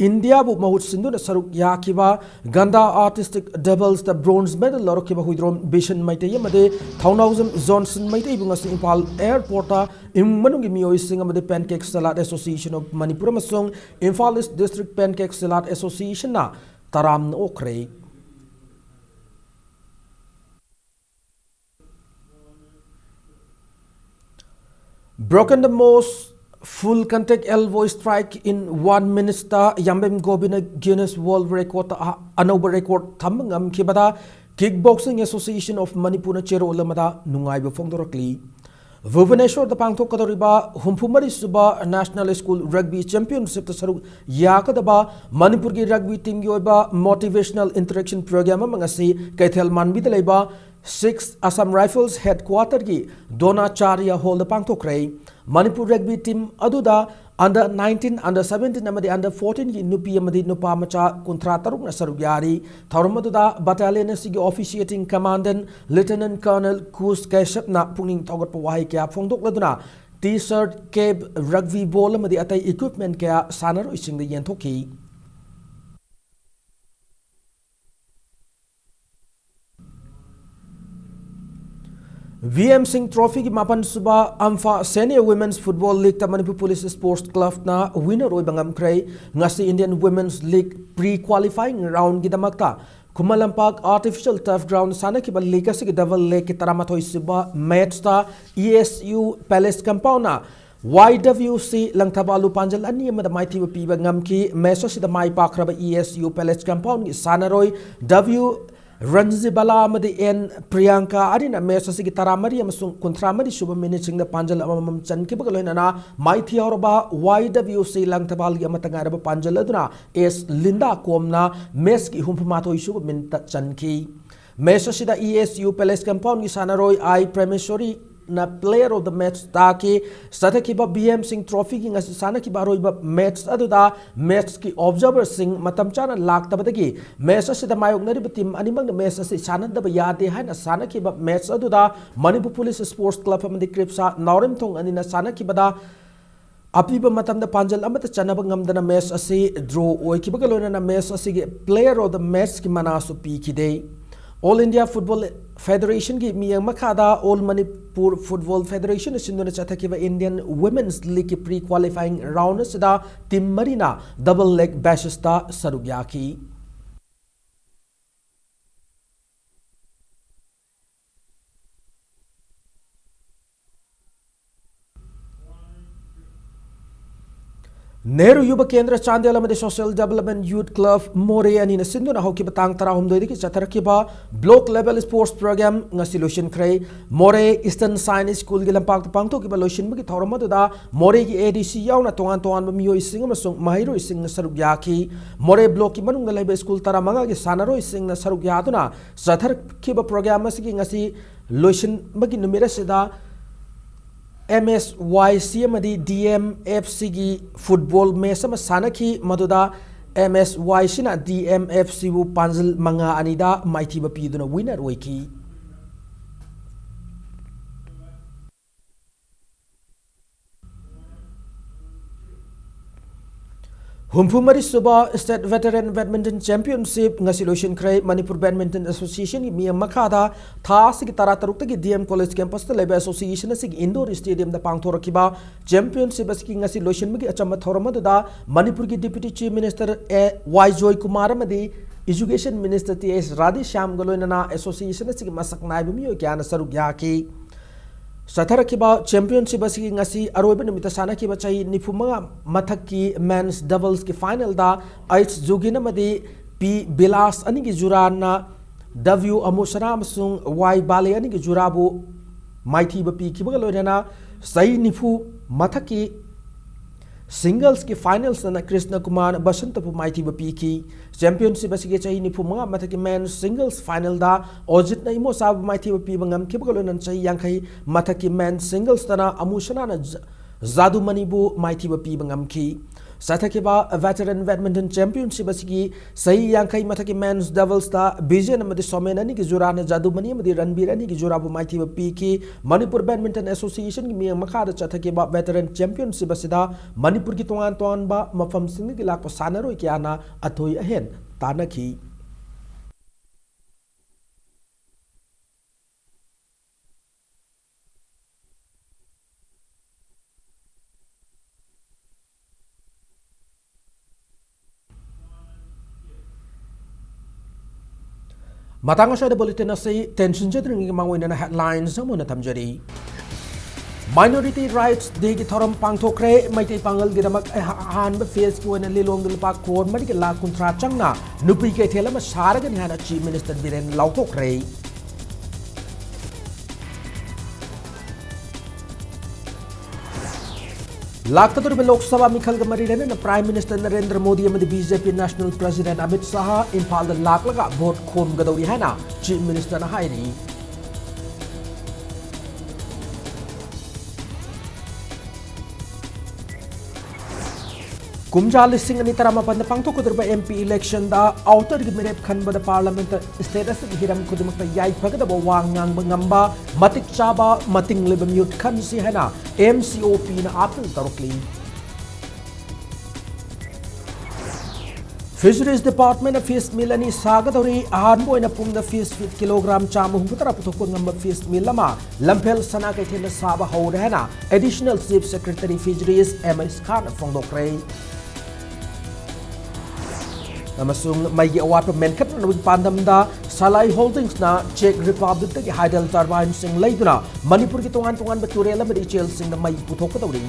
ꯏꯟꯗꯤꯌꯥꯕꯨ ꯃꯍꯨꯠ ꯁꯤꯟꯗꯨꯅ ꯁꯔꯨꯛ ꯌꯥꯈꯤꯕ ꯒꯟꯗꯥ artistic doublesꯇ bronze medal ꯂꯧꯔꯛꯈꯤꯕ Huidrom ꯕꯤꯁꯟ Meitei ꯑꯃꯗꯤ ꯊꯧꯅꯥꯎꯖꯝ ꯖꯣꯟꯁꯟ ꯃꯩꯇꯩꯕꯨ ꯉꯁꯤ ꯏꯝꯐꯥꯜ airportꯇ ꯏꯃꯨꯡ ꯃꯅꯨꯡꯒꯤ ꯃꯤꯑꯣꯏꯁꯤꯡ ꯑꯃꯗꯤ Pancake Salad Association of Manipur ꯑꯃꯁꯨꯡ Imphal East District Pancake Salad Associationꯅ ꯇꯔꯥꯝꯅ ꯑꯣꯛꯈ꯭ꯔꯦ꯫ Broken the most Full contact elbow strike in one minute ꯇ ꯌꯥꯝꯕꯦꯝ ꯒꯣꯕꯤꯅ Guinness World Record ꯇ ꯑ-, ꯑꯅꯧꯕ record ꯊꯝꯕ ꯉꯝꯈꯤꯕꯗ Kick Boxing Association of Manipur ꯅ ꯆꯦꯔꯣꯜ ꯑꯃꯗ ꯅꯨꯡꯉꯥꯏꯕ ꯐꯣꯡꯗꯣꯔꯛꯂꯤ꯫ ꯚꯨꯕꯅꯦꯁ꯭ꯋꯔꯗ ꯄꯥꯡꯊꯣꯛꯀꯗꯧꯔꯤꯕ ꯍꯨꯝꯐꯨ ꯃꯔꯤ ꯁꯨꯕ National School Rugby Championship ꯇ ꯁꯔꯨꯛ ꯌꯥꯒꯗꯕ ꯃꯅꯤꯄꯨꯔꯒꯤ rugby team ꯒꯤ ꯑꯣꯏꯕ motivational interaction program ꯑꯃ ꯉꯁꯤ ꯀꯩꯊꯦꯜ ꯃꯥꯟꯕꯤꯗ ꯂꯩꯕ six Assam Rifles headquarter ꯒꯤ ꯗ꯭ꯔꯣꯅꯥꯆꯥꯔꯌ hall ꯗ ꯄꯥꯡꯊꯣꯛꯈ꯭ꯔꯦ꯫ ꯃꯅꯤꯄꯨꯔ rugby team ꯑꯗꯨꯗ under nineteen, under seventeen ꯑꯃꯗꯤ under fourteen ꯒꯤ ꯅꯨꯄꯤ ꯑꯃꯗꯤ ꯅꯨꯄꯥ ꯃꯆꯥ ꯀꯨꯟꯊ꯭ꯔꯥ ꯇꯔꯨꯛꯅ ꯁꯔꯨꯛ ꯌꯥꯔꯤ꯫ ꯊꯧꯔꯝ ꯑꯗꯨꯗ battalion ꯑꯁꯤꯒꯤ officiating commandant Lieutenant Colonel Kuch ꯀꯦꯁꯞꯅ ꯄꯨꯛꯅꯤꯡ ꯊꯧꯒꯠꯄ ꯋꯥꯍꯩ ꯀꯌꯥ ꯐꯣꯡꯗꯣꯛꯂꯗꯨꯅ T-shirt, cap, rugby ball ꯑꯃꯗꯤ ꯑꯇꯩ equipment ꯀꯌꯥ ꯁꯥꯟꯅꯔꯣꯏꯁꯤꯡꯗ ꯌꯦꯟꯊꯣꯛꯈꯤ꯫ ꯚꯤ ꯑꯦꯝ ꯁꯤꯡ trophy ꯒꯤ ꯃꯥꯄꯟ ꯁꯨꯕ ꯑꯝꯐꯥ Senior Women's Football League ꯇ ꯃꯅꯤꯄꯨꯔ ꯄꯨꯂꯤꯁ Sports Club ꯅ winner ꯑꯣꯏꯕ ꯉꯝꯈ꯭ꯔꯦ꯫ ꯉꯁꯤ Indian Women's League pre qualifying round ꯒꯤꯗꯃꯛꯇ Khuman Lampak artificial turf ground ꯁꯥꯟꯅꯈꯤꯕ league ꯑꯁꯤꯒꯤ double leg ꯀꯤ ꯇꯔꯥꯃꯥꯊꯣꯏ ꯁꯨꯕ match ꯇ E S U Palace Compound ꯅ Y W C ꯂꯪꯊꯕꯥꯜꯕꯨ ꯄꯥꯟꯖꯜ ꯑꯅꯤ ꯑꯃꯗ ꯃꯥꯏꯊꯤꯕ ꯄꯤꯕ ꯉꯝꯈꯤ꯫ Match ꯑꯁꯤꯗ ꯃꯥꯏ ꯄꯥꯛꯈ꯭ꯔꯕ E S U Palace Compound ꯒꯤ ꯁꯥꯟꯅꯔꯣꯏ W ꯔꯟꯖꯤꯕꯂꯥ ꯑꯃꯗꯤ N ꯄ꯭ꯔꯤꯌꯥꯡꯀꯥ ꯑꯅꯤꯅ match ꯑꯁꯤꯒꯤ ꯇꯔꯥꯃꯔꯤ ꯑꯃꯁꯨꯡ ꯀꯨꯟꯊ꯭ꯔꯥ ꯃꯔꯤ ꯁꯨꯕ minute ꯁꯤꯡꯗ ꯄꯥꯟꯖꯜ ꯑꯃꯃꯝ ꯆꯟꯈꯤꯕꯒ ꯂꯣꯏꯅꯅ ꯃꯥꯏꯊꯤꯍꯧꯔꯕ Y W C ꯂꯪꯊꯕꯥꯜꯒꯤ ꯑꯃꯠꯇ ꯉꯥꯏꯔꯕ ꯄꯥꯟꯖꯜ ꯑꯗꯨꯅ S ꯂꯤꯟꯗꯥ ꯀꯣꯝꯅ match ꯀꯤ ꯍꯨꯝꯐꯨ ꯃꯥꯊꯣꯏ ꯁꯨꯕ minute ꯇ ꯆꯟꯈꯤ꯫ Match ꯑꯁꯤꯗ E S U Palace Compound ꯒꯤ ꯁꯥꯟꯅꯔꯣꯏ I ꯄ꯭ꯔꯦꯃꯦꯁꯣꯔꯤ ꯅ player of the match ꯇꯥꯈꯤ꯫ ꯆꯠꯊꯈꯤꯕ ꯚꯤ ꯑꯦꯝ ꯁꯤꯡ trophy ꯒꯤ ꯉꯁꯤ ꯁꯥꯟꯅꯈꯤꯕ ꯑꯔꯣꯏꯕ match ꯑꯗꯨꯗ match ꯀꯤ observer ꯁꯤꯡ ꯃꯇꯝ ꯆꯥꯅ ꯂꯥꯛꯇꯕꯗꯒꯤ match ꯑꯁꯤꯗ ꯃꯥꯌꯣꯛꯅꯔꯤꯕ team ꯑꯅꯤꯃꯛꯅ match ꯑꯁꯤ ꯁꯥꯟꯅꯗꯕ ꯌꯥꯗꯦ ꯍꯥꯏꯅ ꯁꯥꯟꯅꯈꯤꯕ match ꯑꯗꯨꯗ ꯃꯅꯤꯄꯨꯔ ꯄꯨꯂꯤꯁ Sports Club ꯑꯃꯗꯤ ꯀ꯭ꯔꯤꯞꯁꯥ ꯅꯥꯎꯔꯦꯝꯊꯣꯡ ꯑꯅꯤꯅ ꯁꯥꯟꯅꯈꯤꯕꯗ ꯑꯄꯤꯕ ꯃꯇꯝꯗ ꯄꯥꯟꯖꯜ ꯑꯃꯠꯇ ꯆꯟꯅꯕ ꯉꯝꯗꯅ match ꯑꯁꯤ draw ꯑꯣꯏꯈꯤꯕꯒ ꯂꯣꯏꯅꯅ match ꯑꯁꯤꯒꯤ player of the match ꯀꯤ ꯃꯅꯥꯁꯨ ꯄꯤꯈꯤꯗꯦ꯫ All India Football Federation ꯒꯤ ꯃꯤꯠꯌꯦꯡ ꯃꯈꯥꯗ All Manipur Football Federation ꯅ ꯁꯤꯟꯗꯨꯅ ꯆꯠꯊꯈꯤꯕ Indian Women's League ꯀꯤ pre qualifying round ꯑꯁꯤꯗ team ꯃꯔꯤꯅ double leg basis ꯇ ꯁꯔꯨꯛ ꯌꯥꯈꯤ꯫ ꯅꯦꯍꯔꯨ ꯌꯨꯕ ꯀꯦꯟꯗ꯭ꯔ ꯆꯥꯟꯗꯦꯜ ꯑꯃꯗꯤ Social Development Youth Club ꯃꯣꯔꯦ ꯑꯅꯤꯅ ꯁꯤꯟꯗꯨꯅ ꯍꯧꯈꯤꯕ ꯇꯥꯡ ꯇꯔꯥꯍꯨꯝꯗꯣꯏꯗꯒꯤ ꯆꯠꯊꯔꯛꯈꯤꯕ Block Level Sports Program ꯉꯁꯤ ꯂꯣꯏꯁꯤꯟꯈ꯭ꯔꯦ꯫ ꯃꯣꯔꯦ Eastern Science Schoolꯒꯤ ꯂꯝꯄꯥꯛꯇ ꯄꯥꯡꯊꯣꯛꯈꯤꯕ ꯂꯣꯏꯁꯤꯟꯕꯒꯤ ꯊꯧꯔꯝ ꯑꯗꯨꯗ ꯃꯣꯔꯦꯒꯤ ADC ꯌꯥꯎꯅ ꯇꯣꯉꯥꯟ ꯇꯣꯉꯥꯟꯕ ꯃꯤꯑꯣꯏꯁꯤꯡ ꯑꯃꯁꯨꯡ ꯃꯍꯩꯔꯣꯏꯁꯤꯡꯅ ꯁꯔꯨꯛ ꯌꯥꯈꯤ꯫ ꯃꯣꯔꯦ Blockꯀꯤ ꯃꯅꯨꯡꯗ ꯂꯩꯕ ꯁ꯭ꯀꯨꯜ ꯇꯔꯥꯃꯉꯥꯒꯤ ꯁꯥꯟꯅꯔꯣꯏꯁꯤꯡꯅ ꯁꯔꯨꯛ ꯌꯥꯗꯨꯅ ꯆꯠꯊꯔꯛꯈꯤꯕ program ꯑꯁꯤꯒꯤ ꯉꯁꯤ ꯂꯣꯏꯁꯤꯟꯕꯒꯤ ꯅꯨꯃꯤꯠ ꯑꯁꯤꯗ MSYC ꯑꯃꯗꯤ DMFCꯒꯤ football match ꯑꯃ ꯁꯥꯟꯅꯈꯤ, ꯃꯗꯨꯗ MSYCꯅ DMFCꯕꯨ ꯄꯥꯟꯖꯤꯜ ꯃꯉꯥ ꯑꯅꯤꯗ ꯃꯥꯏꯊꯤꯕ ꯄꯤꯗꯨꯅ winner ꯑꯣꯏꯈꯤ꯫ ꯍꯨꯝꯐꯨ ꯃꯔꯤ ꯁꯨꯕ State Veteran Badminton Championship ꯉꯁꯤ ꯂꯣꯏꯁꯤꯟꯈ꯭ꯔꯦ꯫ ꯃꯅꯤꯄꯨꯔ Badminton Associationꯒꯤ ꯃꯤꯠꯌꯦꯡ ꯃꯈꯥꯗ ꯊꯥ ꯑꯁꯤꯒꯤ ꯇꯔꯥꯇꯔꯨꯛꯇꯒꯤ DM College campusꯇ ꯂꯩꯕ association ꯑꯁꯤꯒꯤ indoor stadiumꯗ ꯄꯥꯡꯊꯣꯔꯛꯈꯤꯕ championship ꯑꯁꯤꯒꯤ ꯉꯁꯤ ꯂꯣꯏꯁꯤꯟꯕꯒꯤ ꯑꯆꯝꯕ ꯊꯧꯔꯝ ꯑꯗꯨꯗ ꯃꯅꯤꯄꯨꯔꯒꯤ Deputy Chief Minister ꯑꯦ ꯋꯥꯏ ꯖꯣꯏꯀꯨꯃꯥꯔ ꯑꯃꯗꯤ Education Minister ꯇꯤ ꯑꯦꯁ ꯔꯥꯙꯦꯁ꯭ꯌꯥꯝꯒ ꯂꯣꯏꯅꯅ association ꯑꯁꯤꯒꯤ ꯃꯁꯛ ꯅꯥꯏꯕ ꯃꯤꯑꯣꯏ ꯀꯌꯥꯅ ꯁꯔꯨꯛ ꯌꯥꯈꯤ꯫ ꯆꯠꯊꯔꯛꯈꯤꯕ championship ꯑꯁꯤꯒꯤ ꯉꯁꯤ ꯑꯔꯣꯏꯕ ꯅꯨꯃꯤꯠꯇ ꯁꯥꯟꯅꯈꯤꯕ ꯆꯍꯤ ꯅꯤꯐꯨ ꯃꯉꯥ ꯃꯊꯛꯀꯤ men's doubleꯁꯀꯤ finalꯗ ꯑꯩꯆ ꯖꯨꯒꯤꯟ ꯑꯃꯗꯤ ꯄꯤ ꯕꯤꯂꯥꯁ ꯑꯅꯤꯒꯤ ꯖꯨꯔꯥꯅ ꯗꯕ꯭ꯂꯤꯎ ꯑꯃꯨꯁꯅꯥ ꯑꯃꯁꯨꯡ ꯋꯥꯏ ꯕꯥꯂꯦ ꯑꯅꯤꯒꯤ ꯖꯨꯔꯥꯕꯨ ꯃꯥꯏꯊꯤꯕ ꯄꯤꯈꯤꯕꯒ ꯂꯣꯏꯅꯅ ꯆꯍꯤ ꯅꯤꯐꯨ ꯃꯊꯛꯀꯤ singlesꯀꯤ finalsꯇꯅ ꯀ꯭ꯔꯤꯁꯅ ꯀꯨꯃꯥꯔ ꯕꯁꯟꯇꯕꯨ ꯃꯥꯏꯊꯤꯕ ꯄꯤꯈꯤ꯫ Championship ꯑꯁꯤꯒꯤ ꯆꯍꯤ ꯅꯤꯐꯨ ꯃꯉꯥ ꯃꯊꯛꯀꯤ men's singles finalꯗ ꯑꯣꯖꯤꯠꯅ ꯏꯃꯣꯆꯥꯕꯨ ꯃꯥꯏꯊꯤꯕ ꯄꯤꯕ ꯉꯝꯈꯤꯕꯒ ꯂꯣꯏꯅꯅ ꯆꯍꯤ ꯌꯥꯡꯈꯩ ꯃꯊꯛꯀꯤ men's singlesꯇꯅ ꯑꯃꯨꯁꯅꯥꯅ ꯖ-, ꯖꯥꯗꯨꯃꯅꯤꯕꯨ ꯃꯥꯏꯊꯤꯕ ꯄꯤꯕ ꯉꯝꯈꯤ꯫ ꯆꯠꯊꯈꯤꯕ Veteran Badminton Championship ꯑꯁꯤꯒꯤ ꯆꯍꯤ ꯌꯥꯡꯈꯩ ꯃꯊꯛꯀꯤ men's doublesꯇ ꯕꯤꯖꯦꯟ ꯑꯃꯗꯤ ꯁꯣꯃꯦꯟ ꯑꯅꯤꯒꯤ ꯖꯨꯔꯥꯅ ꯖꯥꯗꯨꯃꯅꯤ ꯑꯃꯗꯤ ꯔꯟꯕꯤꯔ ꯑꯅꯤꯒꯤ ꯖꯨꯔꯥꯕꯨ ꯃꯥꯏꯊꯤꯕ ꯄꯤꯈꯤ꯫ ꯃꯅꯤꯄꯨꯔ Badminton Associationꯒꯤ ꯃꯤꯠꯌꯦꯡ ꯃꯈꯥꯗ ꯆꯠꯊꯈꯤꯕ Veteran Championship ꯑꯁꯤꯗ ꯃꯅꯤꯄꯨꯔꯒꯤ ꯇꯣꯉꯥꯟ ꯇꯣꯉꯥꯟꯕ ꯃꯐꯝꯁꯤꯡꯗꯒꯤ ꯂꯥꯛꯄ ꯁꯥꯟꯅꯔꯣꯏ ꯀꯌꯥꯅ ꯑꯊꯣꯏ ꯑꯍꯦꯟ ꯇꯥꯟꯅꯈꯤ꯫ ꯃꯇꯥꯡ ꯑꯁꯤꯗ bulletin ꯑꯁꯤ ꯇꯦꯟꯁꯤꯟꯖꯗ꯭ꯔꯤꯉꯩꯒꯤ ꯃꯥꯡꯑꯣꯏꯅꯅ headlines ꯑꯃ ꯑꯣꯏꯅ ꯊꯝꯖꯔꯤ꯫ Minority Rights Day ꯒꯤ ꯊꯧꯔꯝ ꯄꯥꯡꯊꯣꯛꯈ꯭ꯔꯦ꯫ ꯃꯩꯇꯩ ꯄꯥꯉꯜꯒꯤꯗꯃꯛ ꯑꯍ-, ꯑꯍꯥꯟꯕ phase ꯀꯤ ꯑꯣꯏꯅ ꯂꯤꯂꯣꯡꯗ ꯂꯨꯄꯥ ꯀ꯭ꯔꯣꯔ ꯃꯔꯤꯒ ꯂꯥꯈ ꯀꯨꯟꯊ꯭ꯔꯥ ꯆꯪꯅ ꯅꯨꯄꯤ ꯀꯩꯊꯦꯜ ꯑꯃ ꯁꯥꯔꯒꯅꯤ ꯍꯥꯏꯅ Chief Minister ꯕꯤꯔꯦꯟ ꯂꯥꯎꯊꯣꯛꯈ꯭ꯔꯦ꯫ ꯂꯥꯛꯀꯗꯧꯔꯤꯕ ꯂꯣꯛ ꯁꯚꯥ ꯃꯤꯈꯜꯒ ꯃꯔꯤ ꯂꯩꯅꯅ Prime Minister ꯅꯔꯦꯟꯗ꯭ꯔ ꯃꯣꯗꯤ ꯑꯃꯗꯤ B J P National President Amit Shah ꯏꯝꯐꯥꯜꯗ ꯂꯥꯛꯂꯒ ꯚꯣꯠ ꯈꯣꯝꯒꯗꯧꯔꯤ ꯍꯥꯏꯅ Chief Minister ꯅ ꯍꯥꯏꯔꯤ꯫ ꯀꯨꯝꯖꯥ ꯂꯤꯁꯤꯡ ꯑꯅꯤ ꯇꯔꯥꯃꯥꯄꯟꯗ ꯄꯥꯡꯊꯣꯛꯀꯗꯧꯔꯤꯕ M P election ꯗ outer ꯒꯤ ꯃꯤꯔꯦꯞ ꯈꯟꯕꯗ Parliament ꯇ state ꯑꯁꯤꯒꯤ ꯍꯤꯔꯝ ꯈꯨꯗꯤꯡꯃꯛꯇ ꯌꯥꯏꯐꯒꯗꯕ ꯋꯥ ꯉꯥꯡꯕ ꯉꯝꯕ ꯃꯇꯤꯛ ꯆꯥꯕ ꯃꯇꯤꯡ ꯂꯩꯕ ꯃꯤꯍꯨꯠ ꯈꯟꯁꯤ ꯍꯥꯏꯅ M C O P ꯅ appeal ꯇꯧꯔꯛꯂꯤ꯫ Fisheries Department ꯅ fish meal ꯑꯅꯤ ꯁꯥꯒꯗꯧꯔꯤ꯫ ꯑꯍꯥꯟꯕ ꯑꯣꯏꯅ ꯄꯨꯡꯗ fish feed kilogram ꯆꯥꯝꯃ ꯍꯨꯝꯐꯨ ꯇꯔꯥ ꯄꯨꯊꯣꯛꯄ ꯉꯝꯕ fish meal ꯑꯃ ꯂꯝꯐꯦꯜ ꯁꯅꯥ ꯀꯩꯊꯦꯜꯗ ꯁꯥꯕ ꯍꯧꯔꯦ ꯍꯥꯏꯅ Additional Chief Secretary Fisheries M S ꯈꯥꯟꯅ ꯐꯣꯡꯗꯣꯛꯈ꯭ꯔꯦ꯫ ꯑꯃꯁꯨꯡ ꯃꯩꯒꯤ ꯑꯋꯥꯠꯄ ꯃꯦꯟꯈꯠꯅꯕꯒꯤ ꯄꯥꯟꯗꯝꯗ Salai Holdings ꯅ Czech Republic ꯇꯒꯤ hydel turbine ꯁꯤꯡ ꯂꯩꯗꯨꯅ ꯃꯅꯤꯄꯨꯔꯒꯤ ꯇꯣꯉꯥꯟ ꯇꯣꯉꯥꯟꯕ ꯇꯨꯔꯦꯜ ꯑꯃꯗꯤ ꯏꯆꯦꯜꯁꯤꯡꯗ ꯃꯩ ꯄꯨꯊꯣꯛꯀꯗꯧꯔꯤ꯫